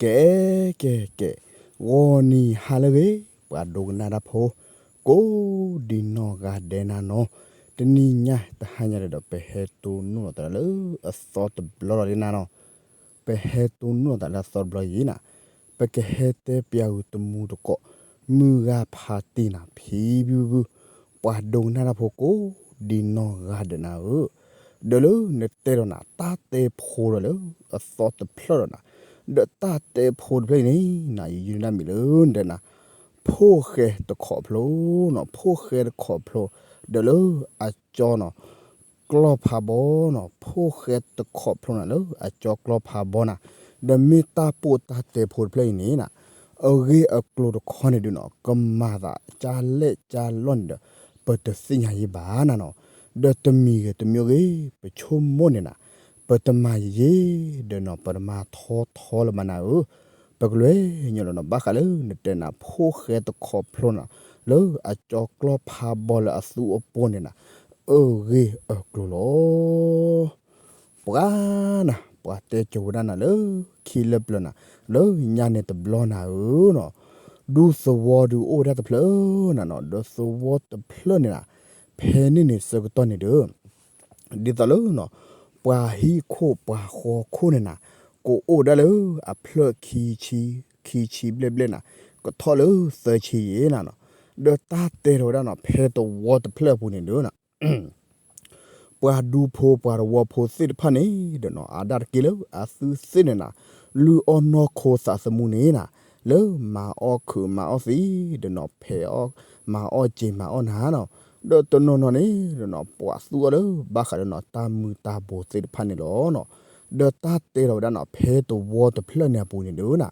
ကဲ ကဲ ကဲ, ဂီၤနံၤဟါလၢအဂ့ၤ, ပှၤဒိကနၣ်တၢ်ဖိ ကိးဒံနီၢ်ဂၤဒဲးနၤနီၤ, တနံၤညါတဟါညါဒီး ပဟဲတိၢ်နီၣ်သးလၢအသီတဘျီလီၤဒ်နၤနီၤ, ပဟဲတိၢ်နီၣ်သးလၢအသီတဘျီအံၤနၤ, ပကဟဲတဲပျးဂုာ်တမူတကိး မုၢ်ဂၤဖးတံၢ်နၤ ဖံဖုဖု, ပှၤဒိကနၣ်တၢ်ဖိကိးဒံနီၢ်ဂၤဒဲးနၤဧၢ, ဒီးလၢနတဲဒီးနၤ တၢ်တဲဖိဒီးလၢအသီတဖျၢၣ်ဒီးနၤ, ဒီးတၢ်တဲဖိတဖျၢၣ်အံၤန့ၣ်နၤ ယယုၢ်န့ၢ်တၢ်မံၤလၢနတဲနၤ, ဖိၣ်ဃဲတခိးဖျိနီၤ, ဖိၣ်ဃဲတခိးဖျိ, ဒီးလၢအကၠီနီၤ ကျီၢ်ဖးဘီနီၤ, ဖိၣ်ဃဲတခိးဖျိနၤ လၢအကၠီကျီၢ်ဖးဘီနၤ, ဒီးမ့ၢ်တၢ်ပိၢ်တၢ်တဲဖိတဖျၢၣ်အံၤန့ၣ်နၤ, အဂ့ၢ်အကျိၤတခီန့ၣ်ဒုးနီၤ ကမၤသးကၢ်လဲၢ်ကၢ်လီၢ်န့ၣ်ဒီး ပတသ့ၣ်ညါယံၤဘၣ်နၤနီၤ, ဒီးတမံၤဂ့ၤတမံၤဂ့ၤ ပဆိကမိၣ်န့ၣ်နၤ, ပတမၤယံၤယံၤ ဒီးနီၤ ပတမၤထီထီလၢၤဘၣ်နၤဧၢ, ပကလဲၤညီလီၤနီၤ ဘၣ်ဃးလၢနတဲနၤ ဖိၣ်ဃဲတခိးဖျိနၤ လၢအကၠီကျီၢ်ဖးဘီလၢအသူအပူၤန့ၣ်နၤ, အဂ့ၢ်အကျိၤလီၤ. ပှၤနၤ ပှၤတဲကၠိဝဲဒၣ်နၤလၢခံလၢပျၢၤနၤ, လၢညါန့ၣ်တဘျီနၤဧၢနီၤ, ဒူသဝီဒုးအိၣ်ဝဲဒၣ်တဖျၢၣ်နၤနီၤ, ဒီးသဝီတဖျၢၣ်န့ၣ်နၤ, ဖဲန့ၣ်န့ၣ်ဆၢကတီၢ်န့ၣ်ဒီး ဒ်သိးလၢနီၤ, ပှၤဟံၣ်ခိၣ်ပှၤဃီခိၣ်န့ၣ်နၤ, ကအိၣ်ဝဲဒၣ်လၢအဖျၢၣ်ခံဆံ, ခံဆံဘျဲၣ်ဘျဲၣ်နၤ, ကထီၣ်လၢသၢဆံယဲၢ်နၤနီၤ, ဒီးတၢ်တဲထီၣ်ဝဲဒၣ်နီၤ ဖဲသဝီတဖျၢၣ်အပူၤန့ၣ်ဒီးနၤ ပှၤဒူဖိပှၤသဝီဖိသ့ၣ်တဖၣ်န့ၣ်ဒီးနီၤ အါဒၣ်တက့ၢ်လၢအသုသ့ၣ်န့ၣ်နၤ, လုၢ်အီၣ်နီၢ်ခိသးသမူန့ၣ်နၤ, လၢမၤအီၣ်ခုးမၤအီၣ်သံဒီးနီၤ ဖဲးအီၣ်, မၤအီၣ်စ့ၤမၤအီၣ်နၤနီၤ, ဒီးတနီၤနီၤန့ၣ်ဒီးနီၤ ပှၤသူအီၤလၢဘၣ်ဃးဒီးနီၤ တၢ်မုၢ်တၢ်ဘိသ့ၣ်တဖၣ်န့ၣ်လီၤနီၤ, ဒီးတၢ်တဲထီၣ်ဝဲဒၣ်နီၤ ဖဲသဝီတဖျၢၣ်န့ၣ်အပူၤန့ၣ်ဒီးနၤ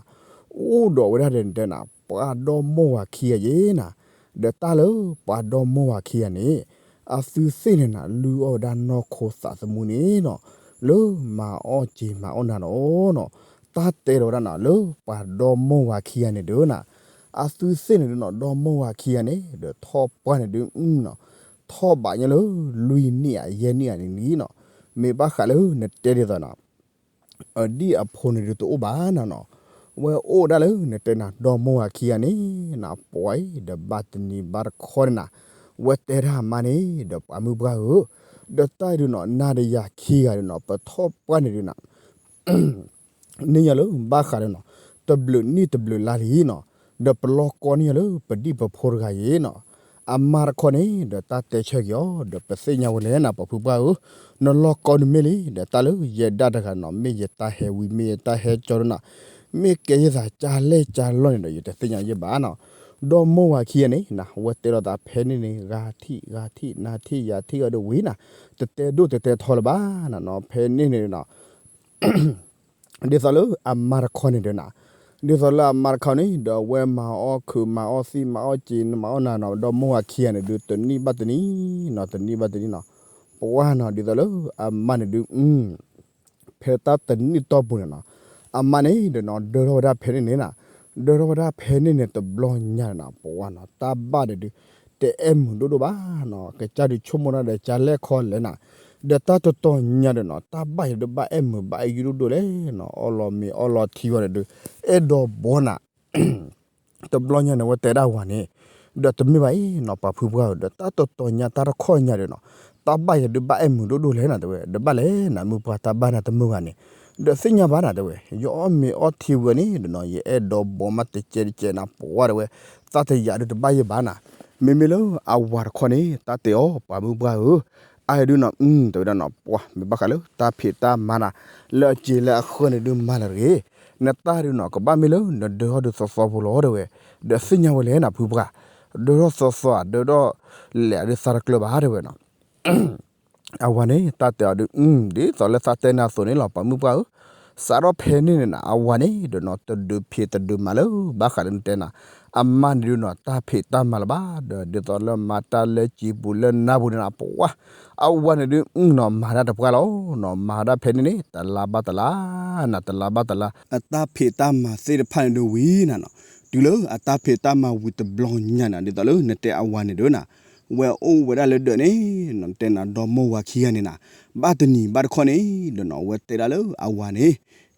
အိၣ်ဒီးဝဲဒၣ်ဒီးနတဲနၤ ပှၤဒီမိၢ်ဝၤခံဂၤယဲၢ်နၤ, ဒီးတၢ်လၢပှၤဒီမိၢ်ဝၤခံဂၤန့ၣ် အသုသ့ၣ်န့ၣ်နၤ လုၢ်အီၣ်ဝဲဒၣ်နီၢ်ခိသးသမူန့ၣ်နီၤ, လၢမၤအီၣ်စ့ၤမၤအီၣ်နၤလီၤနီၤ, တၢ်တဲထီၣ်ဝဲဒၣ်နၤ လၢပှၤဒီမိၢ်ဝၤခံဂၤန့ၣ်ဒီးနၤ, အသုသ့ၣ်န့ၣ်ဒီးနီၤ ဒီမိၢ်ဝၤခံဂၤန့ၣ် ဒီးထီၣ်ပှၢ်န့ၣ်ဒုးနီၤ, ထီၣ်ဘးညါလၢ လွံၢ်နံၣ်ဧါ ယဲၢ်နံၣ်ဧါန့ၣ်လံနီၤ, မ့ၢ်ဘၣ်ဃးလၢနတဲဒ်သိးနၤ အဒံၣ်အဖိန့ၣ်ဒုးတအိၣ်ဘၣ်နၤနီၤ, ဝဲအိၣ်ဒၣ်လၢနတဲနၤ ဒီမိၢ်ဝၤခံဂၤန့ၣ်နၤ ပှၤအံၤဒီးဘၣ်တနံၤဘၣ်တခီန့ၣ်နၤ, ဝဲတဲဒၣ်အမါန့ၣ် ဒီးပှၤမုၢ်ပှၢ်ဧၢ, ဒီးတၢ်အံၤဒုးနီၤ နၤဒီးယၤခံဂၤဒုးနီၤ ပထီၣ်ပှၢ်န့ၣ်ဒုးနၤ န့ၢ်ညီလၢဘၣ်ဃးဒီးနီၤ တဘျုးနံၣ်တဘျုးလါလံနီၤ, ဒီးပလီၢ်ကီန့ၢ်ညီလၢပဒံၣ်ပဖိတဂၤအံၤနီၤ, အမါတခီန့ၣ် ဒီးတၢ်တဲဆၢက့ၤအီၤ ဒီးပသ့ၣ်ညါဝဲလဲၣ်နၤ ပှၤဖုပှၢ်ဧၢ, နလီၢ်ကီဒုးမ့ၢ်လံ ဒီးတၢ်လၢယဲဒၣ်တဂၤနီၤ မ့ၢ်ယတၢ်ဟဲဝံၤ မ့ၢ်ယတၢ်ဟဲကၠီဒုးနီၤ, မ့ၢ်ကဲယသးကၢ်လဲၢ်ကၢ်လီၢ်န့ၣ်ဒီး ယတသ့ၣ်ညါယဲဘၣ်နီၤ, ဒီမိၢ်ဝၤခံဂၤန့ၣ်နၤ ဝဲတဲလိာ်သးဖဲန့ၣ်န့ၣ် ဂၤထံၣ်ဂၤထံၣ် နၤထံၣ်ယၤထံၣ်အီၤဒီးဝံၤနၤ, တတဲဒိၣ်တတဲထီလၢၤဘၣ်နၤနီၤ, ဖဲန့ၣ်န့ၣ်နီၤ ဒ်သိးလၢအမါတခီန့ၣ်ဒီးနၤ, ဒ်သိးလၢအမါတခီန့ၣ် ဒီးအဝဲမၤအီၣ်ခုးမၤအီၣ်သံမၤအီၣ်စ့ၤ မၤအီၣ်နၤနီၤ ဒီမိၢ်ဝၤခံဂၤန့ၣ်ဒုး တနံၣ်ဘၣ်တနံၣ်နီၤ တနံၣ်ဘၣ်တနံၣ်နီၤ, ပှၤနီၤ ဒ်သိးလၢအမါန့ၣ်ဒုး ဖဲတၢ်တနံၣ်တီၢ်ပူၤန့ၣ်နီၤ, အမါန့ၣ်ဒီးနီၤ ဒၢထီၣ်ဝဲဒၣ်ဖဲန့ၣ်န့ၣ်နၤ, ဒၢထီၣ်ဝဲဒၣ်ဖဲန့ၣ်န့ၣ် တဘျီညါန့ၣ်နီၤ ပှၤနီၤ တၢ်ဘၣ်န့ၣ်ဒုး တအဲၣ်မုာ်ဒိၣ်ဒိၣ်ဘၣ်နီၤ, ကစၢ်ဒုးဆိကမိၣ်တၢ်ဒီးကၢ်လဲၢ်ခီလဲၣ်နၤ, ဒီးတၢ်တတီၤညါဒီးနီၤ တၢ်ဘၣ်ယၤဒုးဘၣ်အဲၣ်မုာ်ဘၣ်အဲၣ်ယုၢ်ဒိၣ်ဒိၣ်လဲၣ်နီၤ, အီၣ်လီၤမ့ၤအီၣ်လီၤထံဝဲန့ၣ်ဒုး အဲၣ်ဒိးဘီနၤ တဘျီညါန့ၣ် ဝဲတဲဒၣ်ဝၤန့ၣ်, ဒီးတမ့ၢ်ဘၣ်အံၤနီၤ ပှၤဖုပှၢ်ဧၢ, ဒီးတၢ်တတီၤညါတၢ်တခီညါဒီးနီၤ, တၢ်ဘၣ်ယၤဒုးဘၣ်အဲၣ်မုာ်ဒိၣ်ဒိၣ်လဲၣ်နၤ တဲဝဲ, ဒီးဘၣ်လဲၣ်နၤ မုၢ်ပှၢ်တၢ်ဘၣ်နၤတမုာ်ဂၤန့ၣ်, ဒီးသ့ၣ်ညါဘၣ်နၤ တဲဝဲ, ယအီၣ်မ့ၤအီၣ်ထံဝဲန့ၣ်ဒီးနီၤ ယအဲၣ်ဒိးဘီမးတကဲးတကဲးနၤ ပှၤတဲဝဲ, တၢ်တယာ်ဒုးတဘၣ်ယဲဘၣ်နၤ, မ့မ့ၢ်လၢအဝၤတခီန့ၣ် တၢ်တဲအီၤ ပှၤမုၢ်ပှၢ်ဧၢ, အအံၤဒုးနီၤ တဲဝဲဒၣ်နီၤ ပှၤမ့ၢ်ဘၣ်ဃးလၢတၢ်ဖံးတၢ်မၤနၤ လၢအစ့ၤလၢအဃၢန့ၣ်ဒုးမၤလၢၤတဂ့ၤ, နတၢ်ဒုးနီၤ ကဘၣ်မ့ၢ်လၢနဒၢထီၣ်ဒုးသီသီဖိလီၤ တဲဝဲ, ဒီးသ့ၣ်ညါဝဲလဲၣ်နၤ ဖုပှၢ်, ဒၢထီၣ်သီသီဧါ ဒၢထီၣ်လဲၣ်အဒုးသးတကျၢၤဘၣ် တဲဝဲနီၤ အဝၤန့ၣ် တၢ်တဲအီၤဒုး ဒ်သိးလၢသးတဲနၤအသိးန့ၣ်လီၤ ပှၤမုၢ်ပှၢ်ဧၢ, စးထီၣ်ဖဲန့ၣ်န့ၣ်နၤ အဝၤန့ၣ်ဒီးနီၤ တဒုးဖံးတဒုးမၤလၢၤ ဘၣ်ဃးလၢနတဲနၤ, အမါန့ၣ်ဒုးနီၤ တၢ်ဖံးတၢ်မၤလၢၤဘၣ် ဒီးဒ်သိးလၢမၤတၢ်လၢစံာ်ပူၤလၢနါပူၤန့ၣ်နၤ ပှၤ အဝၤန့ၣ်ဒုးနီၤ မၤဒၣ်တပှၢ်လီၤနီၤ, မၤဒၣ်ဖဲန့ၣ်န့ၣ် တလါဘၣ်တလါနၤ တလါဘၣ်တလါ အတၢ်ဖံးတၢ်မၤသ့ၣ်တဖၣ်န့ၣ်ဒုးဝံၤနၤနီၤ, တုၤလၢအတၢ်ဖံးတၢ်မၤဝံၤတဘျီညါနၤ ဒ်သိးလၢနတဲအဝၤန့ၣ်ဒုးနၤ ဝဲအိၣ်ဝဲဒၣ်လၢဒၢးန့ၣ်နီၤ တဲနၤ ဒီမိၢ်ဝၤခံဂၤန့ၣ်နၤ, ဘၣ်တနံၤဘၣ်တခီန့ၣ်ဒီးနီၤ ဝဲတဲဒၣ်လၢအဝၤန့ၣ်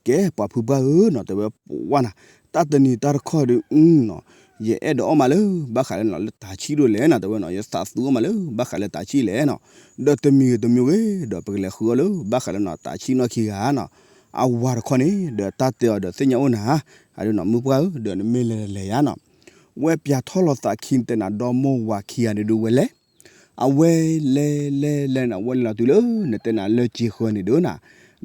ကဲပှၤဖုပှၢ်ဧၢနီၤ တဲဝဲပှၢ်နၤ, တၢ်တနံၤတၢ်တခီဒုးနီၤ, ယအဲၣ်ဒိးအီၣ်မးလၢဘၣ်ဃးလၢနီၤ လၢတၢ်ဆံၣ်ဒိၣ်လဲၣ်နီၤ တဲဝဲနီၤ, ယသးသူအီၣ်မးလၢဘၣ်ဃးလၢတၢ်ဆံၣ်လဲၣ်နီၤ, ဒီးတမံၤဂ့ၤတမံၤဂ့ၤ ဒီးပကလဲၤဃုအီၣ်လၢဘၣ်ဃးလၢနီၤ တၢ်ဆံၣ်နီၢ်ခံဂၤနီၤ, အဝၤတခီန့ၣ် ဒီးတၢ်တဲအီၤဒီးသ့ၣ်ညါအိၣ်နၤ, အဒုးနီၤ မုၢ်ပှၢ်ဧၢ ဒီးနမ့ၢ်လဲၤလဲၤယါနီၤ, ဝဲပၠးထီၣ်လီၤသးခံနတဲနၤ ဒီမိၢ်ဝၤခံဂၤန့ၣ်ဒုးဝဲလဲၤ အဝဲလဲၤလဲၤလဲၤနၤ ဝဲလဲၤလီၤတုၤလၢနတဲနၤလၢစ့ဃၢၤန့ၣ်ဒုးနၤ,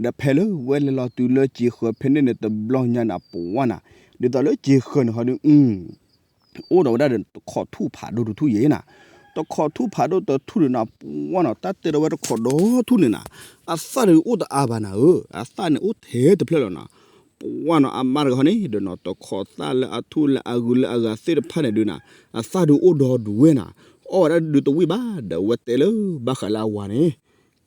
ဒီးဖဲလၢဝဲလဲၤလီၤတုၤလၢစ့ဃၢၤဖဲန့ၣ်န့ၣ် တဘျီညါနၤ ပှၢ်နၤ, ဒ်သိးလၢစ့ဃၢၤန့ၣ်ဟီဒုး အိၣ်ဒီးဝဲဒၣ်ဒီးတခိးထူၣ်ဖးဒိၣ်တထူၣ်ယဲနၤ, တခိးထူၣ်ဖးဒိၣ်တထူၣ်ဒုးနၤ ပှၢ်နီၤ တၢ်တဲဒီးဝဲတခိးဒီထူၣ်န့ၣ်နၤ, အသၣ်ဒုးအိၣ်တအါဘၣ်နၤဧၢ, အသၣ်န့ၣ်အိၣ်ထဲတဖျၢၣ်လီၤနၤ, ပှၢ်နီၤ အမါတဂၤဟီန့ၣ်ဒီးနီၤ တခိးသၣ်လၢအထူၣ်လၢအဂုာ်လၢအဂၤသ့ၣ်တဖၣ်န့ၣ်ဒုးနၤ, အသၣ်ဒုးအိၣ်ဒီဒူၣ်ဝဲနၤ, အီၣ်ဝဲဒၣ်ဒုးတဝံၣ်ဘၣ် ဒီးဝဲတဲလၢဘၣ်ဃးလၢအဝၤန့ၣ်,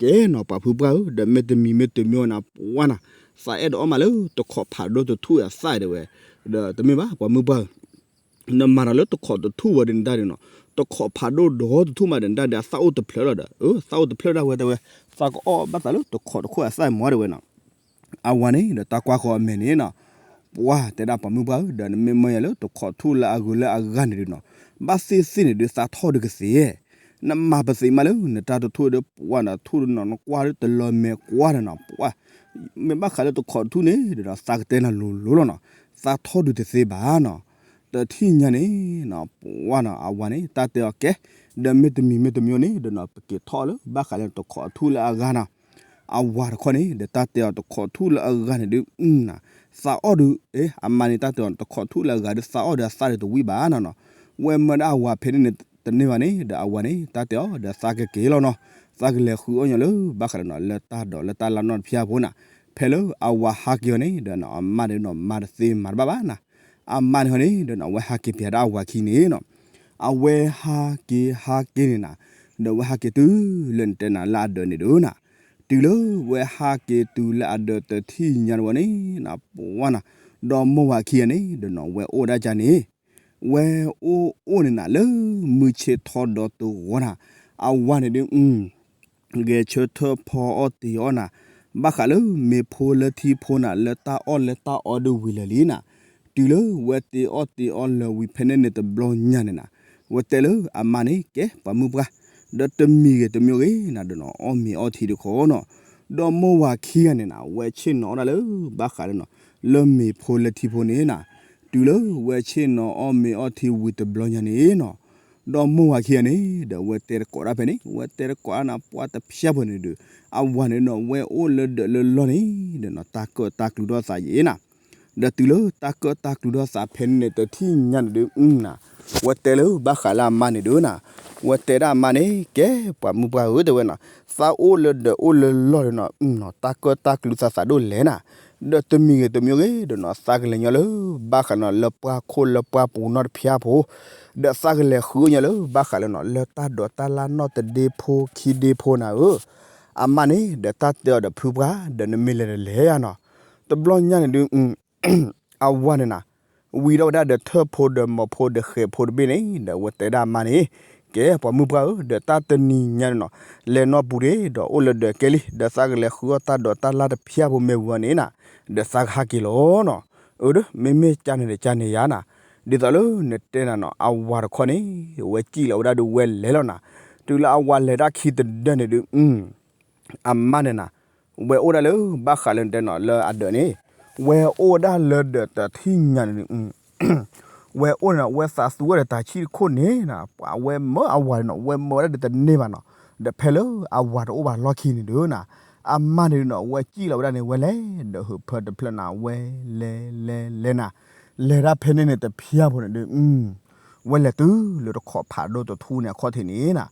ကဲနီၤ ပှၤဖုပှၢ်ဧၢ ဒီးမ့တမံၤမ့တမံၤနၤ ပှၢ်နၤ, သးအဲၣ်ဒိးအီၣ်မးလၢတခိးဖးဒိၣ်တထူၣ်အသၣ်တဲဝဲ, ဒီးတမ့ၢ်ဘၣ် ပှၤမုၢ်ပှၢ်ဧၢ နမၤဒီးလၢတခိးတထူၣ်ဝဲဒၣ်န့ၣ်တၢ်ဒုးနီၤ, တခိးဖးဒိၣ်ဒီတထူၣ်မးဒီးနတၢ်ဒုး အသၣ်အိၣ်တဖျၢၣ်လီၤဒီး, အသၣ်အိၣ်တဖျၢၣ်ဒၣ်ဝဲတဲဝဲ, သးကအီၣ်ဘၣ်သးလၢတခိးတခိၣ်အသၣ်မးတဲဝဲနီၤ, အဝၤန့ၣ်ဒီးတၢ်ကွၢ်ဃီအမဲာ်န့ၣ်နီၤ, ပှၢ်တဲဒၣ်ပှၤမုၢ်ပှၢ်ဧၢ ဒီးနမ့ၢ်မၢယၤလၢတခိးထူၣ်လၢအဂုာ်လၢအဂၤန့ၣ်ဒုးနီၤ, ဘၣ်သ့ၣ်သ့ၣ်န့ၣ်ဒုးသးထီၣ်ဒုးကသ့, နမၤပသ့မးလၢနတၢ်တထူၣ်ဒီး ပှၢ်နၤထူၣ်ဒုးနီၤ နကွၢ်ဒုးတလီၤမဲာ်ကွၢ်ဒီးနီၤ ပှၢ် မ့ၢ်ဘၣ်ဃးလၢတခိးတထူၣ်န့ၣ်ဒီးနီၤ သးကတဲနၤလိၤလိၤလီၤနီၤ, သးထီၣ်ဒုးတသ့ဘၣ်နီၤ, တထံၣ်ညါန့ၣ်နီၤ ပှၢ်နီၤ အဝၤန့ၣ် တၢ်တဲအီၤကဲ, ဒီးမ့တမံၤမ့တမံၤန့ၣ်ဒီးနီၤ ပက့ၤထီၣ်လၢဘၣ်ဃးလၢတခိးထူၣ်လၢအဂၤနီၤ, အဝၤတခီန့ၣ်ဒီးတၢ်တဲအီၤတခိးထူၣ်လၢအဂၤန့ၣ်ဒုးနၤ, သးအီၣ်ဒုး အမါန့ၣ် တၢ်တဲအီၤတခိးထူၣ်လၢအဂၤဒုး သးအီၣ်ဒီးအသၣ်ဒုးတဝံၣ်ဘၣ်နီၤနီၤ, ဝဲမၢဒၣ်အဝၤဖဲန့ၣ်န့ၣ် တန့ၢ်ဘၣ်န့ၣ်ဒီးအဝၤန့ၣ် တၢ်တဲအီၤဒီးသးကက့ၤလီၤနီၤ, သးကလဲၤဃုအီၣ်ညီလၢဘၣ်ဃးလၢနီၤ လၢတၢ်ဒိးလၢတၢ်လၢ်နီၣ်တဖၠၣ်ဖိနၤ, ဖဲလၢအဝၤဟးက့ၤအီၤန့ၣ်ဒီးနီၤ အမါန့ၣ်နီၤ မၤတသ့မၤတဘၣ်ဘၣ်နၤ, အမါန့ၣ်ဟီန့ၣ်ဒီးနီၤ အဝဲဟးက့ၤပၠးဒၣ်အဝၤခံန့ၣ်နီၤ, အဝဲဟးက့ၤဟးက့ၤန့ၣ်နၤ, ဒီးဝဲဟးက့ၤတုၤလၢနတဲနၤလၢအဒၢးန့ၣ်ဒုးနၤ, တုၤလၢဝဲဟးက့ၤတုၤလၢအဒၢးတထံၣ်ညါတဝဲန့ၣ်နၤ ပှၢ်နၤ, ဒီမိၢ်ဝၤခံဂၤန့ၣ်ဒီးနီၤ ဝဲအိၣ်ဒၣ်ကန့ၣ် ဝဲအိၣ်အိၣ်န့ၣ်နၤ လၢမုၢ်ဆ့ၣ်ထီဒီတဂီၤနၤ, အဝၤန့ၣ်ဒုး ဂဲၤဆၢထၢၣ်ဖီအီၣ်တ့ၤအီၣ်နၤ, ဘၣ်ဃးလၢမ့ၤဖိလၢထံဖိနၤ လၢတၢ်အီၣ်လၢတၢ်အီဒုးဝံၤလၢာ်လံနၤ, တုၤလၢဝဲတ့ၤအီၣ်တ့ၤအီလၢာ်ဝံၤဖဲန့ၣ်န့ၣ်တဘျီညါန့ၣ်နၤ, ဝဲတဲလၢအမါန့ၣ် ကဲပှၤမုၢ်ပှၢ်, ဒီးတမံၤဂ့ၤတမံၤဂ့ၤနၤ ဒီးနီၤ အီၣ်မ့ၤအီထံတခီနီၤ, ဒီမိၢ်ဝၤခံဂၤန့ၣ်နၤ ဝဲဆ့ၣ်နီၤအီၣ်ဒၣ်လၢ ဘၣ်ဃးလၢနီၤ လၢမ့ၤဖိလၢထံဖိန့ၣ်နၤ, တုၤလၢဝဲဆ့ၣ်နီၤအီၣ်မ့ၤအီထံဝံၤတဘျီညါန့ၣ်နီၤ, ဒီမိၢ်ဝၤခံဂၤန့ၣ် ဒီးဝဲတဲတကိးဒၣ်ဖဲန့ၣ် ဝဲတဲတကိးဒၣ်နၤ ပှၢ်တဖၠၣ်ဖိန့ၣ်ဒီး အဝၤန့ၣ်နီၤ ဝဲအိၣ်လၢဒၢးလၢလီၢ်န့ၣ်ဒီးနီၤ တၢ်ကၢၣ်တၢ်ကျူဒီးသးယဲနၤ, ဒီးတုၤလၢတၢ်ကၢၣ်တၢ်ကျူဒီးသးဖဲန့ၣ်န့ၣ် တထံၣ်ညါန့ၣ်ဒုးနၤ, ဝဲတဲလၢဘၣ်ဃးလၢအမါန့ၣ်ဒုးနၤ, ဝဲတဲဒၣ်အမါန့ၣ် ကဲပှၤမုၢ်ပှၢ်ဧၢ တဲဝဲနီၤ, သးအိၣ်လၢဒၢးအိၣ်လၢလီၢ်ဒီးနီၤ တၢ်ကၢၣ်တၢ်ကျူသးသးဒိၣ်လဲၣ်နၤ, ဒီးတမံၤဂ့ၤတမံၤဂ့ၤဒီးနီၤ သးကလဲၤညီလၢ ဘၣ်ဃးနီၤ လၢပှၢ်ခိၣ်လၢပှၢ်ပူၤနီတဖၠၣ်ဖိ, ဒီးသးကလဲၤဃုအီၣ်ညီလၢ ဘၣ်ဃးလၢနီၤ လၢတၢ်ဒိးတၢ်လၢ်နီၣ်တဒ့ဖိခံဒ့ဖိနၤဧၢ, အမါန့ၣ် ဒီးတၢ်တဲအီၤဒီးဖုပှၢ် ဒီးနမ့ၢ်လဲၤဒီးလဲၤယါနီၤ, တဘျီညါန့ၣ်ဒုး အဝၤန့ၣ်နၤ, ဝံၤဒီးဝဲဒၣ်ဒီးထၢၣ်ဖိဒီးမိၤဖိဒီးဃဲၤဖိတဘ့ၣ်န့ၣ် ဒီးဝဲတဲဒၣ်အမါန့ၣ်, ကဲပှၤမုၢ်ပှၢ်ဧၢ ဒီးတၢ်တနံၤညါန့ၣ်နီၤ, လဲၤနီၢ်ပူၤတ့ၢ် ဒီးအိၣ်လၢဒၢးကဲလံ ဒီးသးကလဲၤဃုအီၣ်တၢ်ဒိးတၢ်လၢ်တဖၠၣ်ဖိမ့ၢ်ဝံၤန့ၣ်နၤ, ဒီးသးကဟးက့ၤလီၤနီၤ, အၢဒီး မ့မ့ၢ်ကန့ၣ်ဒီးကန့ၣ်ယါနၤ, ဒ်သိးလၢနတဲနၤနီၤ အဝၤတခီန့ၣ် ဝဲစံၣ်လီၤဝဲဒၣ်ဒီးဝဲလဲၤလီၤနၤ, တုၤလၢအဝၤလဲၤတၢ်ခံတဒၢန့ၣ်ဒုး အမါန့ၣ်နၤ, ဝဲအိၣ်ဒၣ်လၢ ဘၣ်ဃးလၢနတဲနီၤ လၢအဒၢးန့ၣ်, ဝဲအိၣ်ဝဲဒၣ်လၢဒၢးတထံၣ်ညါန့ၣ်, ဝဲအိၣ်န့ၣ်နီၤ ဝဲသးသူဝဲဒီးတၢ်ဆံၣ်တခိၣ်န့ၣ်နၤ, ပှၤဝဲမၢအဝၤန့ၣ်နီၤ ဝဲမၢဝဲဒၣ်ဒီးတန့ၢ်ဘၣ်နီၤ, ဒီးဖဲလၢအဝၤတအိၣ်ဘၣ်လီၢ်ခံန့ၣ်ဒုးနၤ, အမါန့ၣ်ဒုးနီၤ ဝဲစံၣ်လီၤဝဲဒၣ်န့ၣ် ဝဲလဲၤဒီးဟုးဖၢတဖျၢၣ်နၤ ဝဲလဲၤလဲၤလဲၤနၤ, လဲၤဒၣ်ဖဲန့ၣ်န့ၣ်တဖၠၣ်ဖိန့ၣ်ဒုး ဝဲလဲၤတုၤလၢတခိးဖးဒိၣ်တထူၣ်န့ၣ်အခီၣ်ထံးန့ၣ်နၤ,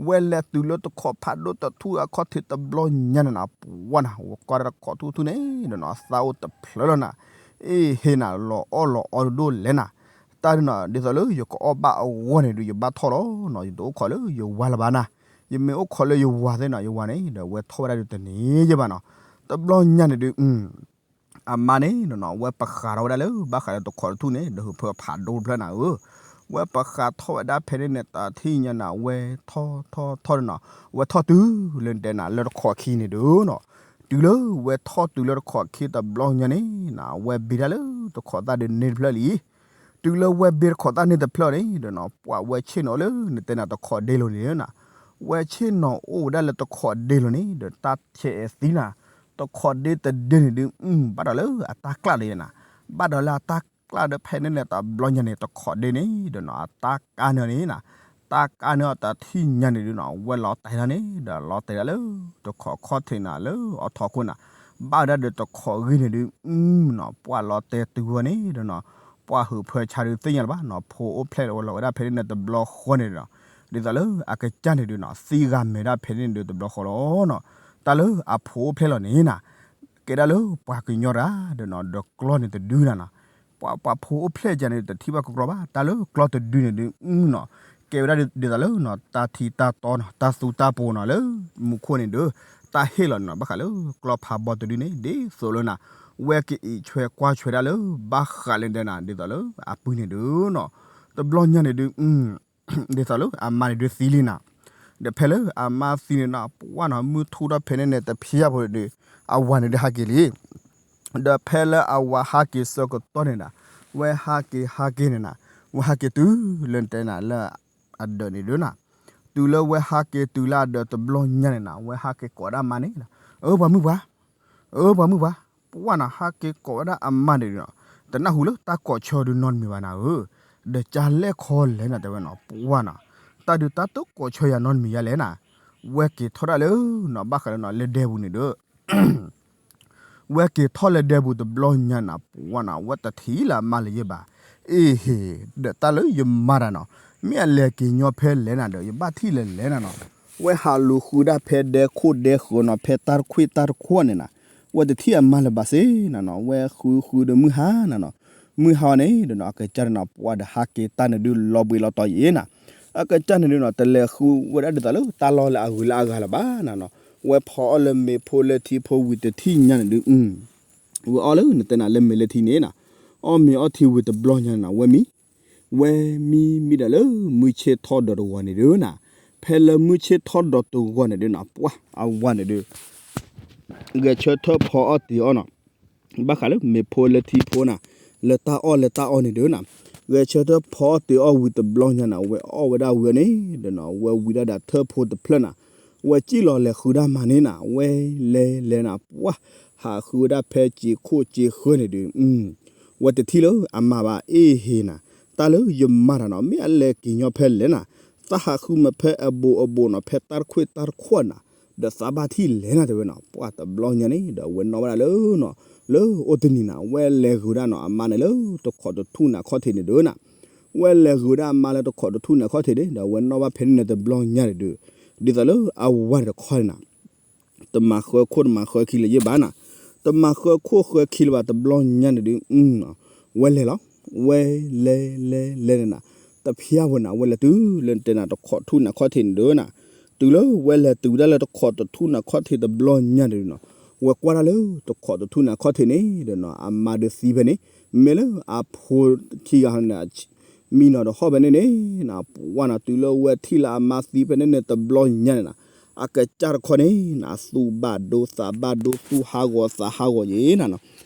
ဝဲလဲၤတုၤလၢတခိးဖးဒိၣ်တထူၣ်အခီၣ်ထံးတဘျီညါန့ၣ်နၤ ပှၢ်နၤ ဝဲကွၢ်ဒၣ်တခိးထူၣ်ထူၣ်န့ၣ်ဒီးနီၤ သးအိၣ်တဖျၢၣ်လီၤနၤ, အ့ဟ့နၤ လီၤအီၣ်လီၤအီဒိၣ်လဲၣ်နၤ, တၢ်ဒုးနီၤ ဒ်သိးလၢယကအီၣ်ဘၣ်အဂီၢ်န့ၣ်ဒုး ယဘၣ်ထီၣ်လီၤနီၤ ယတအိၣ်ခိးလၢယဝၤလၢၤဘၣ်နၤ, ယမ့ၢ်အိၣ်ခိးလၢယဝၤသ့ၣ်နီၤ ယဝၤန့ၣ်ဒီး ဝဲထီၣ်ဝဲဒၣ်ဒုးတန့ၢ်ယဲဘၣ်နီၤ, တဘျီညါန့ၣ်ဒုး အမါန့ၣ်နီၤ ဝဲပဃးထီၣ်ဝဲဒၣ်လၢ ဘၣ်ဃးလၢတခိးတထူၣ်န့ၣ် ဒီးဟုးဖၢဖးဒိၣ်တဖျၢၣ်နၤဧၢ, ဝဲပဃးထီၣ်ဝဲဒၣ်ဖဲန့ၣ်န့ၣ် တထံၣ်ညါနၤ ဝဲထီၣ်ထီၣ်ထီၣ်န့ၣ်နီၤ, ဝဲထီၣ်တုၤလၢနတဲနၤ လၢတခိးခံန့ၣ်ဒုးနီၤ, တုၤလၢဝဲထီၣ်တုၤလၢတခိးခံတဘျီညါန့ၣ်နီၤ ဝဲဘ့ၣ်တၢ်လၢတခိးသၣ်ဒုးန့ၢ်တဖျၢၣ်လံ. တုၤလၢဝဲဘ့ၣ်တခိးသၣ်န့ၢ်တဖျၢၣ်န့ၣ်ဒီးနီၤ ပှၤဝဲဆ့ၣ်နီၤအိၣ်လၢနတဲနၤတခိးဒ့လိၤန့ၣ်နီၤ, ဝဲဆ့ၣ်နီၤအိၣ်ဝဲဒၣ်လၢတခိးဒ့လိၤန့ၣ်ဒီး တၢ်ဆဲးအဲၣ်သံနၤ, တခိးဒ့တဒ့န့ၣ်ဒုး ဘၣ်ဒီးလၢအတၢ်ကျၣ်ဒီးယဲနၤ, ဘၣ်ဒီးလၢအတၢ်ကျၣ်ဒီးဖဲန့ၣ်န့ၣ်တဘျီညါန့ၣ် တခိးဒ့န့ၣ်ဒီးနီၤ အတၢ်ကါန့ၢ်န့ၣ်နီၤ, တၢ်ကါန့ၢ်အီၤတထံၣ်ညါန့ၣ်ဒုးနီၤ ဝဲလီၤတဲာ်လီၤန့ၣ် ဒီးလီၤတဲာ်ဒၣ်လၢတခိးခီၣ်ထံးနၤလၢအီထီခိၣ်နၤ, ဘၣ်ဝဲဒၣ်ဒီးတခိးဂ့ၢ်န့ၣ်ဒုး နီၤ ပှၤလီၤတဲာ်တုၤဝဲန့ၣ်ဒီးနီၤ ပှၤဟုးဖၢဆါဒုးသ့ၣ်ညါလၢၤဘၣ်နီၤ ဖိအိၣ်ဖျဲၣ်လီၤဝဲဒၣ်ဖဲန့ၣ်န့ၣ်တဘျီဃီန့ၣ်ဒီး ဒ်သိးလၢအကစၢ်န့ၣ်ဒုးနီၤ သံဂၤမဲာ်ဒၣ်ဖဲန့ၣ်ဒုးတဘျီဃီလီၤနီၤ, တၢ်လၢအဖိအိၣ်ဖျဲၣ်လီၤန့ၣ်နၤ ကဲဒၣ်လၢပှၤကညီတဂၤဒီးနီၤ ဒီးကျီၢ်န့ၣ်တဒုနၤနီၤ, ပှၤပှၤဖိအိၣ်ဖျဲၣ်ကန့ၣ် တထံၣ်ဘၣ်ကကျီၢ်ဘၣ် တၢ်လၢကျီၢ်တဒုန့ၣ်ဒုးနီၤ ကဲဝဲဒၣ်ဒ်သိးလၢနီၤ တၢ်ထံတၢ်တီနီၤ တၢ်သူတၢ်ပိၤနီၤ လၢမူခိၣ်န့ၣ်ဒီး တၢ်ဟ့ၣ်လီၤန့ၣ်နီၤ ဘၣ်ဃးလၢကျီၢ်ဖးဘီတဒုန့ၣ် ဒ်သိးလၢနၤ ဝဲကအံးဆွဲကွၢ်ဆွဲဒၣ်လၢ ဘၣ်ဃးလၢနတဲနၤ ဒ်သိးလၢအပုၢ်န့ၣ်ဒုးနီၤ တဘျီညါန့ၣ်ဒုး ဒ်သိးလၢအမါန့ၣ်ဒုးသံလံနၤ, ဒီးဖဲလၢအမါသံန့ၣ်နီၤ ပှၢ်နီၤ မုၢ်ထူၣ်ထီၣ်ဖဲန့ၣ်န့ၣ် တဖျါဖိန့ၣ်ဒုး အဝၤန့ၣ်ဒုးဟးက့ၤလံ, ဒီးဖဲလၢအဝၤဟးက့ၤဆၢကတီၢ်န့ၣ်နၤ ဝဲဟးက့ၤဟးက့ၤန့ၣ်နၤ ဝဲဟးက့ၤတုၤလၢနတဲနၤလၢအဒၢးန့ၣ်ဒုးနၤ, တုၤလၢဝဲဟးက့ၤတုၤလၢအဒၢးတဘျီညါန့ၣ်နၤ ဝဲဟးက့ၤကိးဒၣ်မါန့ၣ်, အၢပှၤမုၣ်ပှၤ အၢပှၤမုၣ်ပှၤ, ပှၢ်နီၤ ဟးက့ၤကိးဝဲဒၣ်အမါန့ၣ်ဒုးနီၤ, တနၢ်ဟူလၢတၢ်ကိးဆၢဒုးနီတမံၤဘၣ်နၤဧၢ, ဒီးကလဲၣ်ခီလဲၣ်နၤတဲဝဲနီၤ ပှၢ်နီၤ, တၢ်ဒုးတၢ်တကိးဆၢယၤနီတမံၤယါလဲၣ်နၤ, ဝဲက့ၤထီၣ်ဒၣ်လၢနီၤ ဘၣ်ဃးလၢနီၤ လၢဒဲပူၤန့ၣ်ဒီး ဝဲက့ၤထီၣ်လၢဒဲပူၤတဘျီညါနၤ ပှၢ်နီၤ ဝဲတထံၣ်လၢအမါလၢၤယဲၢ်ဘၣ်, အ့ဟ့ၣ်, ဒီးတၢ်လၢယမါတၢ်နီၤ, မ့ၢ်အလဲၤက့ၤညီဖဲလဲၣ်နၤဒီး ယဘၣ်ထံၣ်လၢလဲၣ်နၤနီၤ, ဝဲဟးလူၤဃုဒၣ်ဖဲဒဲခိၣ်ဒဲဃၢၤနီၤ ဖဲတၢ်တခွံၣ်တၢ်တခွီန့ၣ်နၤ, ဝဲတထံၣ်အမါလၢၤဘၣ်စ့ၢ်နၤနီၤ, ဝဲဃုဃုဒီးမုၢ်ဟါနၤနီၤ, မုၢ်ဟါဝဲန့ၣ်ဒီးနီၤ အကစၢ်န့ၣ်နီၤ ပှၢ်ဒီးဟးက့ၤတၢ်န့ၣ်ဒုးလီၤဘှံးလီၤတီၤယဲၢ်နၤ, အကစၢ်န့ၣ်ဒုးနီၤ တလဲၤဃုဝဲဒၣ်ဒ်သိးလၢတၢ်လီၢ်လၢအဂုၤလၢအဂၤလၢၤဘၣ်နၤနီၤ, ဝဲဖီအီၣ်လၢမ့ၤဖိလၢထံဖိဝံၤတထံၣ်ညါန့ၣ်ဒုး ဝဲအီၣ်လၢနတဲနၤလၢမ့ၤလၢထံန့ၣ်နၤ, အီၣ်မ့ၤအီထံဝံၤတဘျီညါန့ၣ်နၤ ဝဲမံ, ဝဲမံမံဒီးလၢမုၢ်ဆ့ၣ်ထီၣ်ဒီးတဂီၤန့ၣ်ဒုးနၤ, ဖဲလၢမုၢ်ဆ့ၣ်ထီၣ်ဒီးတဂီၤန့ၣ်ဒုးနၤ ပှၢ်အဝၤန့ၣ်ဒုး ဂဲၤဆၢထၢၣ်ဖီအီၣ်တ့ၤအီၣ်နီၤ, ဘၣ်ဃးလၢမ့ၤဖိလၢထံဖိနၤ, လၢတၢ်အီၣ်လၢတၢ်အီန့ၣ်ဒုးနၤ, ဂဲၤဆၢထၢၣ်ဖီအီၣ်တ့ၤအီၣ်ဝံၤတဘျီညါနၤ ဝဲအီၣ်ဝဲဒၣ်ဝံၤန့ၣ်ဒီးနီၤ ဝဲဝံၤဒၣ်ဒီးထၢၣ်ဖိတဖျၢၣ်နၤ, ဝဲစံၣ်လီၤလဲၤဃုဒၣ်မါန့ၣ်နၤ ဝဲလဲၤလဲၤနၤ ပှၢ်ဟးဃုဝဲဒၣ်ဖဲစံာ်ခိၣ်စံာ်ဃၢၤန့ၣ်ဒုး ဝဲတထံၣ်လၢအမါဘၣ် အ့ဟ့ၣ်နၤ, တၢ်လၢယမါတၢ်နီၤ မ့ၢ်အလဲၤက့ၤညီဖဲလဲၣ်နၤ, သးဟးဃုမးဖဲအဘိးအဘိးနီၤ ဖဲတၢ်တခွံၣ်တၢ်တခွီနၤ, ဒီးသးဘၣ်ထံၣ်လဲၣ်နၤတဲဝဲနီၤ ပှၢ်တဘျီညါန့ၣ် ဒီးဝဲနီၣ်ဘၣ်ဒၣ်လၢနီၤ လၢအိၣ်တနံၤနၤ ဝဲလဲၤဃုာ်ဒၣ်နီၤ အမါန့ၣ်လၢတခိးတထူၣ်နၤခီၣ်ထံးန့ၣ်ဒုးနၤ, ဝဲလဲၤဃုာ်ဒၣ်အမါလၢတခိးတထူၣ်နၤခီၣ်ထံးန့ၣ် ဒီးဝဲနီၣ်ဘၣ်ဖဲန့ၣ်န့ၣ်တဘျီညါန့ၣ်ဒုး, ဒ်သိးလၢအဝၤန့ၣ်တခီန့ၣ်နၤ တမၤဃၢခိၣ်တမၤဃၢခံလၢၤယဲၢ်ဘၣ်နၤ, တမၤဃၢခိၣ်ဃၢခံလၢၤဘၣ်တဘျီညါန့ၣ်ဒုး, ဝဲလဲၤလီၤ, ဝဲလဲၤလဲၤလဲၤန့ၣ်နၤ, တဖျါဝဲနၤ ဝဲလဲၤတုၤလၢနတဲနၤတခိးထူၣ်နၤခီၣ်ထံးန့ၣ်ဒုးနၤ, တုၤလၢဝဲလဲၤတုၤဒၣ်လၢတခိးတထူၣ်နၤခီၣ်ထံးတဘျီညါန့ၣ်ဒုးနီၤ, ဝဲကွၢ်ဒၣ်လၢတခိးတထူၣ်နၤခီၣ်ထံးန့ၣ်ဒီးနီၤ အမါဒုးသံဖဲန့ၣ်, မ့ၢ်လၢအဖိခံဂၤန့ၣ် မံနီၤဒီးဟီၣ်ဖဲန့ၣ်န့ၣ်နၤ ပှၢ်နၤ တုၤလၢဝဲထံၣ်လၢအမါသံဖဲန့ၣ်န့ၣ်တဘျီညါန့ၣ်နၤ, အကစၢ်တခီန့ၣ်နၤ သူၣ်ဘၣ်ဒိသးဘၣ်ဒိ သူၣ်ဟးဂီၤသးဟးဂီၤယဲၢ်နၤနီၤ,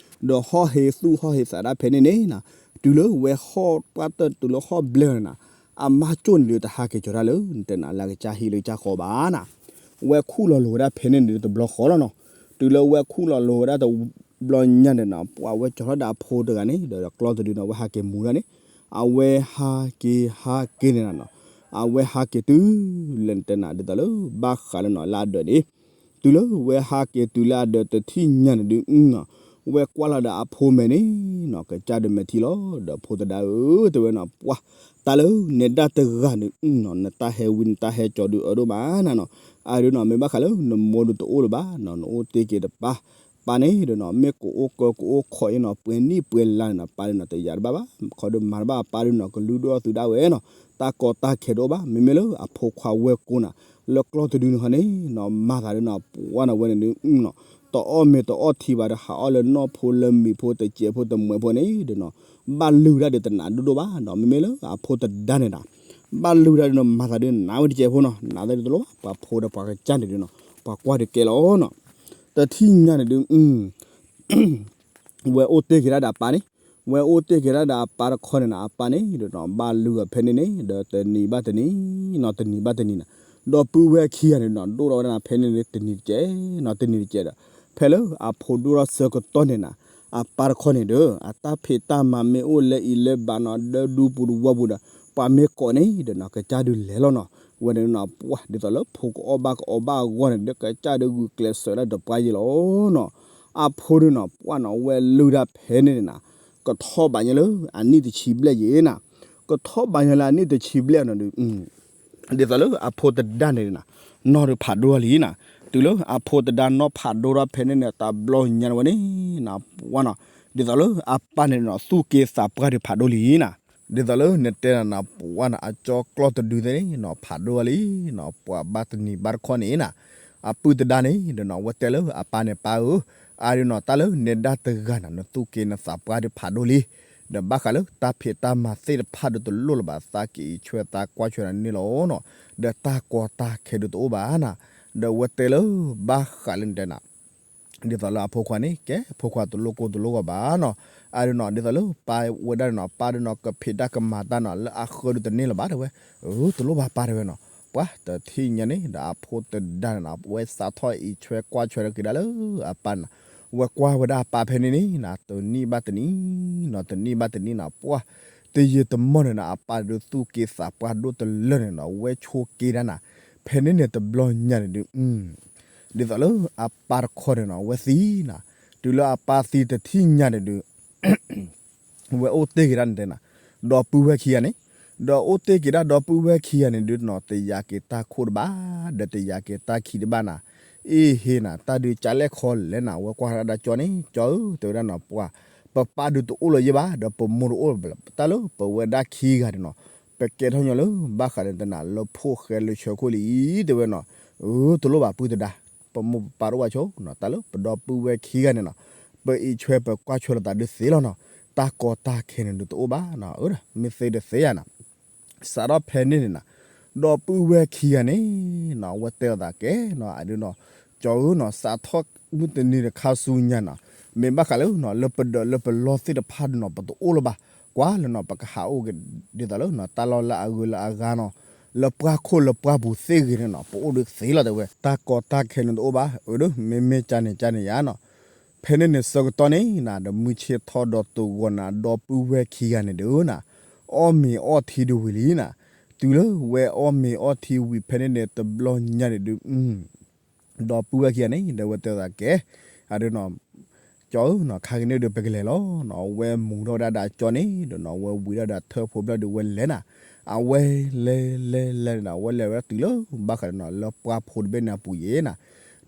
ဒီးဟီၣ်ဟ့သူၣ်ဟီၣ်ဟ့သးဒၣ်ဖဲန့ၣ်န့ၣ်နၤ, တုၤလၢဝဲဟီၣ်ပှၢ်တၢၢ်တုၤလၢဟီၣ်ဘျဲၣ်န့ၣ်နၤ, အမါကၠိၣ်န့ၣ်ဒုးတဟးက့ၤကၠီၤတၢ်လၢ နတဲနၤလၢအကစၢ်ဟံၣ်လၢကစၢ်ဃီဘၣ်နၤ, ဝဲခူၣ်လီၤလိၤဝဲဒၣ်ဖဲန့ၣ်န့ၣ်တဘျီဃီလီၤနီၤ, တုၤလၢဝဲခူၣ်လီၤလိၤဝဲဒၣ်တဘျီညါန့ၣ်နၤ ပှၢ်ဝဲကၠီၤထီၣ်ဒီးအဖိတဂၤန့ၣ် ဒီးကျီၢ်တဒုနီၤ ဝဲဟးက့ၤမူဒၣ်န့ၣ်, အဝဲဟးက့ၤဟးက့ၤန့ၣ်နၤနီၤ, အဝဲဟးက့ၤတုၤလၢနတဲနၤဒ်သိးလၢ ဘၣ်ဃးလၢနီၤလၢအဒၢးန့ၣ်, တုၤလၢဝဲဟးက့ၤတုၤလၢအဒၢးတထံၣ်ညါန့ၣ်ဒုးနီၤ, ဝဲကွၢ်လီၤဒီးအဖိမဲာ်န့ၣ်နီၤ ကစၢ်ဒုးမဲာ်ထံလီၤ, ဒီးဖိသဒါဧၢ တဲဝဲနီၤ ပှၢ် တၢ်လၢနဒၣ်တဂၤန့ၣ်နီၤ နတၢ်ဟဲဝံနတၢ်ဟဲကၠီၤဒုးအၢဒိၣ်မးနၤနီၤ, အဒုးနီၤ မ့ၢ်ဘၣ်ဃးလၢနမိၢ်ဒုးတအိၣ်လၢၤဘၣ်နီၤ နအိၣ်တ့ၢ်က့ၤတပၢ်, ပၢ်န့ၣ်ဒီးနီၤ မ့ၢ်ကအိၣ်ကၢကအိၣ်ခိးအံၤနီၤ ပှဲၤနံၣ်ပှဲၤလါန့ၣ်နီၤ ပၢ်ဒုးနီၤ တယာ်တဘၣ်ဘၣ်, ခီဒုးမၤတဘၣ် ပၢ်ဒုးနီၤ ကလုၢ်ဒိၣ်အသုဒၣ်ဝဲနီၤ, တၢ်ကီတၢ်ခဲတအိၣ်ဘၣ် မ့မ့ၢ်လၢအဖိခွါဝဲၢ်ကိာ်နၤ, လၢကျီၢ်တဒုန့ၣ်ဃီန့ၣ်နီၤ မၤသးဒုးနီၤ ပှၢ်နီၤဝဲန့ၣ်ဒုးနီၤ, တအီၣ်မ့ၤတအီၣ်ထံဘၣ်ဒီး ဟးအီၣ်လၢနီၢ်ဖိလၢမံၤဖိတစဲးဖိတမှဲးဖိန့ၣ်ဒီးနီၤ, ဘၣ်လုၢ်ဝဲဒၣ်ဒုးတနးဒိၣ်ဒိၣ်ဘၣ်နီၤ မ့မ့ၢ်လၢအဖိသဒါန့ၣ်ဒီး, ဘၣ်လုၢ်ဝဲဒၣ်ဒုးနီၤ မၤသးဒုးနးဝဲတစဲးဖိနီၤ နးသးဒုးတလိၣ်ဘၣ် ပှၤဖိဒီးပှၤကစၢ်န့ၣ်ဒုးနီၤ, ပှၤကွၢ်ဒုးကဲလီၤနီၤ, တထံၣ်ညါန့ၣ်ဒုး ဝဲအိၣ်တ့ၢ်က့ၤဒၣ်ဒီးအပၢ်န့ၣ်, ဝဲအိၣ်တ့ၢ်က့ၤဒၣ်ဒီးအပၢ်တခီန့ၣ်နီၤ, အပၢ်န့ၣ်ဒီးနီၤ ဘၣ်လုၢ်အီၤဖဲန့ၣ်န့ၣ် ဒီးတနံၤဘၣ်တနံၤ နီၤ တနံၤဘၣ်တနံၤနီၤ, ဒီပုၢ်ဝဲၢ်ခံဂၤန့ၣ်နီၤ ဒိၣ်ထီၣ်ဝဲဒၣ်ဖဲန့ၣ်န့ၣ် တနံၤတကဲးနီၤ တနံၤတကဲးဒီး ဖဲလၢအဖိဒိၣ်ထီၣ်ဆၢကတီၢ်န့ၣ်နီၤ အပၢ်တခီန့ၣ်ဒီး အတၢ်ဖံးတၢ်မၤမ့ၢ်အိၣ်လၢအံၤလၢဘၣ်နီၤ ဒၢဒူပူၤတဝီပူၤဒီး ပှၤမ့ၢ်ကိးန့ၣ်ဒီးနီၤ ကစၢ်ဒုးလဲၤလီၤနီၤ, ဝဲန့ၣ်နီၤ ပှၢ် ဒ်သိးလၢဖိကအီၣ်ဘၣ်ကအီဘၣ်အဂီၢ်န့ၣ် ဒီးကစၢ်ဒုးဂုာ်ကျဲးစၢးဒၣ်ဒီးပှၢ်ယ့လီၤနီၤ, အဖိဒုးနီၤ ပှၢ်နီၤ ဝဲလုၢ်ဒၣ်ဖဲန့ၣ်န့ၣ်နီၤ ကထီၣ်ဘးညါလၢအနံၣ်တဆံဘျဲၣ်ယ့ၤနီၤ, ကထီၣ်ဘးညါလၢအနံၣ်တဆံဘျဲၣ်နီၤဒုး ဒ်သိးလၢအဖိတဒါန့ၣ်နီၤ နီၢ်ဒုးဖးဒိၣ်လံနီၤ, တုၤလၢအဖိတဒါနီၢ်ဖးဒိၣ်ထီၣ်ဖဲန့ၣ်န့ၣ် တဘျီညါဝဲန့ၣ်နီၤ ပှၢ်နီၤ ဒ်သိးလၢအပၢ်န့ၣ်နီၤ သူၣ်က့သးပှၢ်ဒုးဖးဒိၣ်လံနီၤ, ဒ်သိးလၢနတဲနီၤနီၤ ပှၢ်နီၤ အကၠီကျီၢ်တဒုသ့ၣ်န့ၣ်နီၤ ဖးဒိၣ်လံနီၤ, ပှၤဘၣ်တနံၤဘၣ်တခီန့ၣ်နီၤ အပုၢ်တဒါန့ၣ်ဒီးနီၤ ဝဲတဲလၢအပၢ်န့ၣ် ပၢ်ဧၢ, အါဒုးနီၤ တၢ်လၢနဲဒၣ်တဂၤနီၤ နသူၣ်က့နသးပှၢ်ဒုးဖးဒိၣ်လံ, ဒီးဘၣ်ဃးလၢတၢ်ဖံးတၢ်မၤသ့ၣ်တဖၣ်ဒီးတလိၣ်လၢၤဘၣ် သးက့ၤအံးဆွဲသးကွၢ်ဆွဲနၤန့ၣ်လီၤနီၤ, ဒီးတၢ်ကီတၢ်ခဲဒုးတအိၣ်ဘၣ်နီၤ, ဒီးဝဲတဲလၢဘၣ်ဃးလၢနတဲနီၤ ဒ်သိးလၢအဖိခွါန့ၣ် ကဲ ဖိခွါတလိၣ်ကိၢ်တလိၣ်ဂီၤဘၣ်နီၤ, အါဒုးနီၤ ဒ်သိးလၢပၢ်ဝဲဒၣ်န့ၣ်နီၤ ပၢ်ဒုးနီၤ ကဖံးတၢ်ကမၤတၢ်နီၤ လၢအဃၢဒုးတန့ၢ်လၢၤဘၣ်တဲဝဲ, အၢ တလိၣ်ဘၣ်ပၢ်တဲဝဲနီၤ, ပှၢ်တထံၣ်ညါန့ၣ် ဒီးအဖိတဒါန့ၣ်နီၤ ဝဲစးထီၣ်အံးဆွဲကွၢ်ဆွဲက့ၤဒၣ်လၢအပၢ်န့ၣ်နီၤ, ဝဲကွၢ်ဝဲဒၣ်အပၢ်ဖဲန့ၣ်န့ၣ်နီၤ တနံၣ်ဘၣ်တနံၣ်နီၤ တနံၣ်ဘၣ်တနံၣ်နီၤ ပှၢ် တယံာ်တမီၢ်န့ၣ်နီၤ အပၢ်ဒုးသူၣ်က့သးပှၢ်ဒိၣ်တလၢန့ၣ်နီၤ ဝဲဆိးက့ဒၣ်နီၤ, ဖဲန့ၣ်န့ၣ်တဘျီညါန့ၣ်ဒုး ဒ်သိးလၢအပၢ်တခီန့ၣ်နီၤ ဝဲသံနီၤ, တုၤလၢအပၢ်သံတထံၣ်ညါန့ၣ်ဒုး ဝဲအိၣ်တ့ၢ်က့ၤဒၣ်န့ၣ်တဲနီၤ, ဒီပုၢ်ဝဲၢ်ခံဂၤန့ၣ်, ဒီးအိၣ်တ့ၢ်က့ၤဒၣ်ဒီပုၢ်ဝဲၢ်ခံဂၤန့ၣ်ဒုးနီၤ တယာ်က့ၤတၢ်ခိၣ်တဘၣ်, ဒီးတယာ်က့ၤတၢ်ခံးတဘၣ်နီၤ, အ့ၣ်ဟ့နီၤ တၢ်ဒုးကၢ်လဲၣ်ခီလဲၣ်နီၤ, ဝဲကွၢ်ဒၣ်ကၠီန့ၣ် ကၠီဧၢ တဲဝဲဒၣ်နီၤ ပှၢ် ပပၢ်ဒုးတအိၣ်လၢၤယဲဘၣ် ဒီးပမိၢ်တအိၣ်လၢၤဘၣ်, တၢ်လၢပဝဲဒၣ်ခံဂၤန့ၣ်နီၤ ပကဲထီၣ်ညီလၢဘၣ်ဃးန့ၣ်တနီၤ လၢဖိၣ်ဃဲလၢဆၢခိၣ်လံ တဲဝဲနီၤ, အၢ တလိၣ်ဘၣ်ပုၢ်တဒါ, ပမိၢ်ပပၢ်တအိၣ်ဘၣ်ဆိနီၤ, တၢ်လၢပဒီပုၢ်ဝဲၢ်ခံဂၤန့ၣ်နီၤ ပအံးဆွဲပကွၢ်ဆွဲလိာ်သးဒုးသ့လီၤနီၤ, တၢ်ကီတၢ်ခဲန့ၣ်ဒုးတအိၣ်ဘၣ်နီၤ, အၢ မ့ၢ်သ့တသ့ဧါနီၤ စးထီၣ်ဖဲန့ၣ်န့ၣ်နီၤ, ဒီပုၢ်ဝဲၢ်ခံဂၤန့ၣ်နီၤ အဝဲတဲလိာ်သးကဲနီၤ အဒုးနီၤ, ကၠီဧၢနီၤ စးထီၣ်မုၢ်တနံၤတခါဆူညါနီၤ, မ့ၢ်ဘၣ်ဃးလၢနီၤ လၢပဒၢးလၢပလီၢ်သ့ၣ်တဖၣ်ဒုးနီၤ ပတအိၣ်လၢၤဘၣ်, ကွၢ်လၢနီၤ ပကဟးအိၣ်က့ၤ ဒ်သိးလၢနီၤ တၢ်လီၢ်လၢအဂုၤလၢအဂၤနီၤ, လၢပှၢ်ခိၣ်လၢပှၢ်ပူၤသ့ၣ်ဂ့ၤန့ၣ်နီၤ ပအိၣ်ဒုးသ့လီၤတဲဝဲ, တၢ်ကီတၢ်ခဲန့ၣ်တအိၣ်ဘၣ်, အၢ မ့မ့ၢ်ကၢ်န့ၣ်ကၢ်န့ၣ်ယါနီၤ ဖဲန့ၣ်န့ၣ်ဆၢကတီၢ်န့ၣ်နီၤ ဒီးမုၢ်ဆ့ၣ်ထီၣ်ဒီးတဂီၤနၤ ဒီပုၢ်ဝဲၢ်ခံဂၤန့ၣ်ဒုးနီၤ အီၣ်မ့ၤအီထံဒုးဝံၤလံနီၤ, တုၤလၢဝဲအီၣ်မ့ၤအီထံဝံၤဖဲန့ၣ်န့ၣ် တဘျီညါန့ၣ်ဒုး ဒီပုၢ်ဝဲၢ်ခံဂၤန့ၣ် ဒီးဝဲတဲသးကဲ, အဒုးနီၤ ကၠီဧၢနီၤ ခါက့ၤန့ၣ်ဒုး ပကလဲၤလီၤနီၤ, အဝဲမူၤထီၣ်ဝဲဒၣ်ဒီးကၠီန့ၣ်ဒီးနီၤ အဝဲဝံၤဒၣ်ဒီးထၢၣ်ဖိဖျၢၣ်ဒုးဝဲလဲၤနီၤ, အဝဲလဲၤလဲၤလဲၤန့ၣ် အဝဲလဲၤဝဲဒၣ်တုၤလၢဘၣ်ဃးဒီးနီၤ လၢပှၢ်ဖိတဘ့ၣ်န့ၣ်အပူၤယဲနီၤ,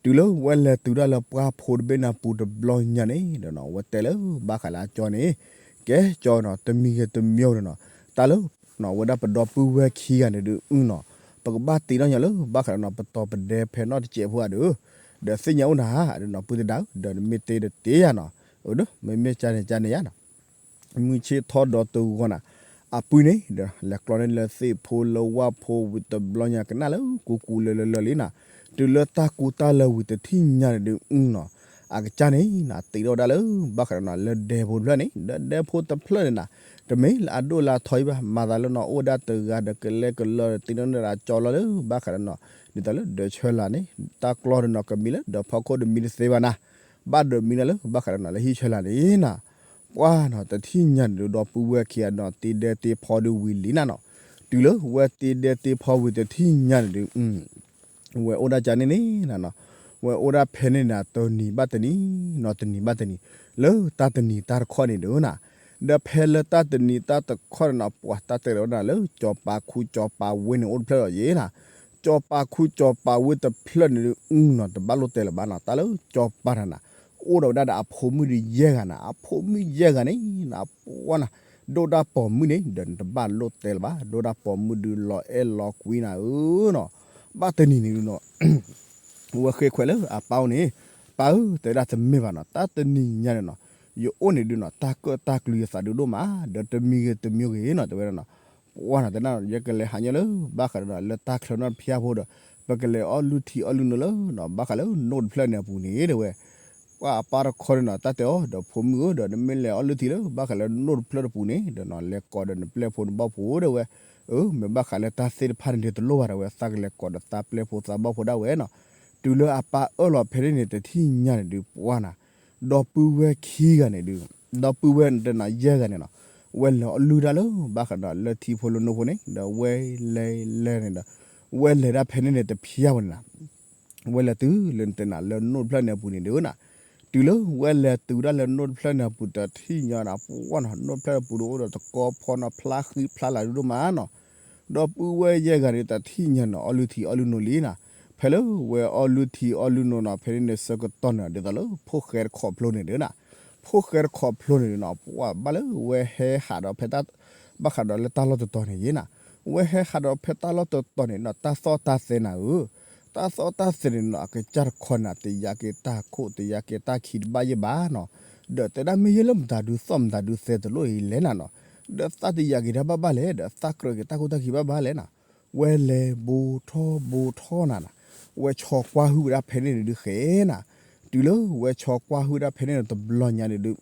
တုၤလၢဝဲလဲၤတုၤဒၣ်လၢပှၢ်ဖိတဘ့ၣ်န့ၣ်အပူၤတဘျီညါန့ၣ်ဒီးနီၤ အဝဲတဲလၢဘၣ်ဃးလၢအကၠီန့ၣ်, ကဲကၠီနီၤ တမံၤဂ့ၤတမံၤဂ့ၤနီၤ, တၢ်လၢ နီၤ ဝဲဒၣ်ပဒီပုၢ်ဝဲၢ်ခံဂၤန့ၣ်ဒုးနီၤ ပကဘၣ်တ့ထီၣ်ညီလၢဘၣ်ဃးဒီးနီၤ ပတီၢ်ပဒဲဖဲနီၣ်တစဲးဖိဧါဒုး, ဒီးသ့ၣ်ညါအိၣ်နၤ ဒီးနီၤ ပုၢ်တဒါဧၢ ဒီးနမ့ၢ်တ့တတ့ယါနီၤ, အၢ မ့မ့ၢ်ကၢ်န့ၣ်ကၢ်န့ၣ်ယါနီၤ မုၢ်ဆ့ၣ်ထီၣ်ဒီးတဂီၤနၤ အပုၢ်န့ၣ်ဒီး လဲၤကျီန့ၢ်လၢသ့ၣ်ဖိလၢဝၣ်ဖိဝံၤတဘျီညါကနၣ်လၢကူကူလၢလၢလၢလံနီၤ, တုၤလၢတၢ်ကူတၢ်လၢဝံၤတထံၣ်ညါန့ၣ်ဒုးနီၤ, အကစၢ်န့ၣ်နီၤ တ့ထီၣ်ဝဲဒၣ်လၢဘၣ်ဃးဒီးနီၤ လၢဒဲဖိတဖျၢၣ်န့ၣ် ဒီးဒဲဖိတဖျၢၣ်န့ၣ်နီၤ, တမ့ၢ်လၢအဒိၣ်လၢအထီအံၤဘၣ် မၤသးလၢနီၤ အိၣ်ဝဲဒၣ်တဂၤဒီးကလဲကလၢာ် တ့ထီၣ်န့ၢ်ဒၣ်ကၠီလီၤလၢဘၣ်ဃးဒီးနီၤ, ဒ်သိးလၢဒၢးဆၢလာ်န့ၣ် တၢ်ကျီဒီးနီၤ ကမံၤလၢဒီးဖီခိၣ်တမံၤတသ့ဘၣ်နၤ, ဘၣ်ဒီးမံၤလၢဘၣ်ဃးဒီးနီၤ လၢဟံၣ်ဆၢလာ်န့ၣ်နီၤ, ပှၢ်နီၤ တထံၣ်ညါန့ၣ်ဒုး ဒီပုၢ်ဝဲၢ်ခံဂၤနီၤ တ့ဒဲတ့ဖီဒုးဝံၤလံနၤနီၤ, တုၤလၢဝဲတ့ဒဲတ့ဖီဝံၤတထံၣ်ညါန့ၣ်ဒုး ဝဲအိၣ်ဒၣ်ကၢ်န့ၣ်န့ၣ်နၤနီၤ, ဝဲအိၣ်ဒၣ်ဖဲန့ၣ်နၤ တနံၤဘၣ်တနံၤနီၤ တနံၤဘၣ်တနံၤ လၢတၢ်တနံၤတၢ်တခီန့ၣ်ဒုးနၤ, ဒီးဖဲလၢတၢ်တနံၤတၢ်တခီန့ၣ်နီၤ ပှၤတၢ်တဲလီၤဝဲဒၣ်လၢ ကၠီၤပၤခူကၠီၤပၤဝ့န့ၣ်အိၣ်တဖျၢၣ်လီၤယဲနၤ, ကၠီၤပၤခူကၠီၤပၤဝ့တဖျၢၣ်န့ၣ်ဒုးနီၤ တဘၣ်လိၣ်တဲလၢၤဘၣ်နီၤ, တၢ်လၢကၠီၤပၤတၢ်နၤ အိၣ်ဒီးဝဲဒၣ်ဒီးအဖိမုၣ်ဒုးယဲၢ်ဂၤနၤ, အဖိမုၣ်ယဲၢ်ဂၤန့ၣ်နၤ ပှၢ်နၤ ဒိၣ်တၢ်ပိာ်မုၣ်န့ၣ် ဒီးနတဘၣ်လိၣ်တဲလၢၤဘၣ်, ဒိၣ်တၢ်ပိာ်မုၣ်ဒုးလီၤအဲၣ်လီၤကွံနၤဧၢနီၤ, ဘၣ်တနံၤန့ၣ်ဒုးနီၤ ဝဲဃ့ခွဲးလၢအပၢ်အိၣ်န့ၣ်, ပၢ်ဧၢ တဲဝဲဒၣ်တမ့ၢ်ဘၣ်နီၤ, တၢ်တနံၤညါန့ၣ်နီၤ ယအိၣ်န့ၣ်ဒုးနီၤ တၢ်ကၢၣ်တၢ်ကျူၤယသးဒုးဒိၣ်မး ဒီးတမံၤဂ့ၤတမံၤဂ့ၤနီၤ တဲဝဲဒၣ်နီၤ, ပှၢ်နၤ တဲဒၣ် ယကလဲၤဟးညီလၢဘၣ်ဃးဒီးနီၤ လၢတၢ်ချၢနီၣ်တဖၠၣ်ဖိဒီး ပကလဲၤအီၣ်လုၢ်ထံအီၣ်လုၢ်နိလၢနီၤ ဘၣ်ဃးလၢနိၣ်တဖျၢၣ်န့ၣ်အပူၤန့ၣ် တဲဝဲ, ပှၢ်အပၢ်တခီန့ၣ်နီၤ တၢ်တဲအီၤ ဒီးဖိမုၣ်ဧၢ ဒီးနမ့ၢ်လဲၤအီၣ်လုၢ်ထံလၢ ဘၣ်ဃးလၢနိၣ်တဖျၢၣ်တပူၤန့ၣ် ဒီးနီၤ လဲၤကိးဒီးနပျဲၢ်ဖိနဘီၣ်ဖိဒၣ်ဝဲ, အၢ မ့ၢ်ဘၣ်ဃးလၢတၢ်သ့ၣ်တဖၣ်န့ၣ်ဒုးတလိၣ်ဘၣ်ဒၣ်ဝဲ သးကလဲၤကိးဒီးသးပျဲၢ်ဖိသးဘီၣ်ဖိဒၣ်ဝဲနီၤ. တုၤလၢအပၢ်အၢၣ်လီၤဖဲန့ၣ်န့ၣ် တထံၣ်ညါန့ၣ်ဒုး ပှၢ်နၤ ဒီပုၢ်ဝဲၢ်ခံဂၤန့ၣ်ဒုး, ဒီပုၢ်ဝဲၢ်တနၤယဲၢ်ဂၤန့ၣ်နီၤ, ဝဲလဲၤအီၣ်လုၢ်တၢ်လၢ ဘၣ်ဃးဒီးလၢထံဖိလၢနိဖိန့ၣ် ဒီးဝဲလဲၤလဲၤန့ၣ်ဒီး ဝဲလဲၤဒၣ်ဖဲန့ၣ်န့ၣ် တဖျါဝဲန့ၣ်နီၤ ဝဲလဲၤတုၤလၢနတဲနၤလၢနိၣ်တဖျၢၣ်န့ၣ်အပူၤန့ၣ်ဒုး တုၤလၢဝဲလဲၤတုၤဒၣ်လၢနိၣ်တဖျၢၣ်န့ၣ်အပူၤ တထံၣ်ညါနၤ ပှၢ်နီၤ နိၣ်တဖျၢၣ်အပူၤဒီးအိၣ်ဒီးတကီဖီနီၤ ဖျါဃံဖျါလၤဒိၣ်မးနီၤ. ဒီပုၢ်ဝဲၢ်ယဲၢ်ဂၤန့ၣ် တထံၣ်ညါနီၤ အီၣ်လုၢ်ထံအီၣ်လုၢ်နိလံနီၤ. ဖဲလၢဝဲအီၣ်လုၢ်ထံအီၣ်လုၢ်နိနီၤ ဖဲန့ၣ်န့ၣ်ဆၢကတီၢ်န့ၣ် ဒ်သိးလၢဖိၣ်ဃဲတခီဖျိန့ၣ်ဒုးနီၤ, ဖိၣ်ဃဲတခီဖျိန့ၣ်ဒုးနီၤ ပှၢ်ဘၣ်လၢဝဲဟဲဟးဒီးဖဲတၢ် ဘၣ်ဃးဒီးလၢတၢ်လီၢ်တတီၤန့ၣ်ယဲနီၤ, ဝဲဟဲဟးဒီးဖဲတၢ်လီၢ်တတီၤန့ၣ်နီၤ တၢ်သီၣ်တၢ်သဲနၤဧၢ, တၢ်သီၣ်တၢ်သဲန့ၣ်နီၤ အကစၢ်တခီန့ၣ် တယာ်က့ၤတၢ်ခိၣ် တယာ်က့ၤတၢ်ခံတဘၣ်ယဲဘၣ်နီၤ. ဒီးတဲဒၣ်မ့ၢ်ယဲလၢမတၤဒုးသီၣ်မတၤဒုးသဲတလိၣ်အံၤလဲၣ်နၤနီၤ, ဒီးသးတယာ်က့ၤတၢ်ဘၣ်ဘၣ်လဲၣ် ဒီးသးကြၢးက့ၤတၢ်ခိၣ်တၢ်ခံဘၣ်ဘၣ်လဲၣ်နီၤ. ဝဲလဲၤဘိထီၣ်ဘိထီၣ်နၤနီၤ, ဝဲဆီကွၢ်ဟုၣ်ဝဲဒၣ်ဖဲန့ၣ်န့ၣ်ဒုးဃဲနၤ, တုၤလၢဝဲဆီကွၢ်ဟုၣ်ဝဲဒၣ်ဖဲန့ၣ်န့ၣ်တဘျီညါန့ၣ်ဒုး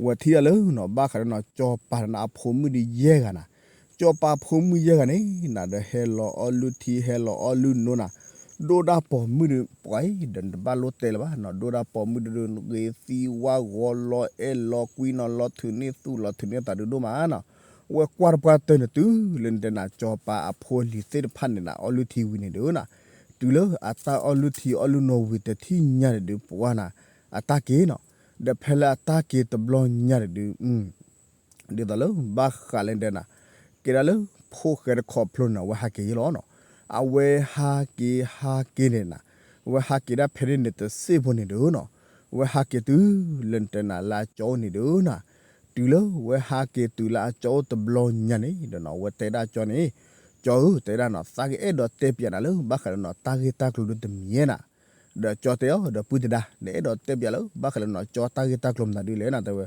ဝဲထံၣ်ဒၣ်လၢနီၤ ဘၣ်ဃးဒီးနီၤ ကၠီၤပၤန့ၣ်နီၤ အဖိမုၣ်ဒုးယဲၢ်ဂၤနၤ, ကၠီၤပၤဖိမုၣ်ယဲၢ်ဂၤန့ၣ်နၤ ဒီးဟဲလီၤအီၣ်လုၢ်ထံ ဟဲလီၤအီၣ်လုၢ်နိနၤ, ဒိၣ်ဒၣ်ပိာ်မုၣ်ဒီး ပှၤအံၤ ဒီးနတဘၣ်လိၣ်တဲလၢၤဘၣ်နီၤ, ဒိၣ်ဒၣ်ပိာ်မုၣ်ဒုး ဂ့ၤသံဝါဂီၤ လီၤအဲၣ်လီၤကွံနီၤ လီၤထုးန့ၢ်သူၣ် လီၤထုးန့ၢ်သးဒုးဒိၣ်မးနီၤ. ဝဲကွၢ်တပှၢ်တၢၢ်န့ၣ်တုၤလၢနတဲနၤ ကၠီၤပၤအဖိလံၤသ့ၣ်တဖၣ်န့ၣ်နၤ အီၣ်လုၢ်ထံဝံၤန့ၣ်ဒုးနၤ, တုၤလၢအတၢ်အီၣ်လုၢ်ထံအီၣ်လုၢ်နိဝံၤတထံၣ်ညါန့ၣ်ဒုး ပှၢ်နၤ အတၢ်က့ၤနီၤ, ဒီးဖဲလၢအတၢ်က့ၤတဘျီညါန့ၣ်ဒုး ဒ်သိးလၢဘၣ်ဃးလၢဒဲနၤ, ကဲဒၣ်လၢဖိၣ်ဃဲတခီဖျိန့ၣ် အဝဲဟးက့ၤယဲလီၤနီၤ. အဝဲဟးက့ၤဟးက့ၤန့ၣ်နၤ, အဝဲဟးက့ၤဒၣ်ဖဲန့ၣ်န့ၣ်တစ့ၢ်ဖိန့ၣ်ဒုးနီၤ, အဝဲဟးက့ၤတုၤလၢနတဲနၤလၢအကၠီအိၣ်န့ၣ်ဒုးနၤ, တုၤလၢဝဲဟးက့ၤတုၤလၢအကၠီအိၣ်တဘျီညါန့ၣ်ဒီးနီၤ အဝဲတဲဒၣ်ကၠီန့ၣ်, ကၠီဧၢ တဲဒၣ်နီၤ သးကအဲၣ်ဒိးတဲပၠးနၤလၢဘၣ်ဃးလၢနီၤ တၢ်ဂ့ၢ်တၢ်ကျိၤဒုးတမံၤနၤ, ဒီးကၠီတဲအီၤ ဒီပုၢ်တဒါ နအဲၣ်ဒိးတဲပၠးလၢဘၣ်ဃးလၢနီၤ ကၠီတၢ်ဂ့ၢ်တၢ်ကျိၤမနုၤဒုးလဲၣ်နၤ တဲဝဲ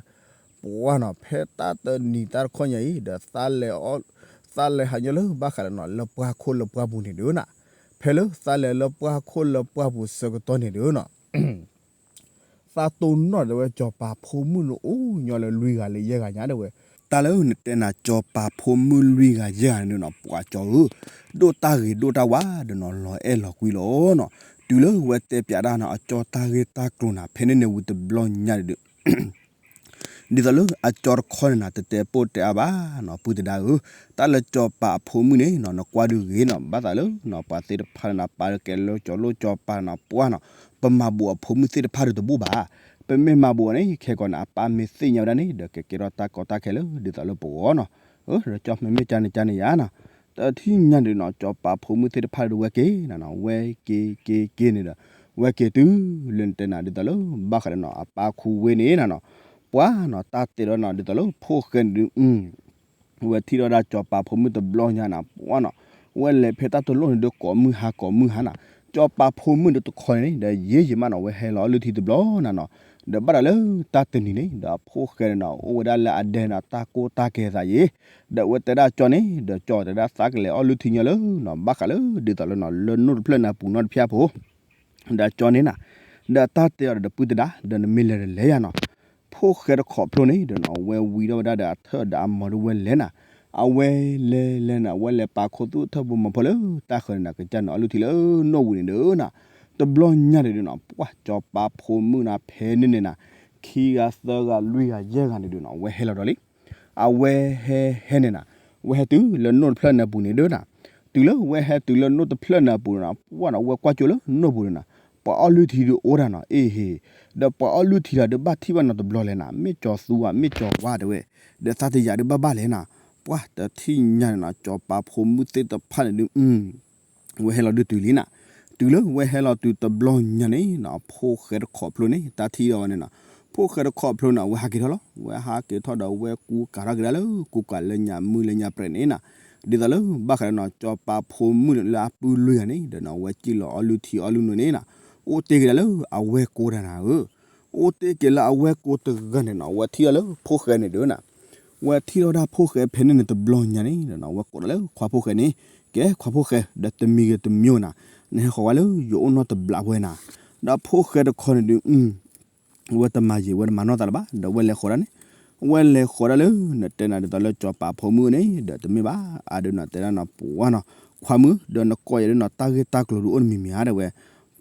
ပှၢ်နီၤ ဖဲတၢ်တနံၤတၢ်တခီညါအံၤ ဒီး သးလဲၤဟးညီလၢဘၣ်ဃးလၢနီၤ လၢပှၢ်ခိၣ်လၢပှၢ်ပူၤန့ၣ်ဒုးနၤ, ဖဲလၢသးလဲၤလၢပှၢ်ခိၣ်လၢပှၢ်ပူၤဆၢကတီၢ်န့ၣ်ဒုးနီၤ သးတိၢ်နီၣ်တဲဝဲ ကၠီၤပၤဖိမုၣ်န့ၣ်အိၣ်ညီလၢလွံၢ်ဂၤလၢယဲၢ်ဂၤညါတဲဝဲ, တၢ်လၢနတဲနၤ ကၠီၤပၤဖိမုၣ်လွံၢ်ဂၤယဲၢ်ဂၤန့ၣ်နီၤ ပှၤကၠီဧၢ, ဒိၣ်တၢ်ဂ့ၤဒိၣ်တၢ်ဝါဒီးနီၤ လီၤအဲၣ်လီၤကွံလီၤနီၤ, တုၤလၢဝဲတဲပၠးဒၣ်နီၤ အကၠီတၢ်ဂ့ၢ်တၢ်ကျိၤနၤ ဖဲန့ၣ်န့ၣ်ဝံၤတဘျီညါန့ၣ်ဒုး ဒ်သိးလၢအကၠီတခီန့ၣ်နၤ တတဲပိၢ်တဲအါဘၣ်နီၤ ပုၢ်တဒါဧၢ, တၢ်လၢကၠီၤပၤအဖိမုၣ်န့ၣ်နီၤ နကွၢ်ဒုးဂ့ၤနီၤ ဘၣ်သးလၢနီၤ ပှၤသ့ၣ်တဖၣ်န့ၣ်နၤ ပာ်ကဲလၢကၠီၤလိၣ်ကၠီၤပၤန့ၣ်နၤ ပှၢ်နီၤ, ပမၤဘူးအဖိမုၣ်သ့ၣ်တဖၣ်ဒုးတဘူးဘၣ်, ပမ့ၢ်မၤဘူးအီၤန့ၣ် ခဲကိာ်န့ၣ် အပၢ်မ့ၢ်သ့ၣ်ညါဝဲဒၣ်န့ၣ် ဒီးကကဲထီၣ်တၢ်ကီတၢ်ခဲလၢဒ်သိးလၢပဂီၢ်နီၤ, ဒီးကၠီမ့မ့ၢ်ကၠီန့ၣ်ကၠီန့ၣ်ယါနီၤ, တထံၣ်ညါန့ၣ်နီၤ ကၠီၤပၤဖိမုၣ်သ့ၣ်တဖၣ်ဒုးဝဲက့ၤနၤနီၤ ဝဲက့ၤက့ၤက့ၤန့ၣ်ဒီး ဝဲက့ၤတုၤလၢနတဲနၤဒ်သိးလၢ ဘၣ်ဃးလၢနီၤ အပၢ်ခူဝ့န့ၣ်နၤနီၤ, ပှၢ်နီၤ တၢ်တဲဒီးနီၤ ဒ်သိးလၢဖိၣ်ဃဲန့ၣ်ဒုး ဝဲထံၣ်ထီၣ်ဒၣ်ကၠီၤပၤဖိမုၣ်တဘျီညါနၤ ပှၢ်နီၤ, ဝဲလဲၤဖဲတၢ်တလိၣ်န့ၣ်ဒုးကိးမုၢ်ဟါကိးမုၢ်ဟါနၤ, ကၠီၤပၤဖိမုၣ်ဒုးတခီန့ၣ်န့ၣ် ဒီးယံာ်ယံာ်မးနီၤ ဝဲဟဲလီၤအီၣ်လုၢ်ထံတဘျီနၤနီၤ, ဒီးဘၣ်တၢ်လၢတၢ်တနံၤန့ၣ် ဒီးအဖိၣ်ဃဲန့ၣ်နီၤ အိၣ်ဝဲဒၣ်လၢအဒဲန့ၣ် တၢ်ကိၢ်တၢ်ကဲသးယံၤ, ဒီးဝဲတဲဒၣ်ကၠီန့ၣ် ဒီးကၠီတဲဒၣ်သးကလဲၤအီၣ်လုၢ်ထံညီလၢနီၤ ဘၣ်ဃးလၢဒ်သိးလၢနီၤ လၢနိၣ်တဖျၢၣ်န့ၣ်အပူၤနီတဖျၢၣ်ဖိ ဒီးကၠီန့ၣ်နၤ, ဒီးတၢ်တဲအီၤဒီး ဒီပုၢ်တဒါ ဒီးနမ့ၢ်လဲၤဒီးလဲၤယါနီၤ, ဖိၣ်ဃဲတခီဖျိန့ၣ်ဒီးနီၤ ဝဲဝံၤထီၣ်ဝဲဒၣ်ဒီးအထၢၣ်ဒီးအမီၤဒုးဝဲလဲၤနၤ, အဝဲလဲၤလဲၤနၤ ဝဲလဲၤပာ်ခိၣ်သူၣ်ထၢၣ်ဘိမီၤဖိလၢတၢ်ဃၢၤန့ၣ်နၤ ကစၢ်န့ၣ်အီၣ်လုၢ်ထံလၢနိၣ်ဝံၤန့ၣ်ဒီးနၤ, တဘျီညါန့ၣ်ဒီးနီၤ ပှၢ်ကၠီၤပၤဖိမုၣ်နၤ ဖဲန့ၣ်န့ၣ်နၤ, ခံဂၤသၢဂၤလွံၢ်ဂၤယဲၢ်ဂၤန့ၣ်ဒီးနီၤ ဝဲဟဲလီၤဒီးလံ အဝဲဟဲဟဲန့ၣ်နၤ, ဝဲဟဲတုၤလၢနိၣ်တဖျၢၣ်န့ၣ်အပူၤန့ၣ်ဒီးနၤ, တုၤလၢဝဲဟဲတုၤလၢနိၣ်တဖျၢၣ်န့ၣ်အပူၤန့ၣ်နၤ ပှၢ်နီၤ ဝဲကွၢ်ကၠိလၢနိၣ်ပူၤန့ၣ်နၤ, ပှၤအီၣ်လုၢ်ထံဒုးအိၣ်တၢ်နီၤ အ့ၣ်ဟ့ၣ်, ဒီးပှၤအီၣ်လုၢ်ထံလီၤဒုးဘၣ်ထံၣ်ဘၣ်နီၤတဘျီလဲၣ်နၤ မ့ၢ်ကၠီၤသူဧါ မ့ၢ်ကၠီၤဝါတဲဝဲ, ဒီးသးတယာ်ဒုးဘၣ်ဘၣ်လဲၣ်နၤ, ပှၢ်တထံၣ်ညါန့ၣ်နီၤ ကၠီၤပၤဖိမုၣ်သ့ၣ်တဖၣ်န့ၣ်ဒုး ဝဲဟဲလီၤဒုးတုၤလံနၤ, တုၤလၢဝဲဟဲလီၤတုၤတဘျီညါန့ၣ်နီၤ ဖိၣ်ဃဲတခီဖျိန့ၣ် တၢ်ထံၣ်ဒီးဝဲန့ၣ်နီၤ, ဖိၣ်ဃဲတခီဖျိန့ၣ် အဝဲဟးက့ၤထီၣ်လီၤ, ဝဲဟးက့ၤထီၣ်ဒီးဝဲကူကၤထီၣ်က့ၤဒၣ်လၢ ကူကၤလၢညါမုၢ်လၢညါပြဲးန့ၣ်နၤ, ဒ်သိးလၢဘၣ်ဃးဒီးနီၤ ကၠီၤပၤဖိမုၣ်လၢအပုၢ်လွံၢ်ဂၤန့ၣ်ဒီးနီၤ ဝဲစံၣ်လီၤအီၣ်လုၢ်ထံအီၣ်လုၢ်နိန့ၣ်နၤ, အိၣ်တ့ၢ်က့ၤဒၣ်လၢအဝဲၢ်ကိတဂၤနၤဧၢ အိၣ်တ့ၢ်က့ၤလၢအဝဲၢ်ကိတဂၤန့ၣ်နီၤ ဝဲထံၣ်အီၤလၢဖိၣ်ဃဲန့ၣ်ဒီးနၤ, ဝဲထံၣ်ထီၣ်ဝဲဒၣ်ဖိၣ်ဃဲဖဲန့ၣ်န့ၣ်တဘျီညါန့ၣ်ဒီးနီၤ ဝဲကိးဒီးလၢခွါဖိၣ်ဃဲန့ၣ်, ကဲခွါဖိၣ်ဃဲ ဒီးတမံၤဂ့ၤတမံၤနၤ, နဟဲဃီၤဝဲလၢယအိၣ်နီတဘျီဝဲနၤ, ဒီးဖိၣ်ဃဲတခီန့ၣ်ဒုး ဝဲတမၤယံာ်ဝဲတမၤနီၢ်သးလၢၤဘၣ် ဒီးဝဲလဲၤဃီၤဒၣ်န့ၣ်, ဝဲလဲၤဃီၤဒၣ်လၢ နတဲနၤဒ်သိးလၢကၠီၤပၤဖိမုၣ်န့ၣ် ဒီးတမ့ၢ်ဘၣ် အဒုးနီၤတဲဒၣ်နီၤ ပှၢ်နီၤ, ခွါမုၣ် ဒီးနကိးယၤဒုးနီၤ တၢ်ဂ့ၢ်တၢ်ကျိၤဒုးအိၣ်တမံၤမံၤဧါ တဲဝဲ,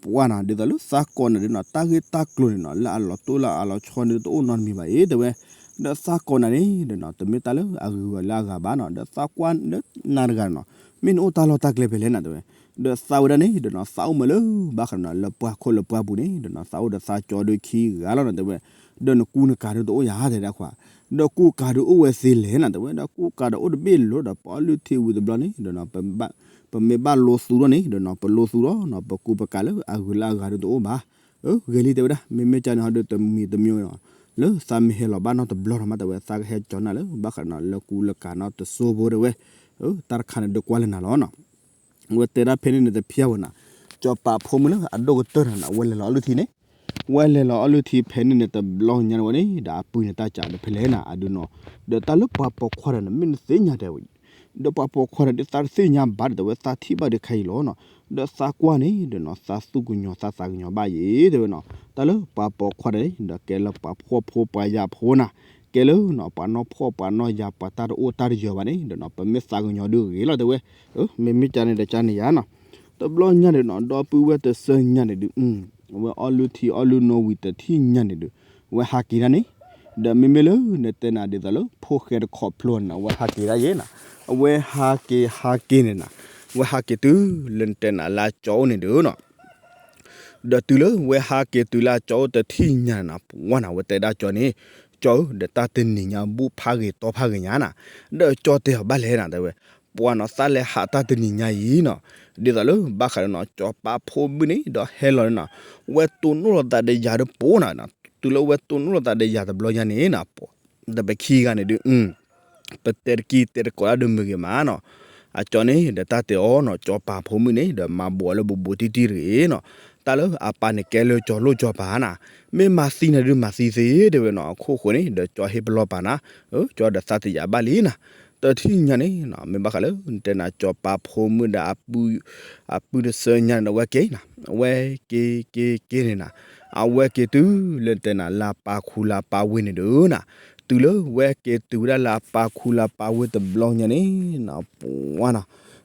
ပှၢ်နီၤ ဒ်သိးလၢသးကိးနၤဒုးနီၤ တၢ်ဂ့ၢ်တၢ်ကျိၤန့ၣ်နီၤ လၢအလီၤတိၢ်လၢအလီၤဆီန့ၣ်တအိၣ်နီတမံၤဘၣ်အံၤ တဲဝဲ, ဒီးသးကိးနၤန့ၣ် ဒီးနီၤ တမ့ၢ်တၢ်လၢအဂုၤအဂၤလၢအဂၤဘၣ်နီၤ ဒီးသးကွၢ်လၢနၤတဂၤနီၤ မ့ၢ်နအိၣ်တၢ်လီၢ်တၢ်ကျဲဖဲလဲၣ်နၤ တဲဝဲ, ဒီးသးဝဲဒၣ်န့ၣ် ဒီးနီၤ သးအိၣ်မးလၢ ဘၣ်ဃးဒီးနီၤ လၢပှၢ်ခိၣ်လၢပှၢ်ပူၤန့ၣ် ဒီးနီၤ သးအိၣ်ဒီးသးကၠီဒုးခံဂၤလီၤနၤ တဲဝဲ, ဒီးနကူနကၤဒုးတအိၣ်ယၤ တဲဒၣ်ခွါ, ဒီးကူကၤဒုးအိၣ်ဝဲသ့လဲၣ်နၤ တဲဝဲ ဒီးကူကၤဒီးအိၣ်တဘ့ၣ်လီၤ ဒီးပအီလုၢ်ထံဝံၤတဘျီန့ၣ် ဒီးနီၤ ပမ့ၢ်ဘၣ်လိသူဒီးန့ၣ် ဒီးနီၤ ပလိသူဒီးနီၤ ပကူပကၤလၢအဂုၤလၢအဂၤဒုးတအိၣ်ဘၣ်, ဂ့ၤလံ တဲဝဲဒၣ် မ့မ့ၢ်ကန့ၣ်ဟီဒုးတမံၤတမံၤနီၤ လၢသးမ့ၢ်ဟဲလီၤဘၣ်နီတဘျီနီၤ မ့ၢ်တဲဝဲ သးကဟဲကၠီနၤလၢ ဘၣ်ဃးဒီးနီၤ လၢကူလၢကၤနီၤတစိၢ်ဖိ တဲဝဲ, တၢ်တခါန့ၣ်ဒုးကွၢ်လၢနၤလီၤနီၤ ဝဲတဲဒၣ်ဖဲန့ၣ်န့ၣ်တဖျၢၣ်ဝဲနၤ, ကၠီၤပၤဖိမုၣ်လၢအဒိၣ်ကတၢၢ်တၢ်န့ၣ် အဝဲလဲၤလီၤအီလုၢ်ထံန့ၣ်, ဝဲလဲၤလီၤအီလုၢ်ထံဖဲန့ၣ်န့ၣ်တဘျီညါန့ၣ်ဝဲန့ၣ် ဒီးအပုၢ်န့ၣ်တၢ်စံးဒီးဖဲလဲၣ်နၤ အဒုးနီၤ, ဒီးတၢ်လၢပှၤပိာ်ခွါတဂၤန့ၣ် မ့ၢ်နသ့ၣ်ညါတဲဝဲ, ဒီးပှၤပိာ်ခွါတဂၤဒ်သးတသ့ၣ်ညါဘၣ်ဒီး တဲဝဲသးထံၣ်ဘၣ်ဒုးခဲအံၤလီၤနီၤ, ဒီးသးကွၢ်န့ၣ် ဒီးနီၤ သးသူၣ်ကညီၤသးသးကညီၤဘၣ်ယံၤ တဲဝဲနီၤ, တၢ်လၢပှၤပိာ်ခွါတဂၤန့ၣ် ဒီးကဲလၢပှၤဖှီၣ်ဖိပှၤယာ်ဖိနၤ, ကဲလၢနီၤ ပှၤနီၢ်ဖှီၣ်ပှၤနီၢ်ယာ် ပှၤတၢ်တအိၣ်တၢ်တယၢၤဘၣ်န့ၣ် ဒီးနီၤ ပမ့ၢ်သးကညီၤဒုးဂ့ၤလီၤ တဲဝဲ, မ့မ့ၢ်ကန့ၣ်ဒီးကန့ၣ်ယါနီၤ, တဘျီညါန့ၣ်နီၤ ဒီပုၢ်ဝဲၢ်တဆၢညါန့ၣ်ဒုး အဝဲအီလုၢ်ထံအီလုၢ်နိဝံၤတထံၣ်ညါန့ၣ်ဒုး အဝဲဟးက့ၤဒၣ်န့ၣ်, ဒီးမ့မ့ၢ်လၢနတဲနၤဒ်သိးလၢ ဖိၣ်ဃဲတခီဖျိန့ၣ် အဝဲဟးက့ၤဒၣ်ယဲနၤ, အဝဲဟးက့ၤဟးက့ၤန့ၣ်နၤ, အဝဲဟးက့ၤတုၤလၢနတဲနၤလၢအကၠီအိၣ်န့ၣ်ဒုးနီၤ ဒီးတုၤလၢဝဲဟးက့ၤတုၤလၢအကၠီအိၣ်တထံၣ်ညါန့ၣ်နၤ ပှၢ်နၤ ဝဲတဲဒၣ်ကၠီန့ၣ်, ကၠီဧၢ ဒီးတၢ်တနံၤညါဘူၣ်ဖးဂ့ၤတီဖးဂ့ၤညါနၤ, ဒီးကၠီတဲအီၤဘၣ်လဲၣ်နၤ တဲဝဲ, ပှၢ်နီၤ သးလဲၤဟးတၢ်တနံၤညါအံၤနီၤ, ဒ်သိးလၢဘၣ်ဃးဒီးနီၤ ကၠီၤပၤဖိမုၣ်န့ၣ် ဒီးဟဲလီၤန့ၣ်နီၤ, ဝဲတိၢ်နီၣ်လိာ်သးဒီးယၤဒီးပှၢ်နၤ, တုၤလၢဝဲတိၢ်နီၣ်လိာ်သးဒီးယၤတဘျီညါန့ၣ်နၤ, ဒီးပခံဂၤန့ၣ်ဒုး ပတဲတကံၢ်တဲတကိးတၢ်ဒုးမုာ်ဂ့ၤမးနီၤ, အကၠီန့ၣ် ဒီးတၢ်တဲအီၤနီၤ ကၠီၤပၤဖိမုၣ်န့ၣ် ဒီးမၤဘိးအီၤလၢဘူးဘူးတံၢ်တံၢ်တဂ့ၤနီၤ, တၢ်လၢအပၢ်န့ၣ်ကဲလၢကၠီၤလိၣ်ကၠီၤပၤနၤ, မ့ၢ်မၤသံနၤဒုးမၤသံသ့ တဲဝဲနီၤ, အခိၣ်ဃိန့ၣ် ဒီးကၠီၤဟ့ၣ်ပလီၢ်ပာ်နၤ, ကၠီၤဒီးသးတယာ်ဘၣ်လံနၤ, တထံၣ်ညါန့ၣ် မ့ၢ်ဘၣ်ဃးလၢ နတဲနၤ ကၠီၤပၤဖိမုၣ်ဒီး အပုၢ်တဆၢညါန့ၣ်ဒီး ဝဲက့ၤနၤ, ဝဲက့ၤက့ၤက့ၤန့ၣ်နၤ, အဝဲက့ၤတုၤလၢနတဲနၤ လၢအပၢ်ခူလၢအပၢ်ဝ့ၢ်န့ၣ်ဒုးနၤ, တုၤလၢဝဲက့ၤတုၤဝဲဒၣ်လၢအပၢ်ခူလၢအပၢ်ဝ့ၢ်တဘျီညါန့ၣ် ပှၢ်နီၤ,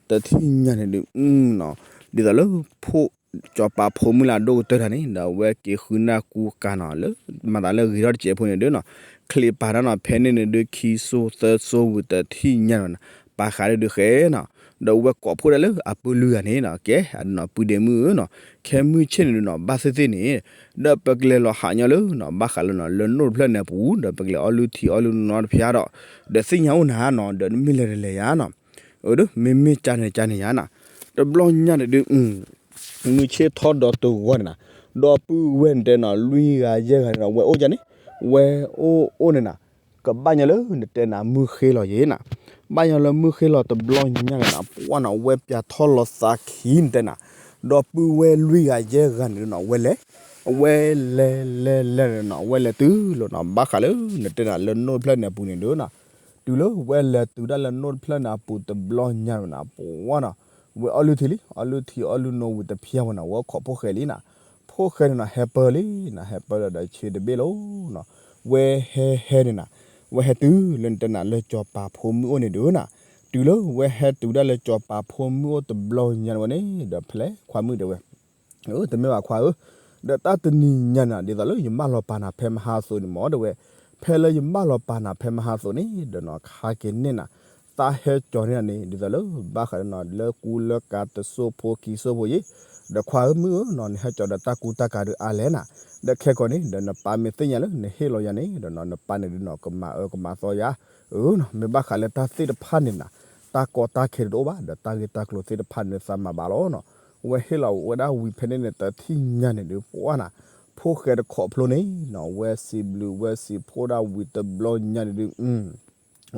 တထံၣ်ညါန့ၣ်ဒုး ဒ်သိးလၢ ဖိ ကၠီၤပၤဖိမုၣ်လၢအဒိၣ်ကတၢၢ်တၢ်န့ၣ် ဒီးအဝဲက့ၤဃုနၢ်ကူကၤနီၤ လၢမၤသးလၢဂ့ၤထီၣ်တစဲးဖိန့ၣ်ဒုးနီၤ, ချံးပာ်တၢ်နီၤ ဖဲန့ၣ်န့ၣ်ဒုး ခံစိသၢစိဝံၤတထံၣ်ညါနီၤ, ပာ်ဃာ်ဒုးဒုးဃဲနီၤ, ဒီးအဝဲကိးဖှိၣ်ဒၣ်လၢအပုၢ်လွံၢ်ဂၤန့ၣ်နီၤ, ကဲ အဒုးနီၤ ပုၢ်ဒ့မုၣ်ဧၢနီၤ, ခဲမုၢ်ဆ့ၣ်န့ၣ်ဒုးနီၤ ဘၣ်သ့ၣ်သ့ၣ်န့ၣ် ဒီးပကလဲၤလီၤဟးညီလၢနီၤ ဘၣ်ဃးလၢနီၤ လၢနိၣ်တဖျၢၣ်န့ၣ်အပူၤ ဒီးပကလဲၤအီလုၢ်ထံအီလုၢ်နီတဖျၢၣ်ဒီး ဒီးသ့ၣ်ညါအိၣ်နၤနီၤ ဒီးနမ့ၢ်လဲၤတလဲၤယါနီၤ, အဒုးမ့မ့ၢ်ကန့ၣ်ကန့ၣ်ယါနီၤ, တဘျီညါန့ၣ်ဒုး မုၢ်ဆ့ၣ်ထီၣ်ဒီးတဂီၤန့ၣ်နၤ, ဒီပုၢ်ဝဲၢ်န့ၣ်တဲနီၤ လွံၢ်ဂၤယဲၢ်ဂၤန့ၣ်ဒီး ဝဲအိၣ်ကန့ၣ်, ဝဲအိၣ်အိၣ်န့ၣ်နၤ, ကဘၣ်ညီလၢနတဲနၤ မုၢ်ဃ့လီၤယဲနၤ, ဘၣ်ညီလၢမုၢ်ဃ့လီၤတဘျီညါန့ၣ်နၤ ပှၢ်နီၤ ဝဲပၠးထီၣ်လီၤသးခံန့ၣ်တဲနၤ, ဒီပုၢ်ဝဲၢ်လွံၢ်ဂၤယဲၢ်ဂၤန့ၣ်နီၤ ဝဲလဲၤ, အဝဲလဲၤလဲၤလဲၤန့ၣ်နီၤ ဝဲလဲၤတုၤလီၤနီၤ ဘၣ်ဃးလၢနတဲနၤ လၢနိၣ်တဖျၢၣ်န့ၣ်အပူၤန့ၣ်ဒုးနီၤ, တုၤလၢဝဲလဲၤတုၤဒၣ်လၢနိၣ်တဖျၢၣ်န့ၣ်အပူၤတဘျီညါန့ၣ်နၤ ပှၢ်နီၤ, ဝဲအီလုၢ်ထံလံ အီလုၢ်ထံအီလုၢ်နိဝံၤတဖျၢၣ်ဝဲနီၤ ဝဲခိးဖိၣ်ဃဲလံနၤ, ဖိၣ်ဃဲန့ၣ်နီၤ ဟဲပၢလံနၤ ဟဲပၢလီၤဒီးဆ့တဘ့ၣ်လီၤနီၤ, ဝဲဟဲဟဲန့ၣ်နၤ, ဝဲဟဲတုၤလၢနတဲနၤလၢကၠီၤပၤဖိမုၣ်အိၣ်န့ၣ်ဒုးနၤ, တုၤလၢဝဲဟဲတုၤဒၣ်လၢကၠီၤပၤဖိမုၣ်အိၣ်တဘျီညါန့ၣ်ဝဲန့ၣ် ဒီးဖဲလဲၣ်ခွါမုၣ်တဲဝဲ တမ့ၢ်ဘၣ်ခွါဧၢ, ဒီးတၢ်တနံၤညါန့ၣ် ဒ်သိးလၢယမၢလီၤပာ်နၤဖဲမဟါအသိးန့ၣ်မ့ၢ်တဲဝဲ, ဖဲလၢယမၢလီၤပာ်နၤဖဲမဟါအသိးန့ၣ် ဒီးနီၤ ခါက့ၤန့ၢ်နၤ, သးဟဲကၠီၤန့ၢ်နၤန့ၣ် ဒ်သိးလၢ ဘၣ်ဃးဒီးနီၤ လၢကူလၢကၤတစိၢ်ဖိခံစိၢ်ဖိယံၤ, ဒီးခွါဧၢမုၣ်ဧၢနီၤ နဟဲကၠီၤဒီးတၢ်ကူတၢ်ကၤဒုးအါလဲၣ်နၤ, ဒီးခဲကိာ်န့ၣ် ဒီးနပၢ်မ့ၢ်သ့ၣ်ညါလၢနဟ့ၣ်လီၤယၤန့ၣ် ဒီးနီၤ နပၢ်န့ၣ်ဒုးနီၤ ကမၤအၢကမၤသီယၤ, အၢနီၤ မ့ၢ်ဘၣ်ဃးလၢတၢ်သ့ၣ်တဖၣ်န့ၣ်နၤ, တၢ်ကီတၢ်ခဲတအိၣ်ဘၣ် ဒီးတၢ်ဂ့ၢ်တၢ်ကျိၤသ့ၣ်တဖၣ်န့ၣ်သးမၤဘၣ်လီၤနီၤ, ဝဲဟ့ၣ်လီၤဝဲဒၣ်ဝံၤဖဲန့ၣ်န့ၣ် တထံၣ်ညါန့ၣ်ဒုး ပှၢ်နၤ, ဖိၣ်ဃဲတခိးဖျိန့ၣ်နီၤ ဝဲစံးဘျုးဝဲစံးဖှိၣ်ဒၣ်ဝံၤတဘျီညါန့ၣ်ဒုး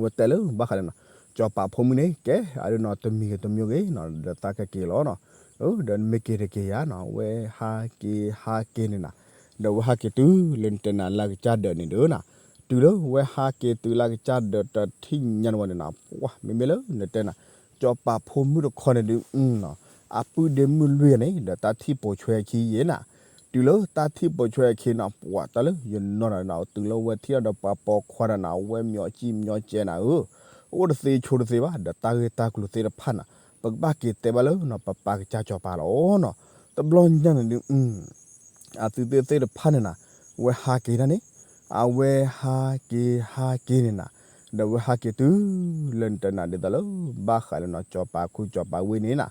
ဝဲတဲလၢဘၣ်ဃးဒီးနီၤ ကၠီၤပၤဖိမုၣ်န့ၣ် ကဲ အဒုးနီၤ တမံၤဂ့ၤတမံၤဂ့ၤနီၤ ဒီးသးကက့ၤလီၤနီၤ, ဒီးမ့ၢ်က့ၤတက့ၤယါနီၤ ဝဲဟးက့ၤဟးက့ၤန့ၣ်နၤ, ဒီးဝဲဟးက့ၤတုၤလၢနတဲနၤလၢကစၢ်ဒၢးန့ၣ်ဒုးနၤ, တုၤလၢဝဲဟးက့ၤတုၤလၢကစၢ်ဒၢးတထံၣ်ညါန့ၣ်ဝဲန့ၣ်နၤ ပှၢ် မ့မ့ၢ်လၢနတဲနၤ ကၠီၤပၤဖိမုၣ်တခီန့ၣ်ဒုး အပုၢ်ဒ့မုၣ်လွံၢ်ဂၤန့ၣ် ဒီးတၢ်ထံၣ်ပိာ်ဆွဲခံယဲနၤ, တုၤလၢတၢ်ထံၣ်ပိာ်ဆွဲအခံန့ၣ် ပှၤတၢ်လၢယနီၢ်တၢ်န့ၣ် တုၤလၢဝဲထံၣ်ဒီးပှၤပိာ်ခွါတၢ်န့ၣ် အဝဲမျီၣ်ကံမျီၣ်ကဲနၤဧၢ, အိၣ်တသ့ဆိတသ့ဘၣ် ဒီးတၢ်ဂ့ၢ်တၢ်ကျိၤသ့ၣ်တဖၣ်န့ၣ် ပကဘၣ်က့ၤတဲဘၣ်လၢနီၢ်ပပၢ်ကစၢ်စီၤပၤလီၤနီၤ. တဘျီညါန့ၣ်ဒုး အသုသ့ၣ်တဖၣ်န့ၣ်နီၤ ဝဲဟးက့ၤတၢ်န့ၣ် အဝဲဟးက့ၤဟးက့ၤန့ၣ်နီၤ, ဒီးဝဲဟးက့ၤတုၤလၢနတဲနၤဒ်သိးလၢ ဘၣ်ဃးလၢနီၢ်စီၤပၤခူစီၤပၤဝ့ၢ်န့ၣ်နီၤ,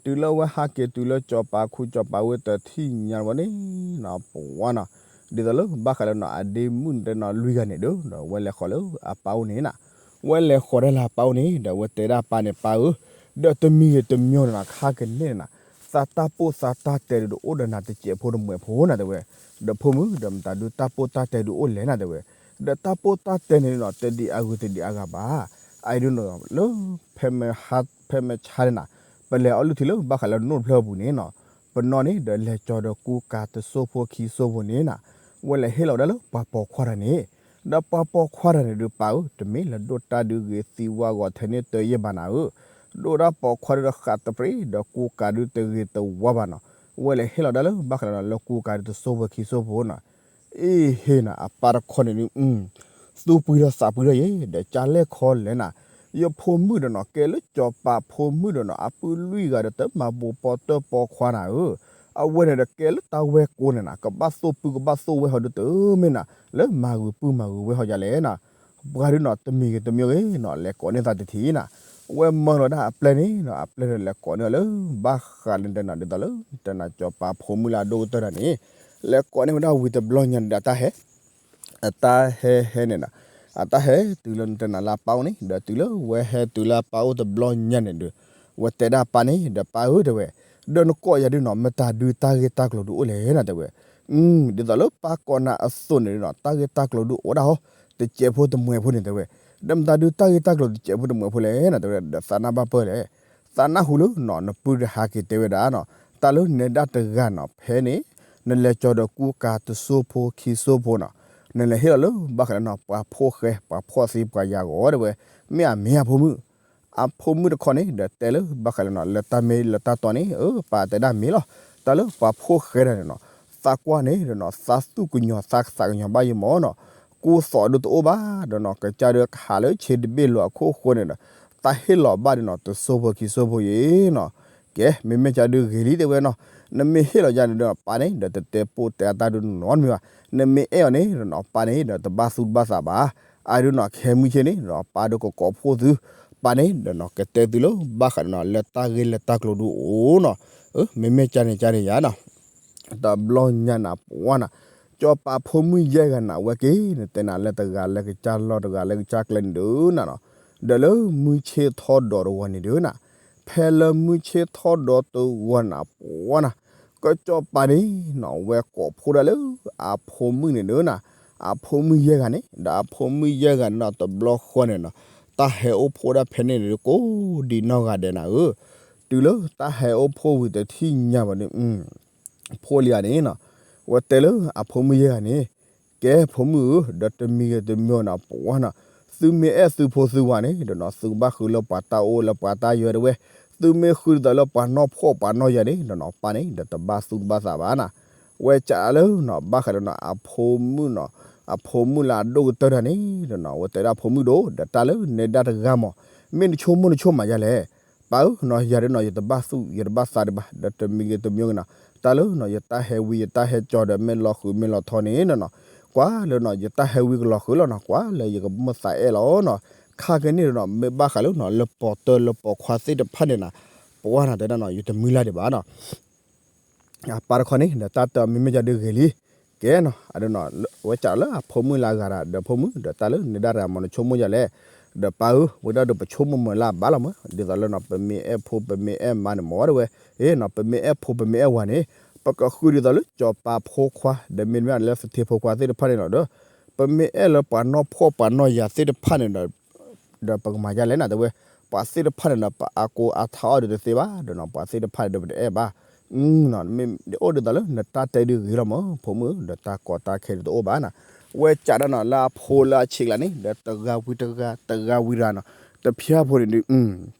တုၤလၢဝဲဟးက့ၤတုၤလၢစီၤပၤခူစီၤပၤဝ့ၢ်တထံၣ်ညါဝဲန့ၣ်နီၤ ပှၤနီၤ, ဒ်သိးလၢဘၣ်ဃးလၢနီၢ်အဒ့မုၣ်နတဲနီၤလွံၢ်ဂၤန့ၣ်ဒီး ဒီးဝဲလဲၤဃီၤလၢအပၢ်အိၣ်န့ၣ်နီၤ, ဝဲလဲၤဃီၤတၢ်လၢအပၢ်အိၣ်န့ၣ် ဒီးဝဲတဲဒၣ်ပၢ်န့ၣ် ပၢ်ဧၢ, ဒီးတမံၤဂ့ၤတမံၤဂ့ၤန့ၣ်နီၤ ခါကန့ၣ်န့ၣ်နီၤ သးတၢ်ပိၢ်သးတၢ်တဲဒုးအိၣ်ဒီးနၤတစဲးဖိတမှဲးဖိနၤတဲဝဲ, ဒီးဖိမုၣ်ဒီးမတၤဒုးတၢ်ပိၢ်တၢ်တဲဒုးအိၣ်လဲၣ်နၤတဲဝဲ, ဒီးတၢ်ပိၢ်တၢ်တဲန့ၣ်နီၤ တဒံးအဂုၤတဒံးအဂၤဘၣ်, အအံၤဒုးနီၤ လၢ ဖဲမ့ၢ်ဆါန့ၣ်နီၤ ပလဲၤအီၣ်လုၢ်ထံလၢဘၣ်ဃးလၢနိၣ်တဖျၢၣ်အပူၤန့ၣ်နီၤ, ပနီၢ်န့ၣ်ဒီးလဲၤကၠီၤဒီးကူကၤတစိၢ်ဖိခံစိၢ်ဖိန့ၣ်နီၤ, ဝဲလဲၤဟ့ၣ်လီၤဝဲဒၣ်လၢပှၤပိာ်ခွါတၢ်န့ၣ်, ဒီးပှၤပိာ်ခွါတၢ်န့ၣ်ဒုးပၢ်ဧၢ တမ့ၢ်လၢဒိၣ်တၢ်ဒုးဂ့ၤသံဝါဂီၤထဲန့ၣ်တယဲၢ်ဘၣ်နၤဧၢ, ဒိၣ်ဒၣ်ပိာ်ခွါဒုးဒီးဃးတပှ့ၤဒီးကူကၤဒုးတဂ့ၤတဝါဘၣ်နီၤ, ဝဲလဲၤဟ့ၣ်လီၤဝဲဒၣ်လၢဘၣ်ဃးလၢနီၤ လၢကူကၤဒုးတစိၢ်ဖိခံစိၢ်ဖိနီၤ အ့ဟ့ၣ်နီၤ အပၢ်တခီန့ၣ်ဒုး သူပှံၤထီၣ်သးပှံၤထီၣ်ယဲ ဒီးကၢ်လဲၣ်ခီလဲၣ်နၤ, ယဖိမုၣ်ဒီးနီၤ ကဲလၢစီၤပၤဖိမုၣ်ဒီးနီၤ အပုၢ်လွံၢ်ဂၤဒီးတမၤဘိးပီၣ်တၢၣ်ပိာ်ခွါနၤဧၢ, အဝဲန့ၣ်ဒီးကဲလၢတၢ်ဝဲၢ်ကိန့ၣ်နၤ ကဘၣ်သိၣ်ပုၢ်ကဘၣ်သိၣ်ဝဲၢ်ဟီဒုးတမ့ၢ်နၤ လၢမၤဂုာ်ပုၢ်မၤဂုာ်ဝဲၢ်ဟီဒ်လဲၣ်နၤ, ပှၤဒုးနီၤ တမံၤဂ့ၤတမံၤဂ့ၤနီၤ လဲၤကိးန့ၢ်သးတထံၣ်နၤ, ဝဲမၢလီၤဒၣ်အပျဲၢ်န့ၣ်နီၤ အပျဲၢ်န့ၣ်လဲၤကိးန့ၢ်အီၤလၢ ဘၣ်ဃးလၢနတဲနၤဒ်သိးလၢ တနၤစီၤပၤဖိမုၣ်လၢအဒိၣ်ကတၢၢ်တၢ်န့ၣ်, လဲၤကိးန့ၢ်ဝဲဒၣ်ဝံၤတဘျီညါန့ၣ်ဒီးတၢ်ဟဲ အတၢ်ဟဲဟဲန့ၣ်နီၤ, အတၢ်ဟဲတုၤလၢနတဲနၤလၢအပၢ်အိၣ်န့ၣ် ဒီးတုၤလၢဝဲဟဲတုၤလၢအပၢ်အိၣ်တဘျီညါန့ၣ်ဒီး, ဝဲတဲဒၣ်ပၢ်န့ၣ် ဒီးပၢ်ဧၢတဲဝဲ, ဒီးနကိးယၤဒုးနီၤ မတၤဒုးတၢ်ဂ့ၢ်တၢ်ကျိၤဒုးအိၣ်လဲၣ်နၤတဲဝဲ, ဒ်သိးလၢပၢ်ကိးနၤအသိးန့ၣ်ဒီးနီၤ တၢ်ဂ့ၢ်တၢ်ကျိၤဒုးအိၣ်ဒၣ်ဟီ တစဲးဖိတမှဲးဖိန့ၣ်တဲဝဲ, ဒီးမတၤဒုးတၢ်ဂ့ၢ်တၢ်ကျိၤတစဲးဖိတမှဲးဖိလဲၣ်နၤတဲဝဲ ဒီးသးနၢ်ဘၣ်ပၢၢ်လဲၣ် သးနၢ်ဟူလၢနီၤ နပုၢ်တဟးက့ၤတဲဝဲဒၣ်နီၤ, တၢ်လၢနဲဒၣ်တဂၤနီၤ ဖဲန့ၣ် နလဲၤကၠီၤဒီးကူကၤတစိၢ်ဖိခံစိၢ်ဖိနီၤ, နလဲၤဟ့ၣ်လီၤလၢဘၣ်ဃးလၢနီၤ ပှၤဖိၣ်ဃဲ ပှၤဖှီၣ်သံပှၤယၤဂီၤတဲဝဲ, မ့ၢ်အမ့ၢ်အဖိမုၣ် အဖိမုၣ်တခီန့ၣ် ဒီးတဲလၢဘၣ်ဃးလၢနီၤ လၢတၢ်မ့ၢ်လၢတၢ်တီန့ၣ် အၢ ပၢ်တဲဒၣ်မ့ၢ်လီၤ, တၢ်လၢပှၤဖိၣ်ဃဲတၢ်န့ၣ်နီၤ သးကွၢ်န့ၣ်ဒီးနီၤ သးသူၣ်ကညီၤသးကသးကညီၤဘၣ်ယံၤမးနီၤ, ကူသိးဒုးတအိၣ်ဘၣ်ဒီးနီၤ ကစၢ်ဒုးကဟးလၢဆ့တဘ့ၣ်လိၤအခိၣ်ဃိန့ၣ်ဒီး သးဟ့ၣ်လီၤဘၣ်ဒီးနီၤ တစိၢ်ဖိခံစိၢ်ဖိယံၤနီၤ, ကဲ မ့မ့ၢ်ကၢ်ဒုးဂ့ၤလံတဲဝဲနီၤ, နမ့ၢ်ဟ့ၣ်လီၤယၤန့ၣ်ဒီး ပၢ်န့ၣ်ဒီးတတဲပိာ်တဲအတၢ်ဒုးနီတမံၤဘၣ်, နမ့ၢ်အဲၣ်အီၤန့ၣ်ဒီးနီၤ ပၢ်န့ၣ်ဒီးတဘၣ်သူၣ်တဘၣ်သးဘၣ်, အဒုးနီၤ ခဲမုၢ်ဆ့ၣ်န့ၣ်ဒီး ပၢ်ဒုးကကိးဖှိၣ်သု, ပၢ်န့ၣ်ဒီးနီၤ ကတဲသုလၢဘၣ်ဃးဒီးနီၤ လၢတၢ်ဂ့ၢ်လၢတၢ်ကျိၤဒုးအိၣ်နီၤ, မ့မ့ၢ်ကၢ်န့ၣ်ကၢ်န့ၣ်ယၤနီၤ တဘျီညါနၤပှၤနၤ, စီၤပၤဖိမုၣ်ယဲၢ်ဂၤနၤ အဝဲက့ၤနတဲနၤလၢတဂၤလၢကစၢ်လီၢ်တဂၤလၢကစၢ်ကျဲန့ၣ်ဒုးနၤနီၤ, ဒီးလၢမုၢ်ဆ့ၣ်ထီၣ်ဒီးတဝီၤန့ၣ်ဒုးနၤ, ဖဲလၢမုၢ်ဆ့ၣ်ထီၣ်ဒီးတဝီၤနၤပှၤနၤ, ကစီၤပၤန့ၣ်နီၤ ဝဲကိးဖှိၣ်ဒၣ်လၢ အဖိမုၣ်န့ၣ်ဒုးနၤ, အဖိမုၣ်ယဲၢ်ဂၤန့ၣ် ဒီးအဖိမုၣ်ယဲၢ်ဂၤန့ၣ်နီၤ တဘျီဃီန့ၣ်နီၤ, တၢ်ဟဲအိၣ်ဖှိၣ်ဒၣ်ဖဲန့ၣ်န့ၣ်ဒုး ကိးဒံးနီၢ်ဂၤဒဲးနၤဧၢ, တုၤလၢတၢ်ဟဲအိၣ်ဖှိၣ်ဝံၤတထံၣ်ညါဘၣ်န့ၣ် ဖိလံၤဂၤန့ၣ်နီၤ, ဝဲတဲလၢအဖိမုၣ်ယဲၢ်ဂၤန့ၣ်, ကဲဖိမုၣ်ဧၢ, ဒီးတမံၤဂ့ၤတမံၤနီၤ ပှၤနီၤ, သုမ့ၢ်အဲၣ်သုဖိသုဝၤန့ၣ် ဒီးနီၤ သုကဘၣ်ဃုလၢပှၤတၢ်အိၣ်လၢပှၤတၢ်ယၢၤတဲဝဲ, သုမ့ၢ်ဃုဒ်သိးလၢပှၤနီၢ်ဖှီၣ်ပှၤနီၢ်ယၤန့ၣ် ဒီးနီၤ ပၢ်န့ၣ် ဒီးတဘၣ်သူၣ်တဘၣ်သးဘၣ်နီၤ, ဝဲစံးလၢနီၤ ဘၣ်ဃးဒီးနီၤ အဖိမုၣ်နီၤ, အဖိမုၣ်လၢအဒိၣ်ကတၢၢ်တၢ်န့ၣ် ဒီးနီၤ ဝဲတဲဒၣ်ဖိမုၣ်ဒိၣ် ဒီးတၢ်လၢနဲဒၣ်တဂၤမး, မ့ၢ်နဆိကမိၣ်နဆိကမးယၤလဲၣ် ပၢ်ဧၢနီၤ ယၤဒုးနီၤ ယတဘၣ်သူၣ် ယတဘၣ်သးဒံးဘၣ် ဒီးတမံၤဂ့ၤတမံၤဂ့ၤနီၤ, တၢ်လၢနီၤ ယတၢ်ဟဲဝံၤ ယတၢ်ဟဲကၠီၤဒီး မ့ၢ်လီၤဃုာ်မ့ၢ်လီၤထီန့ၣ်နီၤ, ကွၢ်လၢနီၤ ယတၢ်ဟဲဝံၤကလီၤဃုာ်လီၤနီၤ, ကွၢ်လၢယကမ့ၢ်သးအဲၣ်လီၤနီၤ, ခါကန့ၣ်ဒီးနီၤ မ့ၢ်ဘၣ်ဃးလၢနီၤ လၢပီၤတၢၢ်လၢပီၤခွါသ့ၣ်တဖၣ်န့ၣ်နီၤ, ပှၤနီၤတဲဒၣ်နီၤ ယတမုၢ်လၢ်ဒံးဘၣ်နီၤ အပၢ်တခီန့ၣ် ဒီးတၢ်တမ့မ့ၢ်ကဒီးဂ့ၤလံ, ကဲနီၤ အဒိနီၤ ဝဲစံးလၢအဖိမုၣ်လၢအဂၤဒီး ဒီးဖိမုၣ် ဒီးတၢ်လၢနဲဒၣ်တဂၤမး နဆိကမိၣ်ယၤလဲၣ်, ဒီးပၢ်ဧၢ ဝဲဒၣ်ဒီးပဆိကမိၣ်မၤလၢအဘၣ်လီၤမး ဒ်သိးလၢနီၤ ပမ့ၢ်အဲၣ်ဖိပမ့ၢ်အဲၣ်မါန့ၣ်မး တဲဝဲ, အ့နီၤ ပမ့ၢ်အဲၣ်ဖိပမ့ၢ်အဲၣ်ဝၤန့ၣ် ပကဃုဒ်သိးလၢစီၤပၤဖိခွါ ဒီးမ့တမ့ၢ်လၢသထ့ဖိခွါသ့ၣ်တဖၣ်န့ၣ်လီၤဒီး, ပမ့ၢ်အဲၣ်လၢပှၤနီၢ်ဖှီၣ်ပှၤနီၢ်ယၤသ့ၣ်တဖၣ်န့ၣ်ဒီး ဒီးပကမၤယၤလဲၣ်နီၤ တဲဝဲ, ပှၤသ့ၣ်တဖၣ်န့ၣ်ဒီး ပအါကိအါထါအီၣ်ဒီးတသ့ဘၣ် ဒီးနီၤ ပှၤသ့ၣ်တဖၣ်န့ၣ်ဒီးပတအဲၣ်ဘၣ်, မ့ၢ်အိၣ်ဒ်သိးလၢနတၢ်တဲဒုးဂ့ၤလီၤမး ဖိမုၣ် ဒီးတၢ်ကီတၢ်ခဲဒုးတအိၣ်ဘၣ်နီၤ, ဝဲစံးဒၣ်နီၤ လၢအဖိလၢအဆံးကျါန့ၣ် ဒီးတဂၤဝံၤတဂၤ တဂၤဝံၤတဂၤနီၤ, တဖျၢၣ်ဖိန့ၣ်ဒုး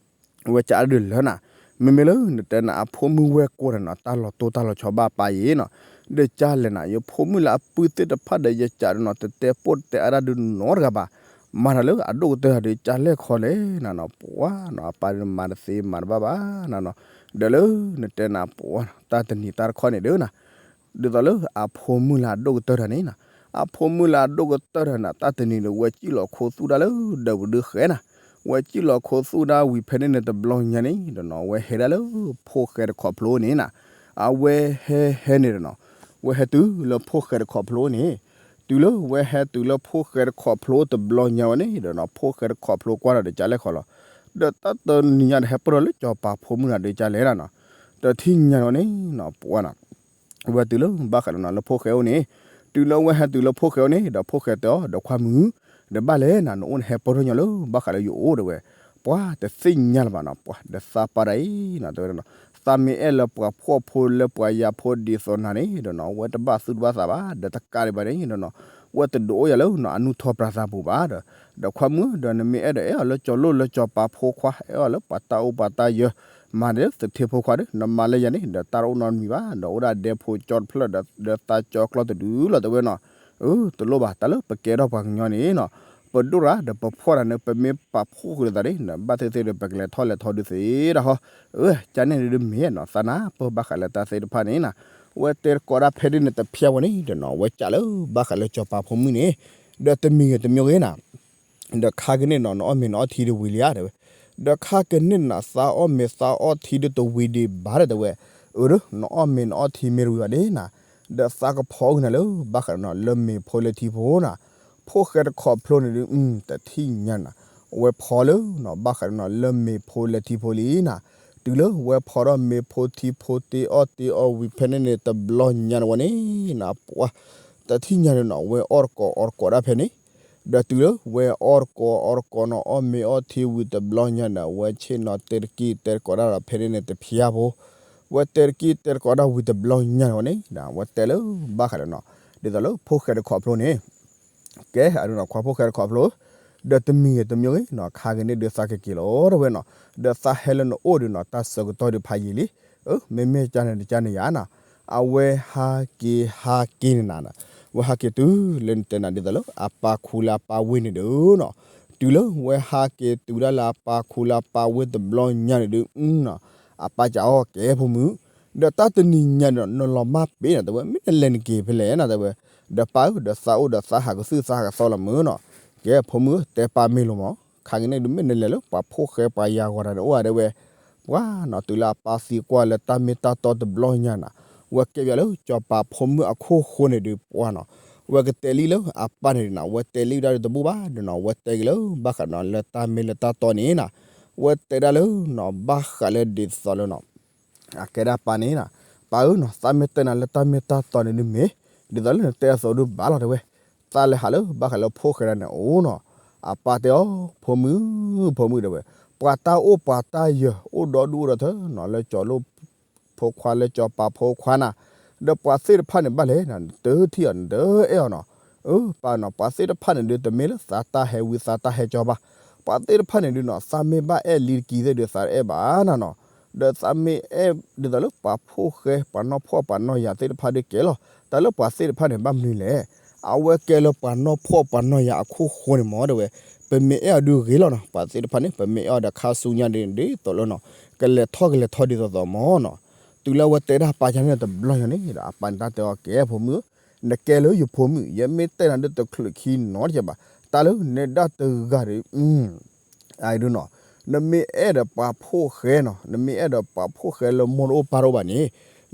ဝဲစံးဒၣ်ဒုးလၢနီၤ, မ့မ့ၢ်လၢနတဲနၤအဖိမုၣ်ဝဲၢ်ကိာ်တနီၤ တၢ်လီၤတိၢ်တၢ်လီၤဆီဘၣ်ပၢ်ယံၤနီၤ, ဒီးကလဲၣ်နၤ ယဖိမုၣ်လၢအပုၢ်သ့ၣ်တဖၣ်ဒီး ယကးဒီးနီၤ တတဲပိၢ်တတဲအါတၢ်ဒုးနီတဂၤဘၣ်. မၤတၢ်လၢအဒိၣ်ကတၢၢ်တၢ်ဒီး ကလဲၣ်ခီလဲၣ်နၤနီၤ ပှၤနီၤ အပၢ်ဒုးမၤတသ့မၤတဘၣ်ဘၣ်နၤနီၤ. ဒီးလၢနတဲနၤ ပှၤတၢ်တနံၤတၢ်တခီန့ၣ်ဒီးနၤ ဒ်သိးလၢအဖိမုၣ်လၢအဒိၣ်ကတၢၢ်တၢ်န့ၣ်နၤ, အဖိမုၣ်လၢအဒိၣ်ကတၢၢ်တၢ်န့ၣ် တၢ်တနံၤဒီး ဝဲစံၣ်လီၤခိသူၣ်တၢ်လၢဒၢးပူၤဒုးဃဲနၤ, ဝဲစံၣ်လီၤခိသူၣ်တၢ်ဝံၤဖဲန့ၣ်န့ၣ် တဘျီညါန့ၣ်ဒီးနီၤ ဝဲဟဲဒၣ်လၢဖိၣ်ဃဲတခီဖျိန့ၣ်နၤ, အဝဲဟဲဟဲန့ၣ်ဒီးနီၤ ဝဲဟဲတုၤလၢဖိၣ်ဃဲတခီဖျိန့ၣ်, တုၤလၢဝဲဟဲတုၤလၢဖိၣ်ဃဲတခီဖျိတဘျီညါဝဲန့ၣ်ဒီးနီၤ ဖိၣ်ဃဲတခီဖျိကွၢ်ဒီး ကလဲၣ်ခီလီၤ. ဒီးတၢ်တနံၤညါဒီး ဟဲပၢၢ်ထီၣ်လၢစီၤပၤဖိမုၣ်နၤဒီး ကလဲၣ်နၤနီၤ, တထံၣ်ညါဒီးန့ၣ်နီၤ ပှၤနီၤ ဝဲတုၤလၢဘၣ်ဃးဒီးနီၤ လၢဖိၣ်ဃဲအိၣ်န့ၣ်, တုၤလၢဝဲဟဲတုၤလၢဖိၣ်ဃဲအိၣ်န့ၣ် ဒီးဖိၣ်ဃဲတဲအီၤ ဒီးခွါမုၣ်, ဒီးဘၣ်လဲၣ်နၤ နအိၣ်နဟဲပၢၢ်ထီၣ်ညီလၢဘၣ်ဃးလၢယအိၣ်တဲဝဲ, ပှၤတသ့ၣ်ညါလၢၤဘၣ်နီၤ ပှၤဒီးသးပှၢ်တၢ်အံၤနီၤ တဲဝဲနီၤ, သးမ့ၢ်အဲၣ်လၢပှၤဖှီၣ်ဖိလၢပှၤယာ်ဖိဒ်သိးနၤန့ၣ်ဒီးနီၤ ဝဲတဘၣ်သူၣ်တဘၣ်သးဘၣ် ဒီးတကးဒံးဘၣ်န့ၣ်ဒီးနီၤ ဝဲတဒိးအိၣ်ယၤလၢနီၤ အနုာ်ထီၣ်ပြးသးပူၤဘၣ်ဒီး, ဒီးခွါမုၣ် ဒီးနမ့ၢ်အဲၣ်ဒိးအဲၣ်အီၤလၢစီၤလိၣ်လၢစီၤပၤဖိခွါ အဲၣ်အီၤလၢပှၤတၢ်အိၣ်ပှၤတၢ်ယၢၤ မၤန့ၢ်လၢသထ့ဖိခွါဒီး နမၤလၢယၤန့ၣ် ဒီးတၢ်တအိၣ်နီတမံၤဘၣ် ဒီးအိၣ်ဒၣ်ဒဲဖိကၠီတဖျၢၣ်ဒီးသးကၠီကျီတဒုလီၤ တဲဝဲနီၤ, အၢ တလိၣ်ဘၣ် တၢ်လၢပကဲထီၣ်ပှၤကညီန့ၣ်နီၤ, ပဒိၣ်ရၤဒီးပဖှီၣ်တၢ်န့ၣ် ပမ့ၢ်ပာ်ဖှိၣ်ဃုာ်လိာ်သးန့ၣ် ဘၣ်သ့ၣ်သ့ၣ်ဒီး ပကလဲၤထီၣ်လဲၤထီဒုးသ့ဒၣ်ဟီ, အၢ ကန့ၣ်ဒုးမ့ၢ်နီၤ သးနၢ်ပၢၢ်ဘၣ်ဃးလၢတၢ်သ့ၣ်တဖၣ်န့ၣ်နီၤ, ဝဲတဲတကိးဒၣ်ဖဲဒ်န့ၣ်တဖျါဝဲန့ၣ်ဒီးနီၤ ဝဲကးလၢဘၣ်ဃးလၢစီၤပၤဖိမုၣ်န့ၣ်, ဒီးတမံၤဂ့ၤတမံၤဂ့ၤနၤ ဒီးခါကန့ၣ်နီၤ နအီၣ်မ့ၤနအီထံဒုးဝံၤလံဧါ တဲဝဲ, ဒီးခါကန့ၣ်နၤ သးအီၣ်မ့ၤသးအီထံဒုးတဝံၤဒံးဘၣ်ဒီး တဲဝဲ, အၢ ဒီးနအီၣ်မ့ၤနအီထံမ့ၢ်တဝံၤဘၣ်ဒ်နၤ, ဒီးသးကဖီကနၤလၢဘၣ်ဃးဒီးနီၤ လၢမ့ၤဖိလၢထံဖိနၤ, ဖိၣ်ဃဲတခီဖျိန့ၣ်ဒုး တထံၣ်ညါနၤ, ဝဲဖီလၢနီၤ ဘၣ်ဃးဒီးနီၤ လၢမ့ၤဖိလၢထံဖိလံနၤ, တုၤလၢဝဲဖီထီၣ်မ့ၤဖိထံဖိတ့အီၣ်တ့အီဝံၤဖဲန့ၣ်န့ၣ် တဘျီညါန့ၣ်ဝဲန့ၣ်နၤ ပှၤ တထံၣ်ညါန့ၣ်နီၤ ဝဲအီၣ်တကိးအီတကိးဒၣ်ဖဲန့ၣ်, ဒီးတုၤလၢဝဲအီၣ်တကိးအီတကိးနီၤ အီၣ်မ့ၤအီထံဝံၤတဘျီညါန့ၣ် ဝဲဆ့ၣ်နီၤတဲတကံၢ်တဲတကိးဒၣ်ဒီးဖဲန့ၣ်န့ၣ်တဖျါဖိ, ဝဲတဲတကံၢ်တဲတကိးဒၣ်ဝံၤတဘျီညါန့ၣ်ဝဲန့ၣ် ဝဲတဲလၢဘၣ်ဃးဒီးနီၤ ဒ်သိးလၢဖိၣ်ဃဲတခီဖျိန့ၣ် ကဲ အဒိနီၤ ခွါဖိၣ်ဃဲတခီဖျိ, ဒီးတမံၤဂ့ၤတမံၤဂ့ၤနီၤ ခါကန့ၣ်ဒုးသးကက့ၤလီၤ တဲဝဲနီၤ, ဒီးသးဟဲလၢနအိၣ်ဒုးနီၤ တၢ်ဆၢကတီၢ်ဒုးဖးယံာ်လံ, အၢ မ့မ့ၢ်ကန့ၣ်တကန့ၣ်ယၤနၤ, အဝဲဟးက့ၤဟးက့ၤန့ၣ်နၤ, ဝဲဟးက့ၤတုၤလၢနတဲနၤဒ်သိးလၢ အပၢ်ခူလၢအပၢ်ဝ့ၢ်န့ၣ်ဒုးနီၤ, တုၤလၢဝဲဟးက့ၤတုၤဒၣ်လၢအပၢ်ခူလၢအပၢ်ဝ့ၢ်တဘျီညါန့ၣ်ဒုးနီၤ, အပၢ်ကးအီၤကဲဖိမုၣ်, ဒီးတၢ်တနံၤညါန့ၣ် နလီၤမၢ်ပ့ၤနၤ တဲဝဲ မ့ၢ်နလဲၤနက့ၤဖဲလဲၣ်နၤ တဲဝဲ, ဒီးပၢ်ဧၢ ဒီးသးအိၣ်ဒီးသးဟးကသုၣ်သးဟးကသီလီၤမုၢ်နီၤ, ကဲဖိမုၣ်ဧၢ တဲပၢ်မ့ၢ်လိာ်မး, ခါကန့ၣ်ဒုးမ့ၢ်နလဲၤလၢပှၤဖိၣ်ဃဲပှၤယာ်ဂီၤတၢ်န့ၣ်အိၣ်ဧါ တဲဝဲ, ပှၤနီၤ တုၤလၢအပၢ်သံကွၢ်လၢတၢ်မ့ၢ်တၢ်တီတဘျီညါနၤ, ဝဲကဲပၠးလၢစီၤပၤဖိမုၣ်အခိၣ်ဃိန့ၣ်ဒုးပှၤနီၤ, ဝဲကတဲလံလၢအပၢ်န့ၣ်ဒုးနီၤ ဝဲတဲလံဝဲဒၣ်ဒုးတဘူၣ်ဘၣ်ဒီးနီၤ ဝဲတဲက့ၤလၢဘၣ်ဃးနီၤ လၢတၢ်မ့ၢ်လၢတၢ်တီန့ၣ်နၤ, ဝဲတဲဒၣ်လၢနီၤ ဘၣ်ဃးလၢဒ်သိးလၢနီၤ အကဲဒၣ်ပၢ်န့ၣ်နၤ, ပၢ်ဧၢနီၤ သးမ့ၢ်တဲနၤလၢတၢ်မ့ၢ်တၢ်တီန့ၣ်ဒုးမ့ၢ်, ဒ်သိးလၢနတဲအသိးဒုးဘၣ်လီၤ တဲဝဲ, သးလဲၤဟးလၢဘၣ်ဃးလၢဖိၣ်ဃဲဒၣ်န့ၣ်အိၣ်နီၤ, အပၢ်တဲအီၤ ဖိမုၣ် ဖိမုၣ် တဲဝဲ, ပှၤတၢ်အိၣ်ပှၤတၢ်ယၢၤ အိၣ်ဒီဒူၣ်အိၣ်ဒီထၢနီၤ လၢစီၤလိၣ်ဖိခွါလၢစီၤပၤဖိခွါနၤ, ဒီးပှၤသ့ၣ်တဖၣ်န့ၣ်ဘၣ်လဲၣ်နၤ နတထံၣ်အီၤ နတအဲၣ်အီၤနီၤ, အၢ ပၢ်နီၤ ပှၤသ့ၣ်တဖၣ်န့ၣ်ဒုး တမ့ၢ်လၢသးတၢ်ဟဲဝံသးတၢ်ဟဲကၠီဘၣ်, ပှၤသ့ၣ်တဖၣ်န့ၣ်ဒုးနီၤ သးမ့ၢ်ဘၣ်အဲၣ်လံတက့ၢ်သ့ၣ်ဒုး သးတအဲၣ်ဘၣ်နၤနီၤ, ဒီးသးမ့ၢ်အဲၣ်ဒ်သိးလၢပှၤဖိၣ်ဃဲ ပှၤနီၢ်ဖှီၣ်ပှၤနီၢ်ယာ်သ့ၣ်တဖၣ်ဒုးကဲလီၤ, တၢ်လၢပှၤသ့ၣ်တဖၣ်န့ၣ် ဘၣ်မနုၤလဲၣ်, အဝဲကဲလၢပှၤနီၢ်ဖှီၣ်ပှၤနီၢ်ယာ်အခိၣ်ဃိန့ၣ်မး တဲဝဲ, ပမ့ၢ်အဲၣ်အီၤဒုးဂ့ၤလီၤနီၤ, ပှၤသ့ၣ်တဖၣ်န့ၣ် ပမ့ၢ်အဲၣ်အီၤဒီးခါဆူညါဒ်သိးလၢနီၤ ကလဲၤထီၣ်ကလဲၤထီဒ်သိးသိးမးနီၤ, တုၤလၢအဝဲတဲဒၣ်ပၢ်ကန့ၣ်တဘျီညါန့ၣ်ဒီး အပၢ်န့ၣ်တၢ်တဲအီၤ ကဲဖိမုၣ်ဧၢ, နကဲလၢယဖိမုၣ် ယမ့ၢ်တဲနၤဒုးတချုးခံနီတစဲးဘၣ်, တၢ်လၢနဲဒၣ်တဂၤဒီး အဒုနီၤ, နမ့ၢ်အဲၣ်ဒီးပှၤဖိၣ်ဃဲနီၤ နမ့ၢ်အဲၣ်ဒီးပှၤဖိၣ်ဃဲလၢမိၢ်တအိၣ်ပၢ်တအိၣ်ဘၣ်န့ၣ်,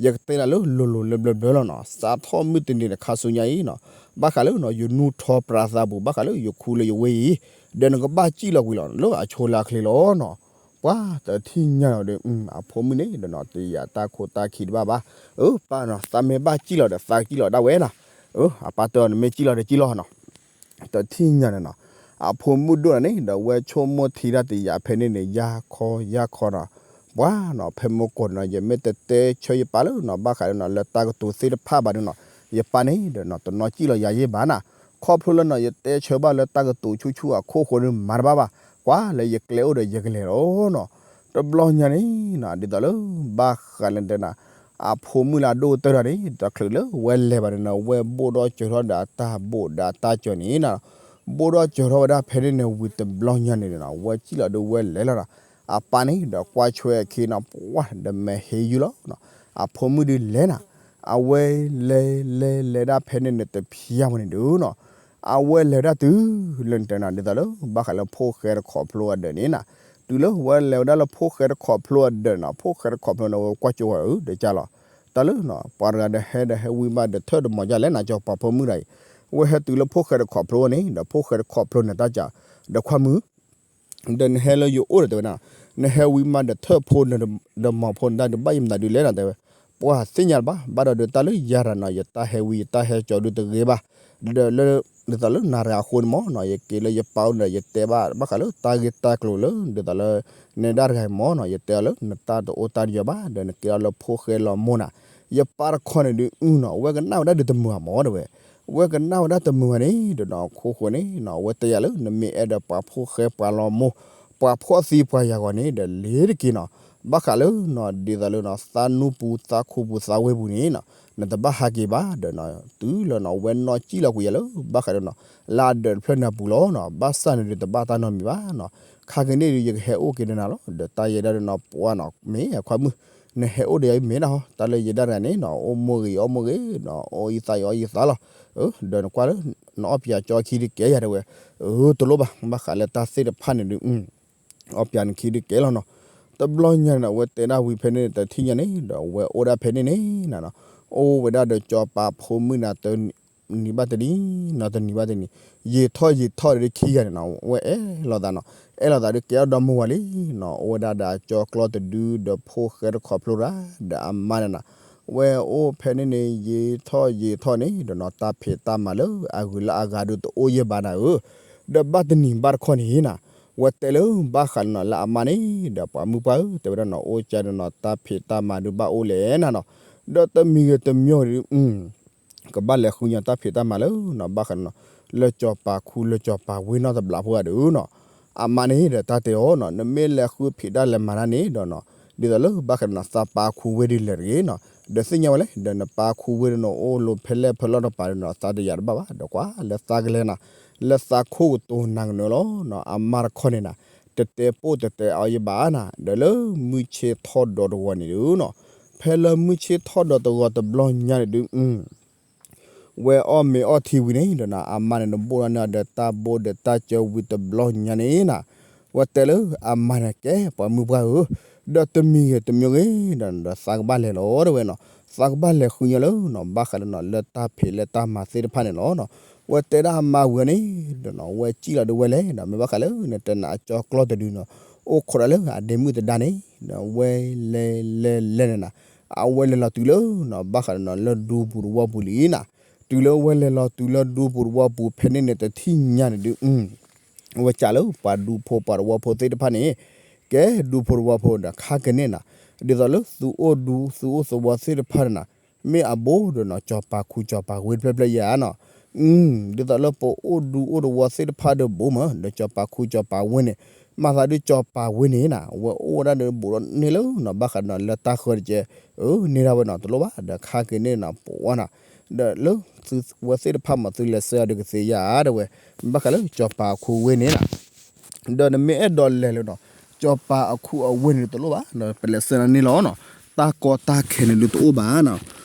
ယကတဲနၤလၢလိၤလိၤလၢဘျၢဘျၢလီၤနီၤ, စးထီၣ်မုၢ်တနံၤန့ၣ်ခါဆူညါအံၤနီၤ, ဘၣ်ဃးလၢနီၤ ယနုာ်ထီၣ်ပြးသးပူၤ ဘၣ်ဃးလၢယခူလၢယဝ့ၢ်အံၤ, ဒီးနကဘၣ်စံၣ်လီၤကွံာ်လီၤ လၢအဆိလၢအချ့လီၤနီၤ, ပှၤတထံၣ်ညါလီၤဒီး အဖိမုၣ်န့ၣ်ဒီးနီၤ တယာ်တၢ်ခိတၢ်ခံတဘၣ်ဘၣ်, အၢ ပၢ်နီၤ သးမ့ၢ်ဘၣ်စံၣ်လီၤဒီး သးကစံၣ်လီၤဒၣ်ဝဲနီၤ, အပၢ်တဲအီၤ နမ့ၢ်စံၣ်လီၤဒီးစံၣ်လီၤနီၤ တထံၣ်ညါန့ၣ်နီၤ, အဖိမုၣ်ဒိၣ်န့ၣ်ဒီး ဝဲဆိကမိၣ်ထံတၢ်တယာ်ဖဲန့ၣ်န့ၣ် ယၤခီယၤခီနီၤ, ပှၤနီၤ ဖဲမုၢ်ကိၢ်န့ၣ်နီၤ ယမ့ၢ်တတဲဆၢယပၢ်လၢနီၤ ဘၣ်ဃးဒီးနီၤ လၢတၢ်ကတိၤသ့ၣ်တဖၣ်ဘၣ်န့ၣ်နီၤ, ယပၢ်န့ၣ်ဒီးနီၤ တနီၤစံၣ်လီၤယၤယဲၢ်ဘၣ်နၤ, ခီဖျိလၢနီၤ ယတဲဆၢဘၣ်လၢတၢ်ကတိၤဆူၣ်ဆူၣ်အခိၣ်ဃိန့ၣ်မၤတဘၣ်ဘၣ်, ကွၢ်လၢယကျဲအိၣ်ဒီးယကလဲၤလီၤနီၤ, တဘျီညါန့ၣ်နီၤ ဒ်သိးလၢ ဘၣ်ဃးလၢတဲနၤ အဖိမုၣ်လၢအဒိၣ်ကတၢၢ်ထီၣ်န့ၣ် တချုးလၢဝဲလဲၤဘၣ်န့ၣ်နီၤ ဝဲဘိၣ်ဒီးစၢၤထီၣ်ဒီးအတၢ်ဘိၣ်ဒီးအတၢ်စၢၤန့ၣ်နီၤ, ဘိၣ်ဒီးစၢၤထီၣ်ဝဲဒၣ်ဖဲန့ၣ်န့ၣ် ဝံၤတဘျီညါန့ၣ်နီၤ ဝဲစံၣ်လီၤဒုးဝဲလဲၤလီၤနီၤ, အပၢ်န့ၣ်ဒီးကွၢ်ဆွဲအခံနီၤ ပှၢ်ဒီးမဲာ်ဟ့ယုၢ်လီၤနီၤ, အဖိမုၣ်ဒုးလဲၤနၤ, အဝဲလဲၤလဲၤလဲၤဒၣ်ဖဲန့ၣ်န့ၣ် တဖျါဝဲန့ၣ်ဒုးနီၤ အဝဲလဲၤဝဲဒၣ်တုၤလၢနတဲနၤ ဒ်သိးလၢဘၣ်ဃးလၢဖိၣ်ဃဲတခီဖျိအဒၢးန့ၣ်နၤ, တုၤလၢဝဲလဲၤဝဲဒၣ်လၢဖိၣ်ဃဲတခီဖျိအဒၢးနီၤ ဖိၣ်ဃဲတခီဖျိန့ၣ် ဝဲကွၢ်ကၠိဝဲဧၢဒီးကၢ်လီၤ, တၢ်လၢ ပှၤတဂၤဒီးဟဲဒီးဟဲဝံမးဒီးထၢၣ်ဒီးမီၤဒ်လဲၣ်နၤ ကၠီၤပၤဖိမုၣ်တဂၤအံၤ, ဝဲဟဲတုၤလၢဖိၣ်ဃဲတခီဖျိန့ၣ် ဒီးဖိၣ်ဃဲတခီဖျိန့ၣ် တၢ်ကး ဒီးခွါမုၣ် ဒီးနဟဲလၢယအိၣ်ဒီးတဲဝဲဒၣ်, နဟဲဝံမးဒီးထၢၣ်ဖိဒီးမီၤဖိန့ၣ် တၢ်ဒုးဘၣ်ယမတၤဒုးလဲၣ်နၤတဲဝဲ, ပှၤသ့ၣ်ညါတဘၣ် ဘၣ်ဒီးဒုးတၢ်လၢယၤတဂၤနီၤ ယတၢ်ဟဲဝံ ယတၢ်ဟဲကၠီဒုးတဂ့ၤဘၣ်, ဒီးလၢ ဒ်သိးလၢနၤတဂၤအဃိန့ၣ်မီၢ်နီၤ ယက့ၤလၢယပၢ်အိၣ်ဒီး ယတဲဘၣ်ဘၣ်ဃးလၢတၢ်ဂ့ၢ်တၢ်ကျိၤလၢ ဒ်သိးလၢ နဲဒၣ်တဂၤအံၤမီၢ်နီၤ ယတဲအီၤလၢ နတၢ်တအိၣ်တၢ်တယီၤဘၣ် ဒီးနက့ၤအီၤလၢဖိၣ်ဃဲလီၤမိၢ်နၤ, ယပၢ်တခီန့ၣ်ဒုးအုနီၤ ဝဲကနၣ်ဝဲဒၣ်ဒုးတမုာ်ဘၣ်မီၢ်တဲဝဲ, ဝဲကနၣ်ဝဲဒၣ်တမုာ်ဘၣ်န့ၣ် ဒီးနီၤခိၣ်ဃိန့ၣ်နီၤ အဝဲတဲယၤလၢ နမ့ၢ်အဲၣ်ဒိးပှၤဖိၣ်ဃဲပှၤလီၤမိၢ် ပှၤဖှီၣ်သံပှၤယၤဂီၤန့ၣ် ဒီးလ့ၤတက့ၤနီၤ, ဘၣ်ဃးလၢနီၤ ဒ်သိးလၢနီၤ သးနူပူၤသးခိပူၤသးဝ့ၢ်ပူၤန့ၣ်နီၤ နတဘၣ်ဟးက့ၤဘၣ် ဒီးနီၤ တုၤလၢနီၤ ဝဲနီၢ်ကံၣ်လီၤကွံာ်ယၤလၢ ဘၣ်ဃးဒီးနီၤ လၢအဒၢးတဖျၢၣ်န့ၣ်အပူၤလီၤနီၤ ဘၣ်ဆၣ်န့ၣ်ဒုးတဘၣ်တၢ်နီတမံၤဘၣ်နီၤ, ခါက့ၤန့ၣ်ဒုး ယကဟဲအိၣ်က့ၤဒီးနၤလီၤ ဒီးတၢ်ယဲဒၣ်ဒီးနီၤ ပှၤနီၤ မ့ၢ်ခွါမုၣ် နဟဲအိၣ်ဒီးယၤအံၤမ့ၢ်ဒၣ်ဟီ တၢ်လၢယဲဒၣ်တဂၤန့ၣ်နီၤ အိၣ်မိၢ်ဂ့ၤအီၣ်မိၢ်ဂ့ၤနီၤ အိၣ်အံသးအံအီအံသးလီၤ, ဒီးနကွၢ်လၢ နအီၣ်ပၠးကၠီခံဒုးကဲယၤတဲဝဲ, တလိၣ်ဘၣ် ဘၣ်ဃးလၢတၢ်သ့ၣ်တဖၣ်န့ၣ်ဒုး အီၣ်ပၠးနခံဒုးကဲလီၤနီၤ, တဘျီညါန့ၣ်နီၤ အဝဲတဲဒၣ်ဝံၤဖဲန့ၣ်န့ၣ် တထံၣ်ညါန့ၣ်ဒီး အဝဲအိၣ်ဒၣ်ဖဲန့ၣ်န့ၣ်နၤနီၤ, အိၣ်ဝဲဒၣ်ဒီးကၠီၤပၤဖိမုၣ်နၤ တနံၤဘၣ်တနံၤ နီၤတနံၤဘၣ်တနံၤ, ယံာ်ထီၣ်ယံာ်ထီၣ်ဒီးခံဂၤန့ၣ်နီၤ အဝဲအဲၣ်လိာ်သးနီၤ, အဲၣ်လိာ်သးဒီးကဲထီၣ်ဒီမါဝၤလံနီၤ, အိၣ်ဝဲဒၣ်ဒီးအကၠီကျီၢ်တဒု ဒီးဖိၣ်ဃဲတခီဖျိတၢ် ဒီးအမါန့ၣ်နၤ, ဝဲအိၣ်ဖဲန့ၣ်န့ၣ် ယံာ်ထီၣ်ယံာ်ထီၣ်န့ၣ်ဒီးနီၤ တၢ်ဖံးတၢ်မၤလၢအဂုၤလၢအဂၤဒုးတအိၣ်ယဲၢ်ဘၣ်နၤဧၢ, ဒီးဘၣ်တနံၤဘၣ်တခီန့ၣ်နၤ, ဝဲတဲလၢဘၣ်ဃးန့ၣ်နီၤ လၢအမါန့ၣ် ဒီးပှၤမုၣ်ပှၢ်ဧၢ တဲဝဲဒၣ်နီၤ အိၣ်ကၢ်ဒီးနီၤ တၢ်ဖံးတၢ်မၤဒုးဘၣ်အိၣ်လဲၣ်နၤနီၤ, ဒီးတမံၤဂ့ၤတမံၤဂ့ၤဒုး ကဘၣ်လဲၤဃုညီတၢ်ဖံးတၢ်မၤလၢနီၤ ဘၣ်ဃးဒီးနီၤ လၢကၠီၤပၤခူလၢကၠီၤပၤဝ့ၢ်နီတဘျီဖိဂၤဒုးနီၤ, အမါန့ၣ်ဒီးတၢ်တဲအီၤနီၤ နမ့ၢ်လဲၤဃုဖံးတၢ်လဲၤမၤတၢ်န့ၣ်ဒီးနီၤ ဒ်သိးလၢဘၣ်ဃးဒီးနီၤ သးပၤခူဝ့ၢ်ဒ်လဲၣ်တဂ့ၤနီၤ, ဒီးသ့ၣ်ညါဝဲလဲၣ် ဒီးနပၤခူဝ့ၢ်ဒ်နီၤ အိၣ်လီၤဖဲလဲၣ်ဖဲလဲၣ်တပၤဒ်နီၤ သးတယာ်တဘၣ်ဘၣ် ဒီးကွၢ်လၢသးကလဲၤနၤ လၢသးခိၣ်ကတိၤနၤကနၢလီၤနီၤ, အမါတခီန့ၣ်နၤ တတဲပိၢ်တတဲအီၤယဘၣ်နၤ ဒီးလၢမုၢ်ဆ့ၣ်ထီၣ်ဒီးတဂီၤန့ၣ်ဒုးနီၤ, ဖဲလၢမုၢ်ဆ့ၣ်ထီၣ်ဒီးတဂီၤတဘျီညါန့ၣ်ဒုး ဝဲအီၣ်မ့ၤအီၣ်ထံဝံၤန့ၣ်ဒီးနၤ အမါန့ၣ် နဘိၣ်ဒီးန့ၢ်အီၤဒီးတၢ်ဘိၣ်ဒီးတၢ်စၢၤဝံၤတဘျီညါန့ၣ်နၤ, ဝဲတဲလၢအမါန့ၣ် ကဲပှၤမုၣ်ပှၢ်ဧၢ, ဒီးတမံၤဂ့ၤတမံၤဂ့ၤဒီး ဒီးသးကဘၣ်လဲၤလီၤတဲဝဲနီၤ, သးကဘၣ်လဲၤဃုညီလၢနီၤ ဘၣ်ဃးဒီးနီၤ လၢတၢ်ဖံးလၢတၢ်မၤသ့ၣ်တဖၣ်န့ၣ်လီၤနီၤ, ဝဲတဲဒၣ်အမါဝံၤန့ၣ်ဒီးနီၤ ဝဲစံၣ်လီၤဒုးဝဲလဲၣ်ဒီး မ့ၢ်ဘၣ်ဃးလၢနတဲနၤအကၠီကျီၢ်တဒုနီၤ အိၣ်ခိးဒီးလၢအဒ့မုၣ်သဒါန့ၣ်ဒီး ဝဲလဲၤလဲၤလဲၤန့ၣ်နၤ အဝဲလဲၤလီၤတုၤလၢနီၤ ဘၣ်ဃးဒီးနီၤ လၢဒူပူၤတဝီပူၤလံနၤ, တုၤလၢဝဲလဲၤလီၤတုၤလၢဒူပူၤတဝီပူၤဖဲန့ၣ်န့ၣ် တထံၣ်ညါန့ၣ်ဒုး ဝဲစံးလၢပှၤဒူဖိပှၤတဝီဖိသ့ၣ်တဖၣ်န့ၣ်, ကဲဒူဖိတဝီဖိဒီး ခါကန့ၣ်နၤ, ဒ်သိးလၢသုအိၣ်ဒူသုအိၣ်သဝီသ့ၣ်တဖၣ်န့ၣ်နၤ, မ့ၢ်အဘူးဒီးနီၤ ကၠီၤပၤခူကၠီၤပၤဝ့ၢ်တဖျၢၣ်ဖျၢၣ်ယၤနီၤ, ဒ်သိးလၢပအိၣ်ဒူအိၣ်သဝီသ့ၣ်တဖၣ်ဒီးဘူးမး ဒီးကၠီၤပၤခူကၠီၤပၤဝ့ၢ်န့ၣ် မၤသးဒ်ကၠီၤပၤဝ့ၢ်န့ၣ်နၤ ဝဲအိၣ်ဝဲဒၣ်ဒီးဘူးဒီးန့ၢ်လၢနီၤ ဘၣ်ဃးဒီးနီၤ လၢတၢ်ဃၢတကဲ, အၢ န့ၢ်ဒၣ်ဝဲနီၤ တလိၣ်ဘၣ် ဒီးခါက့ၤန့ၣ်နီၤ ပဝဲနီၤ, ဒီးလၢသုဝဲသ့ၣ်တဖၣ်မး သုလဲၤဆှၢအီၤဒီးကသ့ဧါ တဲဝဲ, ဘၣ်ဃးလၢကၠီၤပၤအခူအဝ့ၢ်န့ၣ်နီၤ ဒီးနမ့ၢ်အဲၣ်ဒိးလဲၤလၢနီၤ ကၠီၤပၤအခူအဝ့ၢ်န့ၣ်တလိၣ်ဘၣ်နီၤ ပလဲၤဆှၢနၤန့ၣ်လီၤနီၤ, တၢ်ကီတၢ်ခဲန့ၣ်ဒုးတအိၣ်ဘၣ်နီၤ,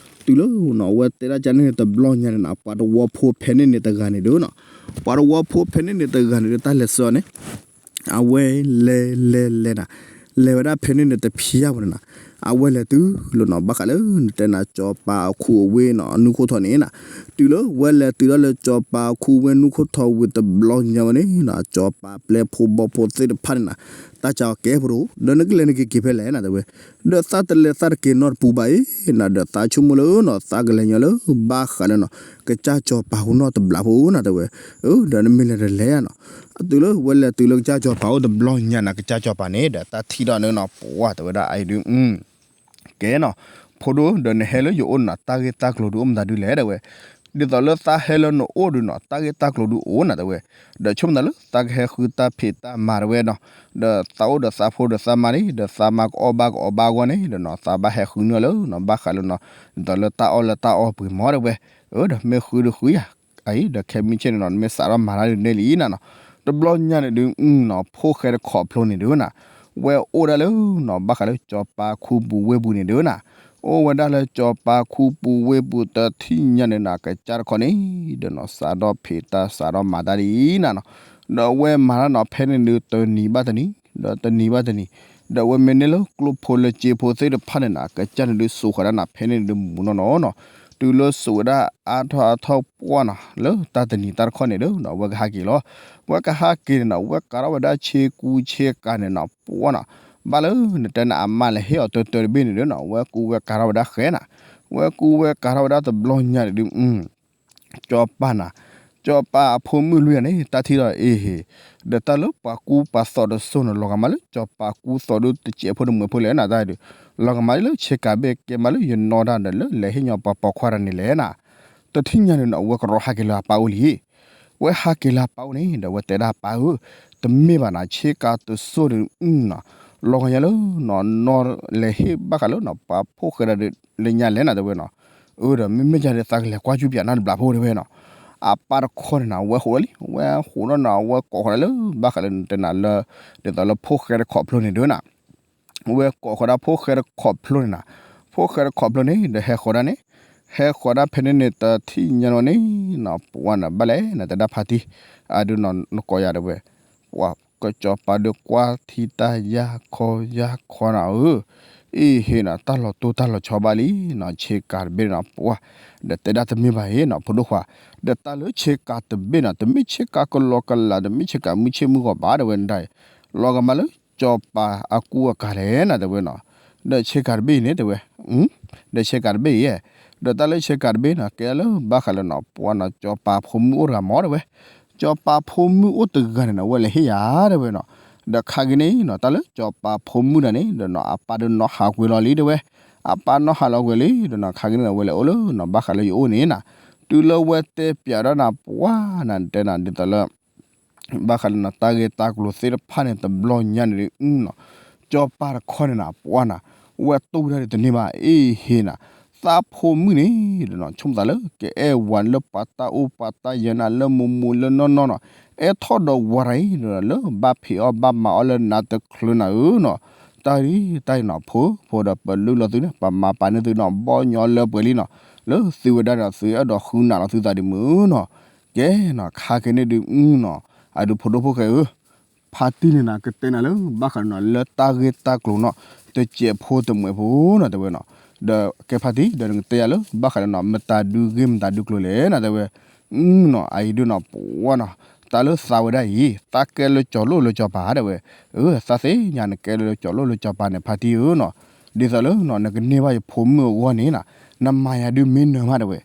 တုၤလၢနီၤ အဝဲတဲဒၣ်ကန့ၣ်န့ၣ် တဘျီညါန့ၣ်နီၤ ပှၤတဝီဖိဖဲန့ၣ်န့ၣ်တဂၤန့ၣ်ဒုးနီၤ, ပှၤတဝီဖိဖဲန့ၣ်န့ၣ်တဂၤန့ၣ်ဒုး တၢ်လဲၤဆှၢအီၤန့ၣ် အဝဲလဲၤလဲၤလဲၤနၤ, လဲၤဝဲဒၣ်ဖဲန့ၣ်န့ၣ် တဖျါဝဲန့ၣ်နၤ, အဝဲလဲၤတုၤလၢနီၤ ဘၣ်ဃးလၢနတဲနၤ ကၠီၤပၤအခူအဝ့ၢ်နီၤ နူၢ်ခိၣ်ထီၣ်န့ၣ်နၤ, တုၤလၢဝဲလဲၤတုၤဒၣ်လၢကၠီၤပၤအခူအဝ့ၢ်နူၢ်ခိၣ်ထီၣ်ဝံၤတဘျီညါဝဲန့ၣ်နီၤ ကၠီၤပၤပျဲၢ်ဖိဘီဖိသ့ၣ်တဖၣ်န့ၣ်နၤ, တၢ်ကးအီၤကဲဖိတအိၣ် ဒီးနကလဲၤနက့ၤက့ၤဖဲလဲၣ်နၤတဲဝဲ, ဒီးသးတလဲၤသးတက့ၤနီတပူၤဘၣ်အံၤနၤ, ဒီးသးဆိကမိၣ်လၢနီၤ သးကလဲၤညီလၢ ဘၣ်ဃးလၢနီၤ ကစၢ်ကၠီၤပၤဟူနီတဘျီဖိနၤတဲဝဲ, အၢ ဒီးနမ့ၢ်လဲၤတလဲၤဧါနီၤ, အတုၤလၢဝဲလဲၤတုၤလၢကစၢ်ကၠီၤပၤအိၣ်တဘျီညါနၤ ကစၢ်ကၠီၤပၤန့ၣ် ဒီးတၢ်ထံၣ်ဒီးန့ၣ်နီၤ ပှၤတဲဝဲဒၣ်အံၤဒုး ကဲနီၤ, ဖိဒိၣ် ဒီးနဟဲလၢယအိၣ်နၤ တၢ်ဂ့ၢ်တၢ်ကျိၤဒုးအိၣ်မတၤဒုးလဲၣ်တဲဝဲ, ဒ်သိးလၢသးဟဲလၢနအိၣ်ဒီးနီၤ တၢ်ဂ့ၢ်တၢ်ကျိၤဒုးအိၣ်နၤတဲဝဲ, ဒီးဆိကမိၣ်သးလၢသးကဟဲဃုတၢ်ဖံးတၢ်မၤတဲဝဲနီၤ, ဒီးသးအိၣ်ဒီးသးဖိဒီးသးမါန့ၣ် ဒီးသးမါကအီၣ်ဘၣ်ကအီဘၣ်အဂီၢ်န့ၣ် ဒီးနီၤ သးဘၣ်ဟဲဃုန့ၢ်လၢနီၤ ဘၣ်ဃးလၢနီၤ ဒ်သိးလၢတၢ်အီၣ်လၢတၢ်အီပှ့ၤမီၤတဲဝဲ, အၢ ဒီးမ့ၢ်ဃုဒီးဃုယၤ အံၤ ဒီးခဲမုၢ်ဆ့ၣ်န့ၣ်နီၤ နမ့ၢ်စးထီၣ်မၤတၢ်ဒုးနဲၣ်လံနၤနီၤ, တဘျီညါန့ၣ်ဒုးနီၤ ဖိၣ်ဃဲတခီဖျိန့ၣ်ဒုးနၤ ဝဲအိၣ်ဒၣ်လၢနီၤ ဘၣ်ဃးလၢစီၤပၤခူပူၤဝ့ၢ်ပူၤန့ၣ်ဒုးနၤ, အိၣ်ဝဲဒၣ်လၢစီၤပၤခူပူၤဝ့ၢ်ပူၤတထံၣ်ညါန့ၣ်နီၤ ကစၢ်တခီန့ၣ် ဒီးနီၤ စးထီၣ်ဖံးတၢ်စးထီၣ်မၤတၢ်ဒ်အံၤနၤနီၤ, ဒီးအဝဲမၤတၢ်နီၤ ဖဲန့ၣ်ဒုးတနံၤဘၣ်တနံၤ ဒီးတနံၤဘၣ်တနံၤ, ဒီးအဝဲမ့ၢ်န့ၢ်လၢကျိဖိလၢစ့ဖိသ့ၣ်တဖၣ်န့ၣ်နီၤ ကစၢ်န့ၣ်ဒုးစိာ်ဃီၤဒၣ်နီၤ ဖဲန့ၣ်ဒုးမူနီၢ်နီၢ်နီၤ, တုၤလၢစိာ်ဝဲဒၣ်အါထီၣ်အါထီၣ်ပှၢ်နီၤ လၢတၢ်တနံၤတၢ်တခီန့ၣ်ဒီးနီၤ အဝဲကဟးက့ၤလီၤ, ဝဲကဟးက့ၤန့ၣ်နီၤ ဝဲကၤထီၣ်ဝဲဒၣ်ဆ့ကူဆ့ကၤန့ၣ်နီၤ ပှၢ်နီၤ, ဘၣ်လၢနတဲနၤအမါလဲၤဟ့ၣ်အီၤတၢတၢတဘ့ၣ်န့ၣ်ဒီးနီၤ ဝဲကူဝဲကၤထီၣ်ဝဲဒၣ်ဃဲနၤ, ဝဲကူဝဲကၤထီၣ်ဝဲဒၣ်တဘျီညါန့ၣ်ဒုး စီၤပၤနၤ, စီၤပၤအဖိမုၣ်လွံၢ်ဂၤန့ၣ် တၢ်ထံၣ်ဒီးအ့ဟ့ၣ်, ဒီးတၢ်လၢပှၤကူပှၤသိးတစိၢ်န့ၣ် လီၤဂာ်မးလၢ စီၤပၤကူသိးဒုတစဲးဖိတမှဲးဖိလဲၣ်နၤ တၢ်ဒုး, လီၤဂာ်မးလၢဆ့ကၤတဘ့ၣ်ကဲမးလၢယနီၢ်တၢ်ဒီးလၢလဲၤဟ့ၣ်ညီပှၤပိာ်ခွါတၢ်န့ၣ်လဲၣ်နၤ, တထံၣ်ညါန့ၣ်နီၤ အဝဲကရီဟးက့ၤလၢအပၢ်အိၣ်လံ ဝဲဟးက့ၤလၢအပၢ်အိၣ်န့ၣ် ဒီးဝဲတဲဒၣ်ပၢ်ဧၢ, တမ့ၢ်ဘၣ်နၤ ဆ့ကၤတစိၢ်န့ၣ်နီၤ, လီၤဂာ်ညါလၢနီၤ နီၢ်လဲၤဟ့ၣ်ဘၣ်ဃးလၢနီၤ ပှၤဖိၣ်ဃဲဒၣ်ဒုးလၢညါလဲၣ်နၤတဲဝဲနီၤ, အၢ ဒီးမ့မ့ၢ်ယၤဒီး သးကလဲၤကွၢ်ကူပၠးနၤတဘျီဖိတဲဝဲနီၤ, အပၢ်တခီန့ၣ်နၤ ဝဲဟိးလီၤလံ ဝဲဟိးဒီးနီၤ အဝဲကိးဃီၤဒၣ်လၢ ဘၣ်ဃးလၢနတဲနၤလၢ ဒ်သိးလၢဖိၣ်ဃဲတခီဖျိန့ၣ်ဒုးနၤ ဝဲကိးဃီၤဒၣ်ဖိၣ်ဃဲတခီဖျိန့ၣ်နၤ, ဖိၣ်ဃဲတခီဖျိန့ၣ် ဒီးဟဲဃီၤဒၣ်န့ၣ်, ဟဲဃီၤဒၣ်ဖဲန့ၣ်န့ၣ် တထံၣ်ညါနီၤန့ၣ်နီၤ ပှၢ်နၤဘၣ်လဲၣ် နတဲဒၣ်ဖါတံၢ်, အဒုးနီၤ နကိးယၤတဲဝဲ, ပှၢ် ကစီၤပၤဒုးကွၢ်ထံတၢ်ယၢ်ခီယၢ်ခီနၤဧၢ, အ့ဟ့ၣ်နီၤ တၢ်လီၤတိၢ်တၢ်လီၤဆီဘၣ်လံနီၤ ဆ့ကၤတဘ့ၣ်နီၤ ပှၢ် ဒီးတဲဒၣ်တမ့ၢ်ဘၣ်အံၤနီၤ ဖိဒိၣ်ခွါ, ဒီးတၢ်လၢဆ့ကၤတဘ့ၣ်နီၤ တမ့ၢ်ဆ့ကၤကလီကလး တမ့ၢ်ဆ့ကၤမုၢ်ဆ့ၣ်မုၢ်ဂီၤဘၣ်တဲဝဲဒၣ်, လီၤဂာ်မးလၢ စီၤပၤအကူအကၤလဲၣ်နၤတဲဝဲနီၤ, ဒီးဆ့ကၤတဘ့ၣ်အံၤန့ၣ်တဲဝဲ, ဒီးဆ့ကၤတဘ့ၣ်အံၤ, ဒီးတၢ်လၢဆ့ကၤတဘ့ၣ်နီၤ ကဲလၢဘၣ်ဃးလၢနီၤ ပှၢ်နီၤ စီၤပၤဖိမုၣ်အိၣ်တဂၤမးတဲဝဲ, စီၤပၤဖိမုၣ်အိၣ်တဂၤန့ၣ်နီၤ အဝဲလဲၤဟ့ၣ်ယၤတဲဝဲနီၤ, ဒီးခါက့ၤန့ၣ်နီၤ တၢ်လၢစီၤပၤဖိမုၣ်တဂၤန့ၣ် ဒီးနီၤ အပၢ်ဒုးနီၢ်ဟးကွံာ်လီၤလံတဲဝဲ, အပၢ်နီၢ်ဟးလီၤကွံာ်လံ ဒီးနီၤ ခါက့ၤန့ၣ် အဝဲလဲၤအိၣ်လၢနီၤ ဘၣ်ဃးလၢယအိၣ်န့ၣ်နၤ, တုၤလၢဝဲတဲပၠးဒၣ်နၤ ပှၢ်နၤ တဲနၤဒ်သိးလၢ ဘၣ်ဃးလၢနီၤ တၢ်ဂ့ၢ်တၢ်ကျိၤသ့ၣ်တဖၣ်န့ၣ် တဘျီညါန့ၣ်ဒုးနီၤ, စီၤပၤတခီန့ၣ်နၤ ပှၢ်နၤ, ဝဲတိၢ်ဝဲဒၣ်ဒ်တန့ၢ်ဘၣ် အ့ဟ့ၣ်နၤ, သးဖိမုၣ်န့ၣ်ဒီးနီၤ ဆိကမိၣ်သးလၢ ကအဲၣ်ဝၤလၢပှၤတၢ်အိၣ်ပှၤတၢ်ယၢၤနၤ လၢမူးမူးလၢနီၢ်နီၢ်နီၤ, အဲၣ်ထီၣ်ဒီးဝၤတဂၤအံၤဒီး လၢဘၣ်ဖံးအီၣ်ဘၣ်မၤအီၣ်လၢနၤတချုးနၤဧၢနီၤ, တၢ်အံၤတၢ်အံၤနီၤ ဖိ ဖိဒီးပလုၢ်လီၤသုန့ၣ် ပမၤပာ်န့ၢ်သုနီၤ ဘီညီလၢပှဲၤလံနီၤ, လၢသုဝဲဒၣ်ဒီး သုအဲၣ်ဒိးဃုနၢ်လီၤသုသးဒ်မုၢ်နီၤ, ကဲနီၤ ခါက့ၤန့ၣ်ဒုးနီၤ, အဒုးဖိဒိၣ်ဖိၣ်ဃဲဧၢ, ဖါတံၢ်န့ၣ်နၤ ကတဲနၤလၢ ဘၣ်ဃးနီၤ လၢတၢ်ဂ့ၢ်တၢ်ကျိၤနီၤ တစဲးဖိတမှဲးဖိနီၤ တဲဝဲနီၤ, ဒီးကဲဖါတံၢ် ဒီးနကတဲယၤလၢ ဘၣ်ဃးလၢနီၤ မတၤဒုးဂ့ၢ်မတၤဒုးကျိၤလဲၣ်နၤ တဲဝဲ, နီၤ အအံၤဒုးနီၤ ပှၢ်နီၤ, တၢ်လၢသးဝဲဒၣ်အံၤ သးကဲလၢကၠီၤလိၣ်လၢကၠီၤပၤတဲဝဲ, အၢ သးသ့ၣ်ညါနကဲလၢကၠီၤလိၣ်လၢကၠီၤပၤန့ၣ် ဖါတံၢ်ဧၢနီၤ, ဒ်သိးလၢနီၤ နကန့ၢ်ဘၣ်ယဖိမုၣ်အဂီၢ်န့ၣ်နၤ, နမၤယၤဒုးမ့ၢ်နၢၤမးတဲဝဲ,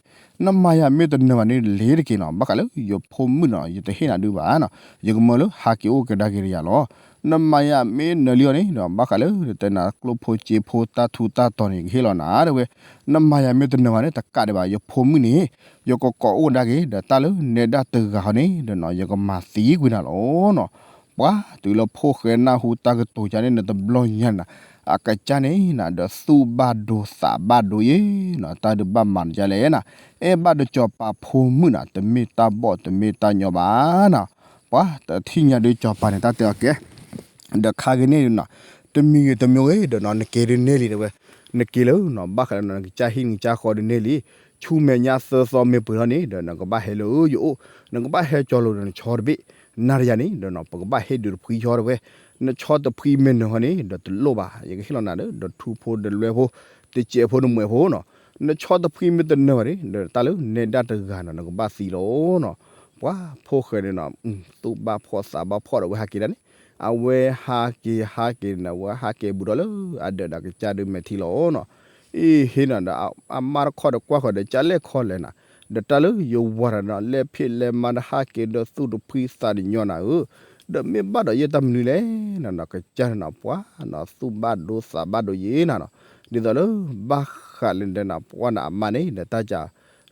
နမၤယၤမ့ၢ်တနၢၤဘၣ်န့ၣ် လ့ၤတက့ၢ်နီၤ, ဘၣ်ဃးလၢယဖိမုၣ်နီၤ ယတဟ့ၣ်နၤဒုးဘၣ်နီၤ, ယကမၢလၢဟးက့ၤအိၣ်ကဒါက့ၤတယၤလီၤ, နမၤယၤမ့ၢ်နၢၤလံအီၤန့ၣ်ဒီး ဘၣ်ဃးလၢ တတဲနၤကျိဖိစ့ဖိတၢ်ထူးတၢ်တီၤန့ၣ် ယကဟ့ၣ်လီၤနၤတဲဝဲ, နမၤယၤမ့ၢ်တနၢၤဘၣ်န့ၣ် တကးဒံးဘၣ် ယဖိမုၣ်န့ၣ် ယကကိးအိၣ်ကဒါက့ၤ ဒီးတၢ်လၢနဲဒၣ်တဂၤဟီန့ၣ်ဒီးနီၤ ယကမၤသံကွံာ်နၤလီၤနီၤ, ပှၤတုၤလၢဖိၣ်ဃဲနၢ်ဟူတၢ်ကတိၤကါန့ၣ် နတဘျီညါနၤ, အကစၢ်န့ၣ်နၤ ဒီးသူၣ်ဘၣ်ဒိသးဘၣ်ဒိယ့နီၤ, တၢ်ဒုးဘၣ်မၤနကလဲၣ်နၤ, အဲၣ်ဘၣ်ဒီးစီၤပၤဖိမုၣ်နၤ တမ့ၢ်တၢ်ဘီၣ်တမ့ၢ်တၢ်ညီဘၣ်နၤ, ပှၤတထံၣ်ညါဒုးစီၤပၤန့ၣ် တၢ်တဲအီၤကဲ ဒီးခါက့ၤန့ၣ်နၤ, တမံၤဂ့ၤတမံၤဂ့ၤဒီးနီၤ နက့ၤဒုးနဲၣ်လံတဲဝဲ, နက့ၤလၢနီၤ ဘၣ်ဃးဒီးနီၤ နကစၢ်ဟံၣ်နကစၢ်ဃီဒုးနဲၣ်လံ, ဆူမဲာ်ညါသၢသီမ့ၢ်ပှဲၤထီၣ်န့ၣ် ဒီးနကဘၣ်ဟဲလၢယအိၣ်, နကဘၣ်ဟဲကၠီၤလိာ်ဒီးနဆီတဘ့ၣ်, နၤတယၤန့ၣ် ဒီးနီၤ ပကဘၣ်ဟ့ၣ်ဒုးတဖှံဆီတဲဝဲ, နဆီတဖှံမ့ၢ်နၢၤဟီန့ၣ် ဒီးတလိၣ်ဘၣ် ယကဟ့ၣ်လီၤနၤဒီး ဒီးထူဖိဒီးလွဲဖိ, တစဲးဖိတမှဲးဖိနီၤ, နဆီတဖှံမ့ၢ်တနၢၤဘၣ်န့ၣ် ဒီးတၢ်လၢနဲဒၣ်တဂၤနီၤ နကဘၣ်သံလီၤနီၤ, ပှၤဖိၣ်ဃဲန့ၣ်နီၤ သူၣ်ဘၣ်ဖှီၣ်သးဘၣ်ဖှီၣ်ဒီးဝဲဟးက့ၤဒၣ်န့ၣ်, အဝဲဟးက့ၤဟးက့ၤန့ၣ် အဝဲဟးက့ၤဘူးဒီးလၢအဒၢးဒီးကစၢ်ဒုးမဲာ်ထံလီၤနီၤ, အ့ဟ့ၣ်နၤဒီး အမါတခီဒီးကွၢ်ဃီၤဒီး ကလဲၣ်ခီလဲၣ်နၤ, ဒီးတၢ်လၢယဝၤတနီၤ လဲၣ်ဖ့ၣ်လဲၣ်မါဒီးဟးက့ၤဒီးသူၣ်တဖှံသးတညီနၤဧၢ, ဒီးမ့ၢ်ဘၣ်ဒီးယဲၢ်တၢ်မနုၤလဲၣ်နၤနီၤ ကစၢ်န့ၣ်နီၤ ပှၤနီၤ သူၣ်ဘၣ်ဒိသးဘၣ်ဒိယ့နၤနီၤ, ဒ်သိးလၢဘၣ်ဃးလၢနတဲနၤ ပှၤနၤအမါန့ၣ် ဒီးတၢ်က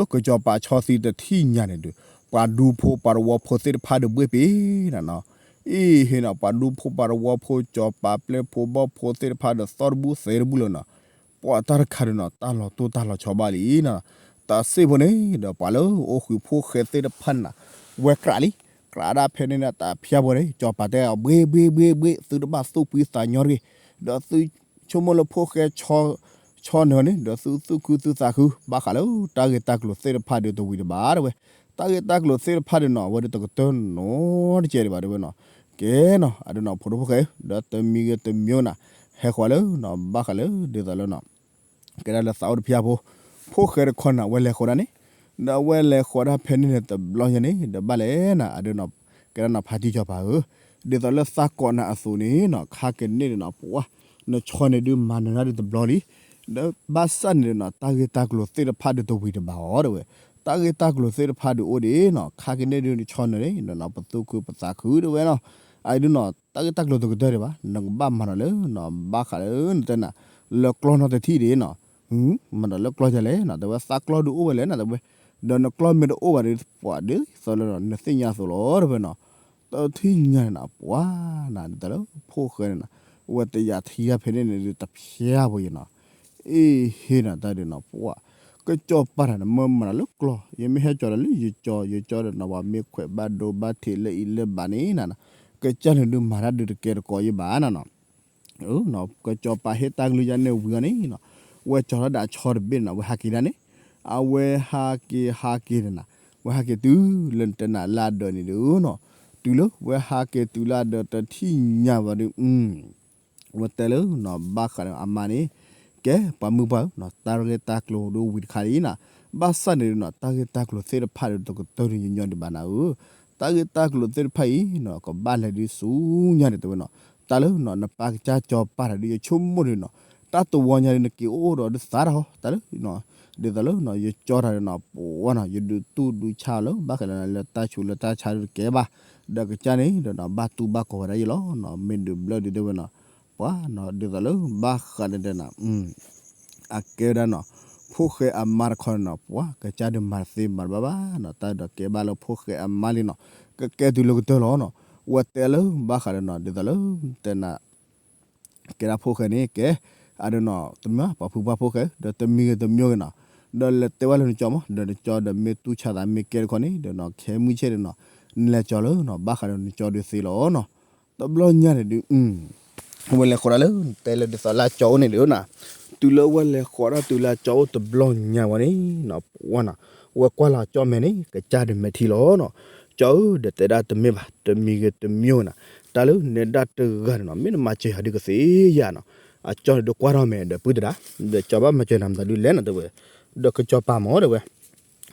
ဒီးကစီၤပၤဆီသံတထံၣ်ညါန့ၣ်ဒီး ပှၤဒူဖိပှၤသဝီဖိသ့ၣ်တဖၣ်ဒီးဘှ့ၣ်ပ့ၤနၤနီၤ. အံၤဟ့ၣ်နီၤ ပှၤဒူဖိပှၤတဝီဖိ ကၠီၤပၤပျဲၢ်ဖိဘီၣ်ဖိသ့ၣ်တဖၣ်ဒီး သီတဘူၣ်သဲတဘူၣ်လၢနီၤ, ပှၤတၢ်တခါဒီးနီၤ တၢ်လီၤတိၢ်တၢ်လီၤဆီဘၣ်လံနီၤ, တၢ်စ့ၢ်ဖိန့ၣ်ဒီး ပှၤလၢအိၣ်ဃုာ်ဖိၣ်ဃဲသ့ၣ်တဖၣ်န့ၣ်နီၤ, ဝဲကြးလံ, ကြးဒၣ်ဖဲန့ၣ်န့ၣ် တၢ်ဖၠါဖိန့ၣ် ကၠီၤပၤတဲအီၤ ဘှ့ဘှ့ဘှ့ဘှ့ သုတဘၣ်သူၣ်ဖှံသးညီတဂ့ၤ, ဒီးသုဆိကမိၣ်လၢဖိၣ်ဃဲ ဆီနၢၤန့ၣ် ဒီးသုသူၣ်ခုသုသးခု ဘၣ်ဃးလၢတၢ်ဂ့ၢ်တၢ်ကျိၤသ့ၣ်တဖၣ်ဒီးတဝံၤတဘၣ်တဲဝဲ, တၢ်ဂ့ၢ်တၢ်ကျိၤသ့ၣ်တဖၣ်ဒီးနီၤ အဝဲဒၣ်တကတၢၢ်နီတကဲဒံးဘၣ်တဲဝဲနီၤ, ကဲနီၤ အဒုးနီၤ ဖိဒိၣ်ဖိၣ်ဃဲဧၢ, ဒီးတမံၤဂ့ၤတမံၤနီၤ, ဟဲဃီၤလၢနီၤ ဘၣ်ဃးလၢဒ်သိးလၢနီၤ ကဲဒၣ်လၢသးအိၣ်တဖၠါဖိ, ဖိၣ်ဃဲတခီန့ၣ် အဝဲလဲၤဃီၤဒၣ်န့ၣ်, ဒီးအဝဲလဲၤဃီၤဒၣ်ဖဲန့ၣ်န့ၣ် တဘျီညါန့ၣ် ဒီးဘၣ်လဲၣ်နၤ အဒုးနီၤ, ကဲဒၣ်နီၤ ဖါတံၢ်ကၠီၤပၤဧၢ, ဒ်သိးလၢသးကိးနၤအသိးန့ၣ်နီၤ ခါကန့ၣ်န့ၣ်နီၤ ပှၤ နဆီန့ၣ်ဒုးမၤနၢၤတၢ်ဒုးတဘျီလံ, ဒီးဘၣ်ဆၣ်န့ၣ်ဒီးနီၤ တၢ်ဂ့ၢ်တၢ်ကျိၤသ့ၣ်တဖၣ်ဒုးတဝံၤတဘၣ်အီၤတဲဝဲ, တၢ်ဂ့ၢ်တၢ်ကျိၤသ့ၣ်တဖၣ်ဒုးအိၣ်ဒံးနီၤ ခါကန့ၣ်ဒုးနဆီနၢၤန့ၣ် နပသူၣ်ခုပသးခုတဲဝဲနီၤ, အဒုးနီၤ တၢ်ဂ့ၢ်တၢ်ကျိၤတကတၢၢ်ဒံးဘၣ် နကဘၣ်မၤဒီးလၢနီၤ ဘၣ်ဃးလၢနတဲနၤ လၢကျီၢ်နီတထံၣ်ဒံးနီၤ, မၤဒီးလၢကျီၢ်ယၤလဲၣ်နီၤ တဲဝဲ သးကျီၢ်ဒုးအိၣ်ဝဲလဲၣ်နီၤ တဲဝဲ, ဒီးနကျီၢ်မ့ၢ်တအိၣ်ဘၣ်ဒီး ပှၤဒ်သိးလၢနသ့ၣ်ညါအသိးလီၤတဲဝဲနီၤ, တထံၣ်ညါန့ၣ်နီၤ ပှၤနၤဒ်သိးလၢဖိၣ်ဃဲန့ၣ်နီၤ, အဝဲတယာ်ထံတၢ်ဖဲန့ၣ်န့ၣ်ဒုး တဖၠါဖိယဲနီၤ, အ့ဟ့နီၤ တၢ်ဒုးနီၤ ပှၤ ကစီၤပၤတၢ်န့ၣ် မ့ၢ်မၤတၢ်လၢကျီၢ် ယမ့ၢ်ဟဲကၠီၤတၢ်လၢယကၠီၤ ယကၠီၤဒီးနီၤ ပှၤမ့ၢ်ခွဲးဘၣ်ဒိဘၣ်ထံးလၢအံၤလၢဘၣ်န့ၣ်နီၤ, ကစၢ်န့ၣ်ဒုးမၤတၢ်ဒုးတကဲတကိးယဘၣ်နီၤနီၤ ကစီၤပၤဟ့ၣ်တၢ်ကလုၢ်ယါန့ၣ်ဝံၤအီၤန့ၣ်နီၤ, ဝဲကၠီၤထီၣ်ဒၣ်အဆီတဘ့ၣ်န့ၣ်နီၤ ဝဲဟးက့ၤဒၣ်န့ၣ်, အဝဲဟးက့ၤဟးက့ၤန့ၣ်နီၤ, ဝဲဟးက့ၤတုၤလၢနတဲနၤလၢအဒၢးန့ၣ်ဒုးနီၤ, တုၤလၢဝဲဟးက့ၤတုၤလၢအဒၢးတထံၣ်ညါဘၣ်ဒီး ဝဲတဲလၢနီၤဘၣ်ဃးဒီးအမါန့ၣ်, ကဲပှၤမုၢ်ပှၢ်ဧၢနီၤ တၢ်ဂ့ၢ်တၢ်ကျိၤဒုးဝံၤတခါလံနီၤ, ဘၣ်ဆၣ်န့ၣ်နီၤ တၢ်ဂ့ၢ်တၢ်ကျိၤသ့ၣ်တဖၣ်ဒီးတကတၢၢ်ဒုးညီညီဒံးဘၣ်နၤဧၢ, တၢ်ဂ့ၢ်တၢ်ကျိၤသ့ၣ်တဖၣ်အံၤနီၤ ကဘၣ်လဲၤဒုးဆူညါန့ၣ်တဲဝဲနီၤ, တၢ်လၢနီၤ နပၢ်ကစၢ်ကၠီၤပၤတၢ်ဒုးယဆိကမိၣ်ဒုးနီၤ, တၢ်တဝီညါဒုးနက့ၤအိၣ်ဒီးဒုးသးတၢ်ဟီ တၢ်လၢ ဒ်သိးလၢနီၤ ယကၠီၤတၢ်ဒီးနီၤ ပှၤနီၤ ယဒုးတူၢ်ဒုးဆါလၢ ဘၣ်ဃးလၢ လၢတၢ်ဆူးလၢတၢ်ဆါဒုးတကဲဘၣ်, ဒီးကစၢ်န့ၣ်ဒီးနီၤ ဘၣ်တူၢ်ဘၣ်ကီၤဝဲဒၣ်ယလီၤနီၤ မ့ၢ်ဒုးဘျၢဒုးတဲဝဲနီၤ, ပှၤနီၤ ဒ်သိးလၢဘၣ်ဃးဒီးတဲနီၤ အကဲဝဲဒၣ်နီၤ ဖိၣ်ဃဲအမါတခီန့ၣ်နီၤ ပှၤကစၢ်ဒုးမၤတသ့မၤတဘၣ်ဘၣ်နီၤ တၢ်ဒီးကဲဘၣ်လၢဖိၣ်ဃဲအမါလံနီၤ, ကကဲတုၤလၢကတၢၢ်လီၤနီၤ, ဝဲတဲလၢဘၣ်ဃးဒီးနီၤ ဒ်သိးလၢ တဲနၤ ကဲဒၣ်ဖိၣ်ဃဲန့ၣ် ကဲ အဒိနီၤ တမ့ၢ်ပှၤဖုပှၢ်ဖိၣ်ဃဲ ဒီးတမံၤဂ့ၤတမံၤဂ့ၤနီၤ, ဒီးလဲၤတဲဝဲလၢနကၠီမး ဒီးနကၠီဒီးမ့ၢ်တူၢ်ဆါသးမ့ၢ်ကဲတခီန့ၣ် ဒီးနီၤ ခဲမုၢ်ဆ့ၣ်ဒီးနီၤ နလဲၤကၠီလၢနီၤ ဘၣ်ဃးဒီးနကၠီဒုးသ့လီၤနီၤ, တဘျီညါန့ၣ်ဒုး ဝဲလဲၤဃီၤဒၣ်လၢ တဲလၢဒ်သိးလၢအကၠီအိၣ်န့ၣ်ဒုးနီၤ, တုၤလၢဝဲလဲၤဃီၤဒၣ်တုၤလၢအကၠီအိၣ်တဘျီညါဝဲန့ၣ်နီၤ ပှၤနီၤ, ဝဲကွၢ်လီၤအကၠီမဲာ်န့ၣ် ကစၢ်ဒုးမဲာ်ထံလီၤနီၤ, ကၠီဧၢ ဒီးတဲဒၣ်တမ့ၢ်ဘၣ် တမံၤဂ့ၤတမံၤဂ့ၤနီၤ, တၢ်လၢနဲဒၣ်တဂၤန့ၣ်နီၤ မ့ၢ်နမၤစၢၤယၤဒုးကသ့ယၤနီၤ, အကၠီန့ၣ်ဒုးကွၢ်ထီၣ်မဲာ်ဒီးပုၢ်တဒါ, ဒီးကၠီဘၣ်မၤစၢၤနၤမတၤဒုးလဲၣ်နီၤတဲဝဲ, ဒီးကစီၤပၤမ့ၢ်တဲဝဲ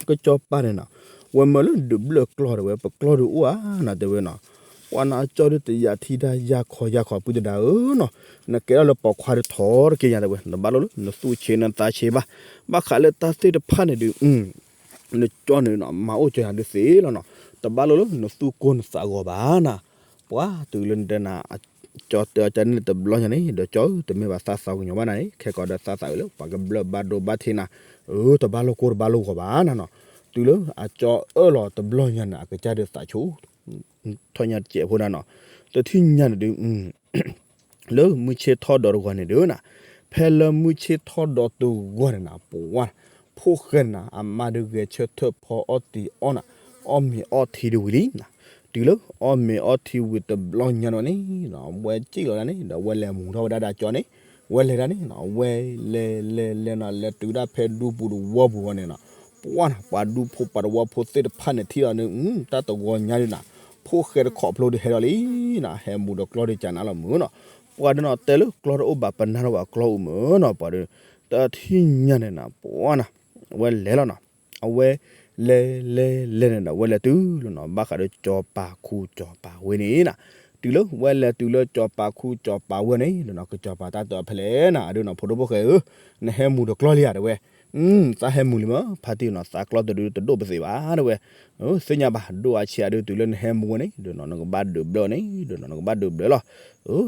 ကစီၤပၤန့ၣ်နီၤ, ဝဲမၢလၢဒုးဘျၢၣ်ကျီၢ်တဲဝဲ ပကျီၢ်ဒုးအိၣ်ဧါနီၤတဲဝဲနီၤ, ပှၤနီၤအကၠီဒုးတယာ်ထံတၢ်ယၤခီယၤခီပုၢ်တဒါဧၢနီၤ, နကဲထီၣ်လၢပိာ်ခွါဒုးထီတက့ၢ်ညါတဲဝဲ နဘၣ်လိၣ်လၢနသူၣ်ဆ့နသးဆ့ဘၣ်, ဘၣ်ဃးလၢတၢ်သ့ၣ်တဖၣ်န့ၣ်ဒုး နကၠီန့ၣ်နီၤ မၤအိၣ်ကၠီယၤဒုးသ့လီၤနီၤ, တဘၣ်လိၣ်လၢနသူၣ်ကိၢ်နသးဂီၤဘၣ်နီၤ, ပှၤတုၤလၢနတဲနၤ ကၠီတဲအီၤကၠီန့ၣ်တဘျီညါန့ၣ် ဒီးကၠီဧၢ တမ့ၢ်ဘၣ်သးသးကညီၤဘၣ်နၤန့ၣ် ခဲကီးဒီးသးသးအုးလၢ ပှၤကဘျၢၣ်ဘၣ်ဒိဘၣ်ထံးနၤ, အၢ တဘၣ်လိၣ်ကိၢ်တဘၣ်လိၣ်ဂီၤဘၣ်နၤနီၤ, တုၤလၢအကၠီအၢၣ်လီၤတဘျီညါန့ၣ် အကစၢ်ဒုးသးဆိ ထီၣ်ညါတစဲးဖိနၤနီၤ, တထံၣ်ညါန့ၣ်ဒုး လၢမုၢ်ဆ့ၣ်ထီၣ်ဒီးတဂီၤန့ၣ်ဒုးနၤ, ဖဲလၢမုၢ်ဆ့ၣ်ထီၣ်ဒီးတဂီၤန့ၣ်နၤ ပှၤ ဖိၣ်ဃဲန့ၣ်နၤ အမါဒုးဂဲၤဆၢထၢၣ်ဖီအီၣ်တံၤအီၣ်နၤ, အီၣ်မ့ၤအီထံဒုးဝံၤလံနၤ, တုၤလၢအီၣ်မ့ၤအီထံဝံၤတဘျီညါန့ၣ်န့ၣ် အဝဲစံၣ်လီၤဒၣ်န့ၣ် ဒီးအဝဲလဲၤမူၤထီၣ်ဝဲဒၣ်ဒီးကၠီန့ၣ်, ဝဲလဲၤဒၣ်န့ၣ် အဝဲလဲၤလဲၤလဲၤန့ၣ် လဲၤတုၤဒၣ်ဖဲဒူပူၤတဝီပူၤဝဲန့ၣ်နၤ, ပှၤနၤ ပှၤဒူဖိပှၤတဝီဖိသ့ၣ်တဖၣ်န့ၣ်ထံၣ်လီၤန့ၣ် တၢ်တဂီၤညါဒုးနၤ, ဖိၣ်ဃဲတခီဖျိဒုးဟဲလီၤလံနၤ, ဟဲမူၤဒီးကျီၢ်ဒုးကနၣ်လီၤမုာ်နီၤ, ပှၤဒုးနီၤတဲလၢကျီၢ်တအိၣ်ဘၣ် ပနၢ်ထီၣ်ဘၣ်ကျီၢ်အိၣ်မုာ်နီၤ, ပှၤဒုး တထံၣ်ညါန့ၣ်နၤ ပှၤနၤ အဝဲလဲၤလီၤနီၤ, အဝဲ လဲၤလဲၤလဲၤန့ၣ်ဒီး အဝဲလဲၤတုၤလီၤနီၤ ဘၣ်ဃးဒီးစီၤပၤခူစီၤပၤဝ့ၢ်န့ၣ်နၤ, တုၤလၢဝဲလဲၤတုၤလၢစီၤပၤခူစီၤပၤဝ့ၢ်န့ၣ်ဒီးနီၤ ကစီၤပၤတၢ်တဲအီၤဖဲလဲၣ်နၤ အဒုးနီၤ ဖိဒိၣ်ဖိၣ်ဃဲဧၢ, နဟဲမူၤဒီးကျီၢ်လံဧါတဲဝဲ, သးဟဲမူၤလံမ့ၢ် ဖါတံၢ်နီၤသးကျီၢ်တဒုးတဒိၣ်ပသ့ဘၣ်တဲဝဲ, သ့ၣ်ညါဘၣ် ဒိၣ်အဆံးအဒုးတုၤလၢနဟဲမူၤဝဲန့ၣ်ဒီးနီၤ နကဘၣ်ဒုးဘျၢအီၤန့ၣ်ဒီးနီၤ နကဘၣ်ဒုးဘျၢလီၤ,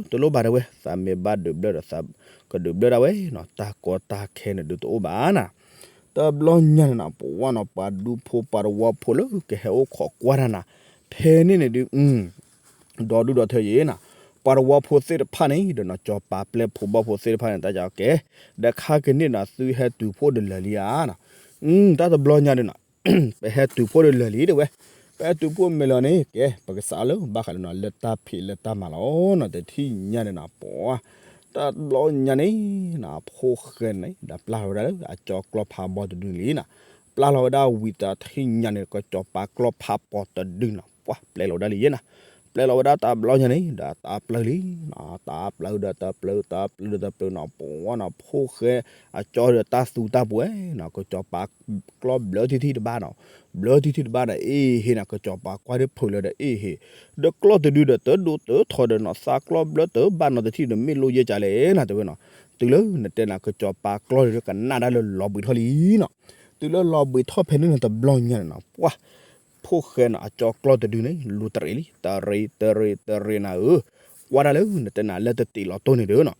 တလိၣ်ဘၣ်တဲဝဲ သးမ့ၢ်ဘၣ်ဒုးဘျၢဒီးသးကဒုးဘျၢဒၣ်ဝဲနီၤ တၢ်ကီတၢ်ခဲန့ၣ်ဒုးတအိၣ်ဘၣ်နၤ, တဘျီညါန့ၣ်နၤ ပဝဲနီၤ ပှၤဒူဖိပှၤတဝီဖိလၢကဟဲအိၣ်ခိးကွၢ်တၢ်နၤ, ဖဲန့ၣ်န့ၣ်ဒုး ဒီဒူၣ်ဒီထၢယဲနီၤ, ပှၤတဝီဖိသ့ၣ်တဖၣ်န့ၣ်ဒီးနီၤ စီၤပၤပျဲၢ်ဖိဘီၣ်ဖိသ့ၣ်တဖၣ်န့ၣ် တၢ်ကကဲ, ဒီးခါက့ၤန့ၣ်နီၤ သုဟဲတုၤဖှိၣ်ဒီးလၢာ်လံဧါနီၤ, တၢ်တဘျီညါဒီးနီၤ ပဟဲတုၤဖှိၣ်ဒီးလၢာ်လံတဲဝဲ, ပဟဲတုၤဖှိၣ်မ့ၢ်လၢာ်န့ၣ် ကဲ ပကစးလၢဘၣ်ဃးလၢနီၤ လၢတၢ်ဖံးလၢတၢ်မၤလီၤနီၤ, တထံၣ်ညါန့ၣ်နီၤ ပှၤ တၢ်တဘျီညါန့ၣ်နီၤ ဖိၣ်ဃဲန့ၣ် ဒီးပျၢ်လီၤဝဲဒၣ်လၢအကၠီကျီၢ်ဖးဘီတဒုန့ၣ်လံနီၤ, ပျၢ်လီၤဝဲဒၣ်ဝံၤတထံၣ်ညါန့ၣ် ကၠီၤပၤကျီၢ်ဖးပီၤတဒုနီၤ ပှၤပျဲလီၤဝဲဒၣ်လံယဲနီၤ, ပျဲလီၤဝဲဒၣ်တၢ်တဘျီညါန့ၣ် ဒီးတၢ်ပျၢ်လံနီၤ, တၢ်ပျၢ်ဒီးတၢ်ပျၢ် တၢ်ပျၢ်ဒီးတၢ်ပျၢ်နီၤ ပှၤနီၤ ဖိၣ်ဃဲ အကၠီဒီးတၢ်သူတၢ်ပှဲၤနီၤ ကၠီၤပၤကျီၢ်ဘျၢထံထံၣ်တဘၣ်နီၤ, ဘျၢထံထံၣ်တဘၣ်ဒီးအ့ၣ်ဟ့နီၤ ကၠီၤပၤကွၢ်ဒ်ဖုးလၢဒီးအ့ၣ်ဟ့, ဒီးကျီၢ်တဒုဒီးတဒိးတထီဒီးနီၤ သးကျီၢ်ဘျၢတဘၣ်နီတထံၣ်ဒီးမ့ၢ်လိယဲၢ်ကလဲၣ်နီၤ တဲဝဲနီၤ, တုၤလၢနတဲနၤ ကၠီၤပၤကျီၢ်တဒုကနၣ်ဒၣ်လၢလီၤဘှံးထီၣ်လံနီၤ, တုၤလၢလီၤဘှံးထီၣ်ဖဲန့ၣ်န့ၣ်တဘျီညါန့ၣ်နီၤ ပှၤ ဖိၣ်ဃဲနီၤ အကၠီကျီၢ်တဒုန့ၣ် လူၤတရံးလံ တရံးတရံးတရံးနၤဧၢ, ကွၢ်ဒၣ်လၢနတဲနၤလၢတတံးလီၤတိၢ်န့ၣ်ဒီးနီၤ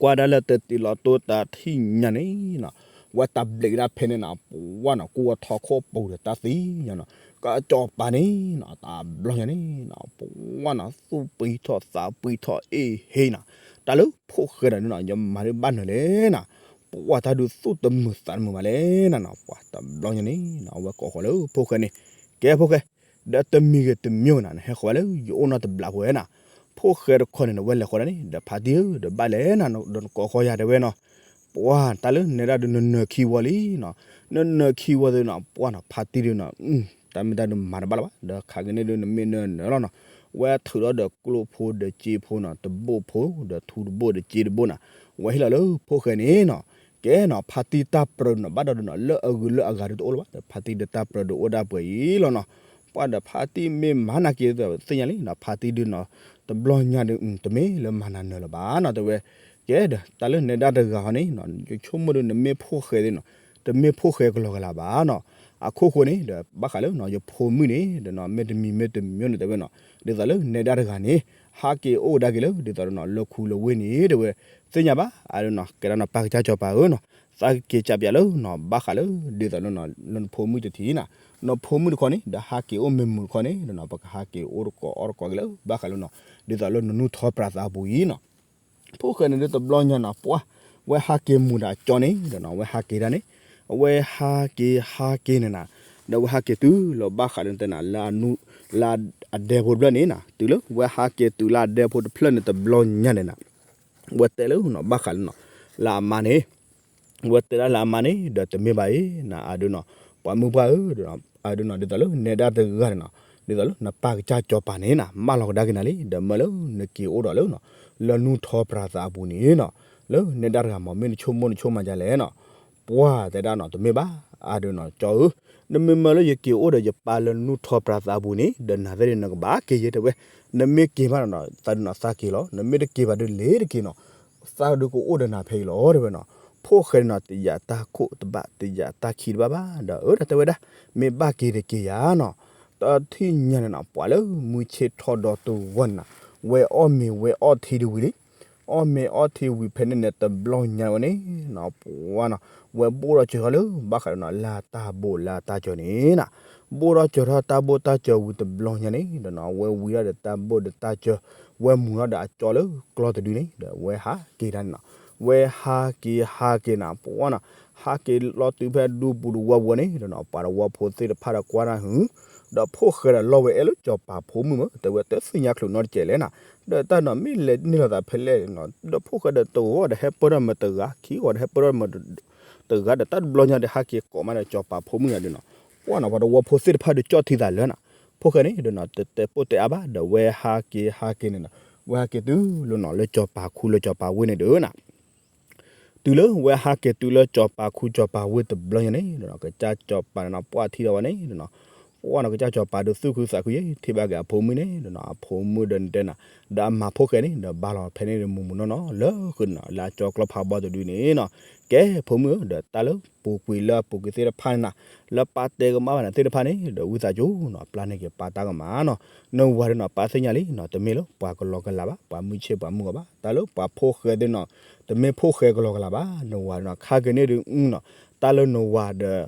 ကွၢ်ဒၣ်လၢတတံးလီၤတိၢ်တထံၣ်ညါန့ၣ်နီၤ, ဝဲတၢ်ဘျဲးကဒါဖဲန့ၣ်နီၤ ပှၤနီၤ ကူဝဲထီၣ်ခိၣ်ပူၤဒီးတၢ်သံညါနီၤ, ကၠီၤပၤန့ၣ်နီၤ တၢ်ဘျီညါန့ၣ်နီၤ ပှၤနီၤ သူၣ်ပှံၤထီၣ်သးပှံၤထီၣ်အ့ၣ်ဟ့နီၤ, တၢ်လၢဖိၣ်ဃဲဒီးနီၤ ယမၤဒ်ဘၣ်နၢၤလဲၣ်နီၤ, ပှၤတၢ်ဒုးသူၣ်တမုာ်သးတမုာ်ဘၣ်လဲၣ်နီၤနီၤ, ပှၤတဘျီညါန့ၣ်နီၤ အဝဲကိးဃီလၢဖိၣ်ဃဲန့ၣ်, ကဲဖိၣ်ဃဲ ဒီးတမံၤဂ့ၤတမံၤဂ့ၤနီၤ နဟဲဃီၤဝဲလၢယအိၣ်နီတဘျီဖိဝဲနီၤ, ဖိၣ်ဃဲတခီန့ၣ် နဝဲလဲၤဃီၤဒၣ်န့ၣ် ဒီးဖါတံၢ်ဧၢ ဒီးဘၣ်လဲၣ်နီၤ ဒီးနကိးဃီယၤတဲဝဲနီၤ, ပှၤတၢ်လၢနဲဒၣ်ဒီးနနၢၤခံဝီလံနီၤ, နနၢၤခံဝီသ့နီၤ ပှၤနီၤ ဖါတံၢ်ဒုးနီၤ တၢ်မ့ၢ်တၢ်ဒုးမၤတဘၣ်လၢၤဘၣ် ဒီးခါက့ၤန့ၣ်ဒုးနမ့ၢ်နၢၤနၢၤလီၤနီၤ, ဝဲထုးထီၣ်ဒီးကျိၣ်ဖိဒီးစ့ဖိနီၤ တဘိၣ်ဖိ ဒီးထူတဘိၣ်ဒီးစ့တဘိၣ်နီၤ, ဝဲဟ့ၣ်လီၤလၢဖိၣ်ဃဲန့ၣ်နီၤ, ကဲနီၤ ဖါတံၢ်တၢ်ပြၢနီၤ ဘၣ်ဒီးဒုးနီၤ လၢအဂုၤလၢအဂၤဒုးတအိၣ်လၢၤဘၣ် ဒီးဖါတံၢ်ဒီးတၢ်ပြၢဒုးအိၣ်ဒၣ်ပှဲၤအံၤလီၤနီၤ, ပှၤဒီးဖါတံၢ်မ့ၢ်မၤနာ်က့ၤသ့ၣ်ညါလံနီၤ ဖါတံၢ်ဒုးနီၤ တဘျီညါဒုး တမ့ၢ်လၢမၤနၤနၢၤလၢၤဘၣ်နီၤ တဲဝဲ, ကဲဒီး တၢ်လၢနဲဒၣ်တဂၤဟီန့ၣ်နီၤ ယဆိကမိၣ်ဒီးနမ့ၢ်ဖိၣ်ဃဲသ့ၣ်နီၤ, တမ့ၢ်ဖိၣ်ဃဲကလီၤကလးဘၣ်နီၤ, အခိၣ်ဃိန့ၣ်ဒီး ဘၣ်ဃးလၢနီၤ ယဖိမုၣ်န့ၣ်ဒီးနီၤ မ့ၢ်တမံၤမ့ၢ်တမံၤန့ၣ်တဲဝဲနီၤ, ဒ်သိးလၢနဲဒၣ်တဂၤန့ၣ် ဟးက့ၤအိၣ်ကဒါက့ၤလၢ ဒ်သိးဒီးနီၤ လၢခူလၢဝ့ၢ်န့ၣ်တဲဝဲ, သ့ၣ်ညါဘၣ် အဒုးနီၤ ကဲဒၣ်နီၤ ပၢ်ကစၢ်စီၤပၤဧၢနီၤ, သးက့ၤကးပၠးလၢနီၤ ဘၣ်ဃးလၢ ဒ်သိးလၢနီၤ လၢနဖိမုၣ်တထံၣ်နီၤ, နဖိမုၣ်တခီန့ၣ် ဒီးဟးက့ၤအိၣ်မ့ၢ်မုာ်တခီန့ၣ်ဒီးနီၤ ပကဟးက့ၤအိၣ်တကိးအီၣ်တကိးက့ၤလၢ ဘၣ်ဃးလၢနီၤ ဒ်သိးလၢနနူၢ်ထီပြးသးအပူၤအံၤနီၤ ဖိၣ်ဃဲန့ၣ်ဒုးတဘျီညါနီၤ ပှၤ ဝဲဟးက့ၤမူၤဒီးအကၠီန့ၣ်ဒီးနီၤ ဝဲဟးက့ၤဒၣ်န့ၣ်, အဝဲဟးက့ၤဟးက့ၤန့ၣ်နီၤ, ဒီးဝဲဟးက့ၤတုၤလၢဘၣ်ဃးလၢနတဲနၤ လၢအနူၢ် လၢအဒဲဖိတဖျၢၣ်န့ၣ်နီၤ, တုၤလၢဝဲဟးက့ၤတုၤလၢအဒဲဖိတဖျၢၣ်န့ၣ်တဘျီညါန့ၣ်နီၤ, ဝဲတဲလၢနီၤ ဘၣ်ဃးလၢနီၤ လၢအမါန့ၣ် ဝဲတဲဒၣ်လၢအမါန့ၣ် ဒီးတမ့ၢ်ဘၣ်အံၤနီၤ အဒုးနီၤ, ပှၤမုၣ်ပှၢ်ဧၢ, အဒုးနီၤ ဒ်သိးလၢနဲဒၣ်တဂၤန့ၣ်နီၤ, ဒ်သိးလၢနပၢ်ကစၢ်စီၤပၤန့ၣ်နီၤ မၢလီၤကဒါက့ၤနၤလံ, ဒီးမၢလၢနက့ၤအိၣ်ဒီးလၢနီၤ လၢနူၢ်ထီပြးသးအပူၤန့ၣ်နီၤ, လၢနဲဒၣ်တဂၤမ့ၢ် မ့ၢ်နဆိကမိၣ်နဆိကမးဒ်လဲၣ်နီၤ, ပှၤတဲဒၣ်နီၤ တမ့ၢ်ဘၣ်, အဒုးနီၤ ကၠီဧၢ, နမ့ၢ်မၢလၢယက့ၤအိၣ်ဒီးယပၢ်လၢနူၢ်ထီပြးသးအပူၤန့ၣ် ဒီးနၤသ့ၣ်န့ၣ် နကဘၣ်က့ၤယဲတဲဝဲ, နမ့ၢ်က့ၤဘၣ်ဒီးနီၤ သးဒုးနီၤသးက့ၤလီၤ, နမ့ၢ်တက့ၤဘၣ်ဒုးလ့ၤတက့ၤနီၤ သးဒုးကအိၣ်ဒီးနၤဖဲအံၤလီၤတဲဝဲနီၤ, ဖိၣ်ဃဲန့ၣ်နီၤ တယာ်တၢ်ခိၣ်တဘၣ် တယာ်တၢ်ခံတဘၣ်ဘၣ် ဒီးအၢ ဒီးတဲဝဲဒၣ် မ့ၢ်ဘၣ်က့ၤတက့ၤယၤနီၤ, တထံၣ်ညါန့ၣ်နီၤ ပှၤလၢမုၢ်ဆ့ၣ်ထီၣ်ဒီးတဝီန့ၣ်နီၤ ဝဲအီၣ်မ့ၤဝဲအီၣ်ထံတဝံၤလံ, အီၣ်မ့ၤအီၣ်ထံဝံၤဖဲန့ၣ်န့ၣ် တဘျီညါဝဲန့ၣ်နီၤ ပှၤနီၤ ဝဲဘိၣ်ဒီးစၢၤထီၣ်လၢ ဘၣ်ဃးဒီးနီၤ လၢတၢ်ဘိၣ်လၢတၢ်စၢၤန့ၣ်နီၤ, ဘိၣ်ဒီးစၢၤထီၣ်တၢ်ဘိၣ်တၢ်စၢၤဝံၤတဘျီညါန့ၣ်ဒီးနီၤ ဝဲဝံၤဒီးတၢ်ဘိၣ်ဒီးတၢ်စၢၤ ဝဲမူၤထီၣ်ဒီးအကၠီလၢကျီၢ်တဒုန့ၣ် ဒီးဝဲဟးက့ၤတၢ်န့ၣ်နီၤ, ဝဲဟးက့ၤဟးက့ၤနီၤ ပှၤနီၤ ဟးက့ၤလီၤတုၤဖဲဒူပူၤတဝီပူၤန့ၣ်ဒီးနီၤ ပှၤတဝီဖိသ့ၣ်တဖၣ်ဒီးကွၢ်တၢ်ဟုၣ်, ဒီးဖိၣ်ဃဲဒီးလီၢ်ဝဲအဲၣ်လၢစီၤပၤဖိမုၣ်မး တဲဝဲတသ့ၣ်ညါချုးနီတစဲးလဲၣ်နီၤ, ဒီးတၢ်နီၤမ့ၢ်လဲၤန့ၢ်လိာ်သးဖဲလဲၣ်နီၤ ဒီးဖိၣ်ဃဲဒီးတဂီၤဒီးဟဲပၢၢ်ထီၣ်မ့ၢ်တဂၤ ခံဂီၤဒီးဟဲပၢၢ်ထီၣ်မ့ၢ်တဂၤဒီး တၢ်တဘျီညါဒီးဟးက့ၤကိးမးဒီးစီၤပၤဖိမုၣ်ညါဒီးနီၤ, ပှၤနီၤ ပှၤတဝီဖိသ့ၣ်တဖၣ်ဒီးကၠီၣ်ထံသးလၢနီၤ, ဖိၣ်ဃဲန့ၣ်ဒီးနီၤ တတဲပိၢ်တဲအါဘၣ် ဒီးဝဲဟးက့ၤဟးက့ၤန့ၣ်နီၤ, ဝဲဟးက့ၤတုၤလၢနီၤ လၢစီၤပၤခူလၢစီၤပၤဝ့ၢ်န့ၣ်ဒီးနီၤ တုၤလၢဝဲဟးက့ၤတုၤလၢစီၤပၤခူစီၤပၤဝ့ၢ်တဘျီညါန့ၣ်ဒီးနီၤ ကစၢ်စီၤပၤန့ၣ်နီၤ ပှၢ်ထံၣ်ဒီးဝဲန့ၣ်ဒီးနီၤ, ပှၢ်နီၤ ကစၢ်စီၤပၤဒီးသူၣ်ခုသးခုယဲ ထံၣ်ဘၣ်က့ၤအဖိမုၣ်န့ၣ်ဒီးနီၤ အဖိမုၣ်ဒီးနတဲနီၤ ဒီးအမၤဖိၣ်ဃဲန့ၣ် ဒီးဘၣ်လီၤဖဲန့ၣ်ဒီးမူးမူးနီၢ်နီၢ်လၢဃုာ်နီၤ လၢအကၠီကျီၢ်ဖးဘီတဒုန့ၣ်နီၤ, ကဲဖိမုၣ်ဧၢ ဒီးတၢ်လၢပူၤကွံာ်လၢအပူၤကွံာ်သ့ၣ်တဖၣ်န့ၣ်နီၤ လၢပၢ်တဲကမၣ်ဘၣ်န့ၣ်သ့ၣ်တဖၣ်န့ၣ် ဒီးဝံသးစူၤနီၤ ပျၢ်န့ၢ်က့ၤပၢ်တၢ်ကမၣ်နီၤ, နဝၤဒီးနီၤ ပၢ်သ့ၣ်ညါလံနီၤ တမ့ၢ်လၢပှၤကလီကလးဘၣ် ပှၤမုၢ်ဆ့ၣ်ပှၤမုၢ်ဂီၤဘၣ် တၢ်လၢပှၤဖိၣ်ဃဲသ့ၣ်နီၤ တမ့ၢ်ဖိၣ်ဃဲကလီကလးဘၣ် နဝၤဒီးနီၤ ခါက့ၤန့ၣ်ဒုးနီၤ တၢ်လၢနဝၤဒီး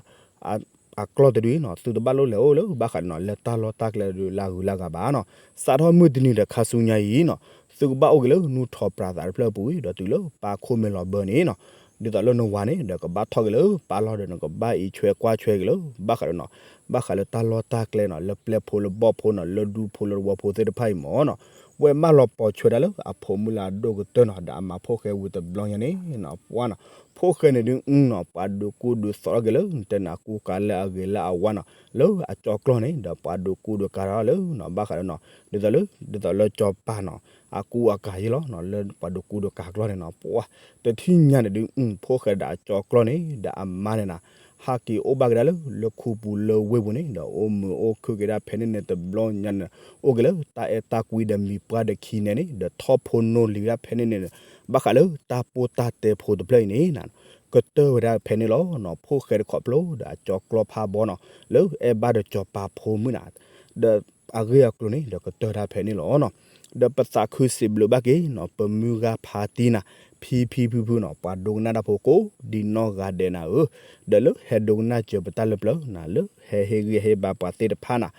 အ အကျီၢ်တဒုအံၤနီၤ သုတဘၣ်လိၣ်လဲၤအိၣ်လၢဘၣ်ဃးဒီးနီၤ လၢတၢ်လီၢ်တၢ်ကျဲဒုးလၢအဂုၤလၢအဂၤဘၣ်နီၤ. စးထီၣ်မုၢ်တနံၤဒီးခါဆူညါအံၤနီၤ သုကဘၣ်အိၣ်က့ၤလၢနူထီးပြးသးတဖျၢၣ်အပူၤအံၤ ဒီးတုၤလၢပၢ်ခိၣ်မ့ၢ်လီၤဘၢန့ၣ်နီၤ ဒ်သိးလၢနဝၤန့ၣ် ဒီးကဘၣ်ထီၣ်က့ၤလၢပၢ်လီၢ်ဒီးနကဘၣ်အံးဆွဲကွၢ်ဆွဲက့ၤလၢ ဘၣ်ဃးဒီးနီၤ ဘၣ်ဃးလၢတၢ်လီၢ်တၢ်ကျဲနီၤ လၢပျဲၢ်ဖိလၢဘီၣ်ဖိနီၤ လၢဒူဖိလၢတဝီဖိသ့ၣ်တဖၣ်အံၤမ့ၢ်နီၤ ဝဲမၢလီၤပိာ်ဆွဲဒၣ်လၢအဖိမုၣ်လၢအဒိၣ်ကတၢၢ်နီၤ ဒီးအမၤဖိၣ်ဃဲဝံၤတဘျီညါန့ၣ်နီၤ ပှၤနီၤ ဖိၣ်ဃဲန့ၣ်ဒုးနီၤ ပှၤဒုးကူဒုးသိးထီၣ်က့ၤလၢ နတဲနၤကူကၤလၢအဂ့ၤလၢအဝါနီၤ လၢအကၠီကျီၢ်န့ၣ် ဒီးပှၤဒုးကူဒုးကၤထီၣ်လၢနီၤ ဘၣ်ဃးဒီးနီၤ ဒ်သိးလၢ ဒ်သိးလၢကၠီၤပၤနီၤ အကူအကၤယ့လီၤနီၤ လၢပှၤဒုးကူဒုးကၤကျီၢ်န့ၣ်နီၤ ပှၤ တထံၣ်ညါန့ၣ်ဒုး ဖိၣ်ဃဲဒီးအကၠီကျီၢ်န့ၣ် ဒီးအမါန့ၣ်နီၤ ဟးက့ၤအိၣ်ဘၣ်က့ၤဒၣ်လၢ လၢခူပူၤလၢဝ့ၢ်ပူၤန့ၣ် ဒီးအိၣ်မုာ်အိၣ်ခုၣ်က့ၤဒၣ်ဖဲန့ၣ်န့ၣ်တဘျီညါန့ၣ် အိၣ်က့ၤလၢတၢ်အဲၣ်တၢ်ကွံဒီးမံၤပှၢ်ဒီးခံနဲန့ၣ် ဒီးထီၣ်ဖိနီၢ်လံၤဝဲဒၣ်ဖဲန့ၣ်န့ၣ် ဘၣ်ဃးလၢတၢ်ပိၢ်တၢ်တဲဖိတဖျၢၣ်အံၤန့ၣ်နီၤ ကတၢၢ်ဝဲဒၣ်ဖဲန့ၣ်လီၤနီၤ ဖိၣ်ဃဲတခီဖျိဒီးအကၠီကျီၢ်ဖးဘီနီၤ လၢအဲၣ်ဘၣ်ဒီးကၠီၤပၤဖိမုၣ်နီၤ ဒီးအဂ့ၢ်အကျိၤန့ၣ် ဒီးကတၢၢ်တၢ်ဖဲန့ၣ်လီၤနီၤ ဒီးပသးခုစံးဘျုးဘၣ်က့ၤနီၤ ပမုၢ်ဂၤဖါတံၢ်နၤ ဖံဖံဖုဖုနီၤ ပှၤဒိကနၣ်တၢ်ဖိကိးဒံနီၢ်ဂၤဒဲးနၤဧၢ, ဒီးလၢဟဲဒိကနၣ်စၢၤပတၢ်လၢပျၢၤနၤ လၢဟဲဟ့ၣ်ဂံၢ်ဟ့ၣ်ဘါပှၤသ့ၣ်တဖၣ်နၤ,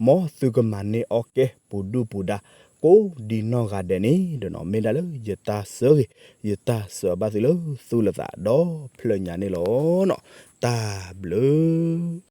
မ်သုကမၤန့ၢ်အီၣ်ကဲပူၤဒုၣ်ပူၤဒါ ကိးဒံနီၢ်ဂၤဒဲးန့ၣ်ဒီးနီၤ မ့ၢ်ဒၣ်လၢယတၢ်ဆၢဂ့ၤ ယတၢ်ဆၢအဘၣ်သုလၢသူၣ်လၢသးဒီဖျၢၣ်ညါန့ၣ်လီၤနီၤ. တၢ်ဘျုး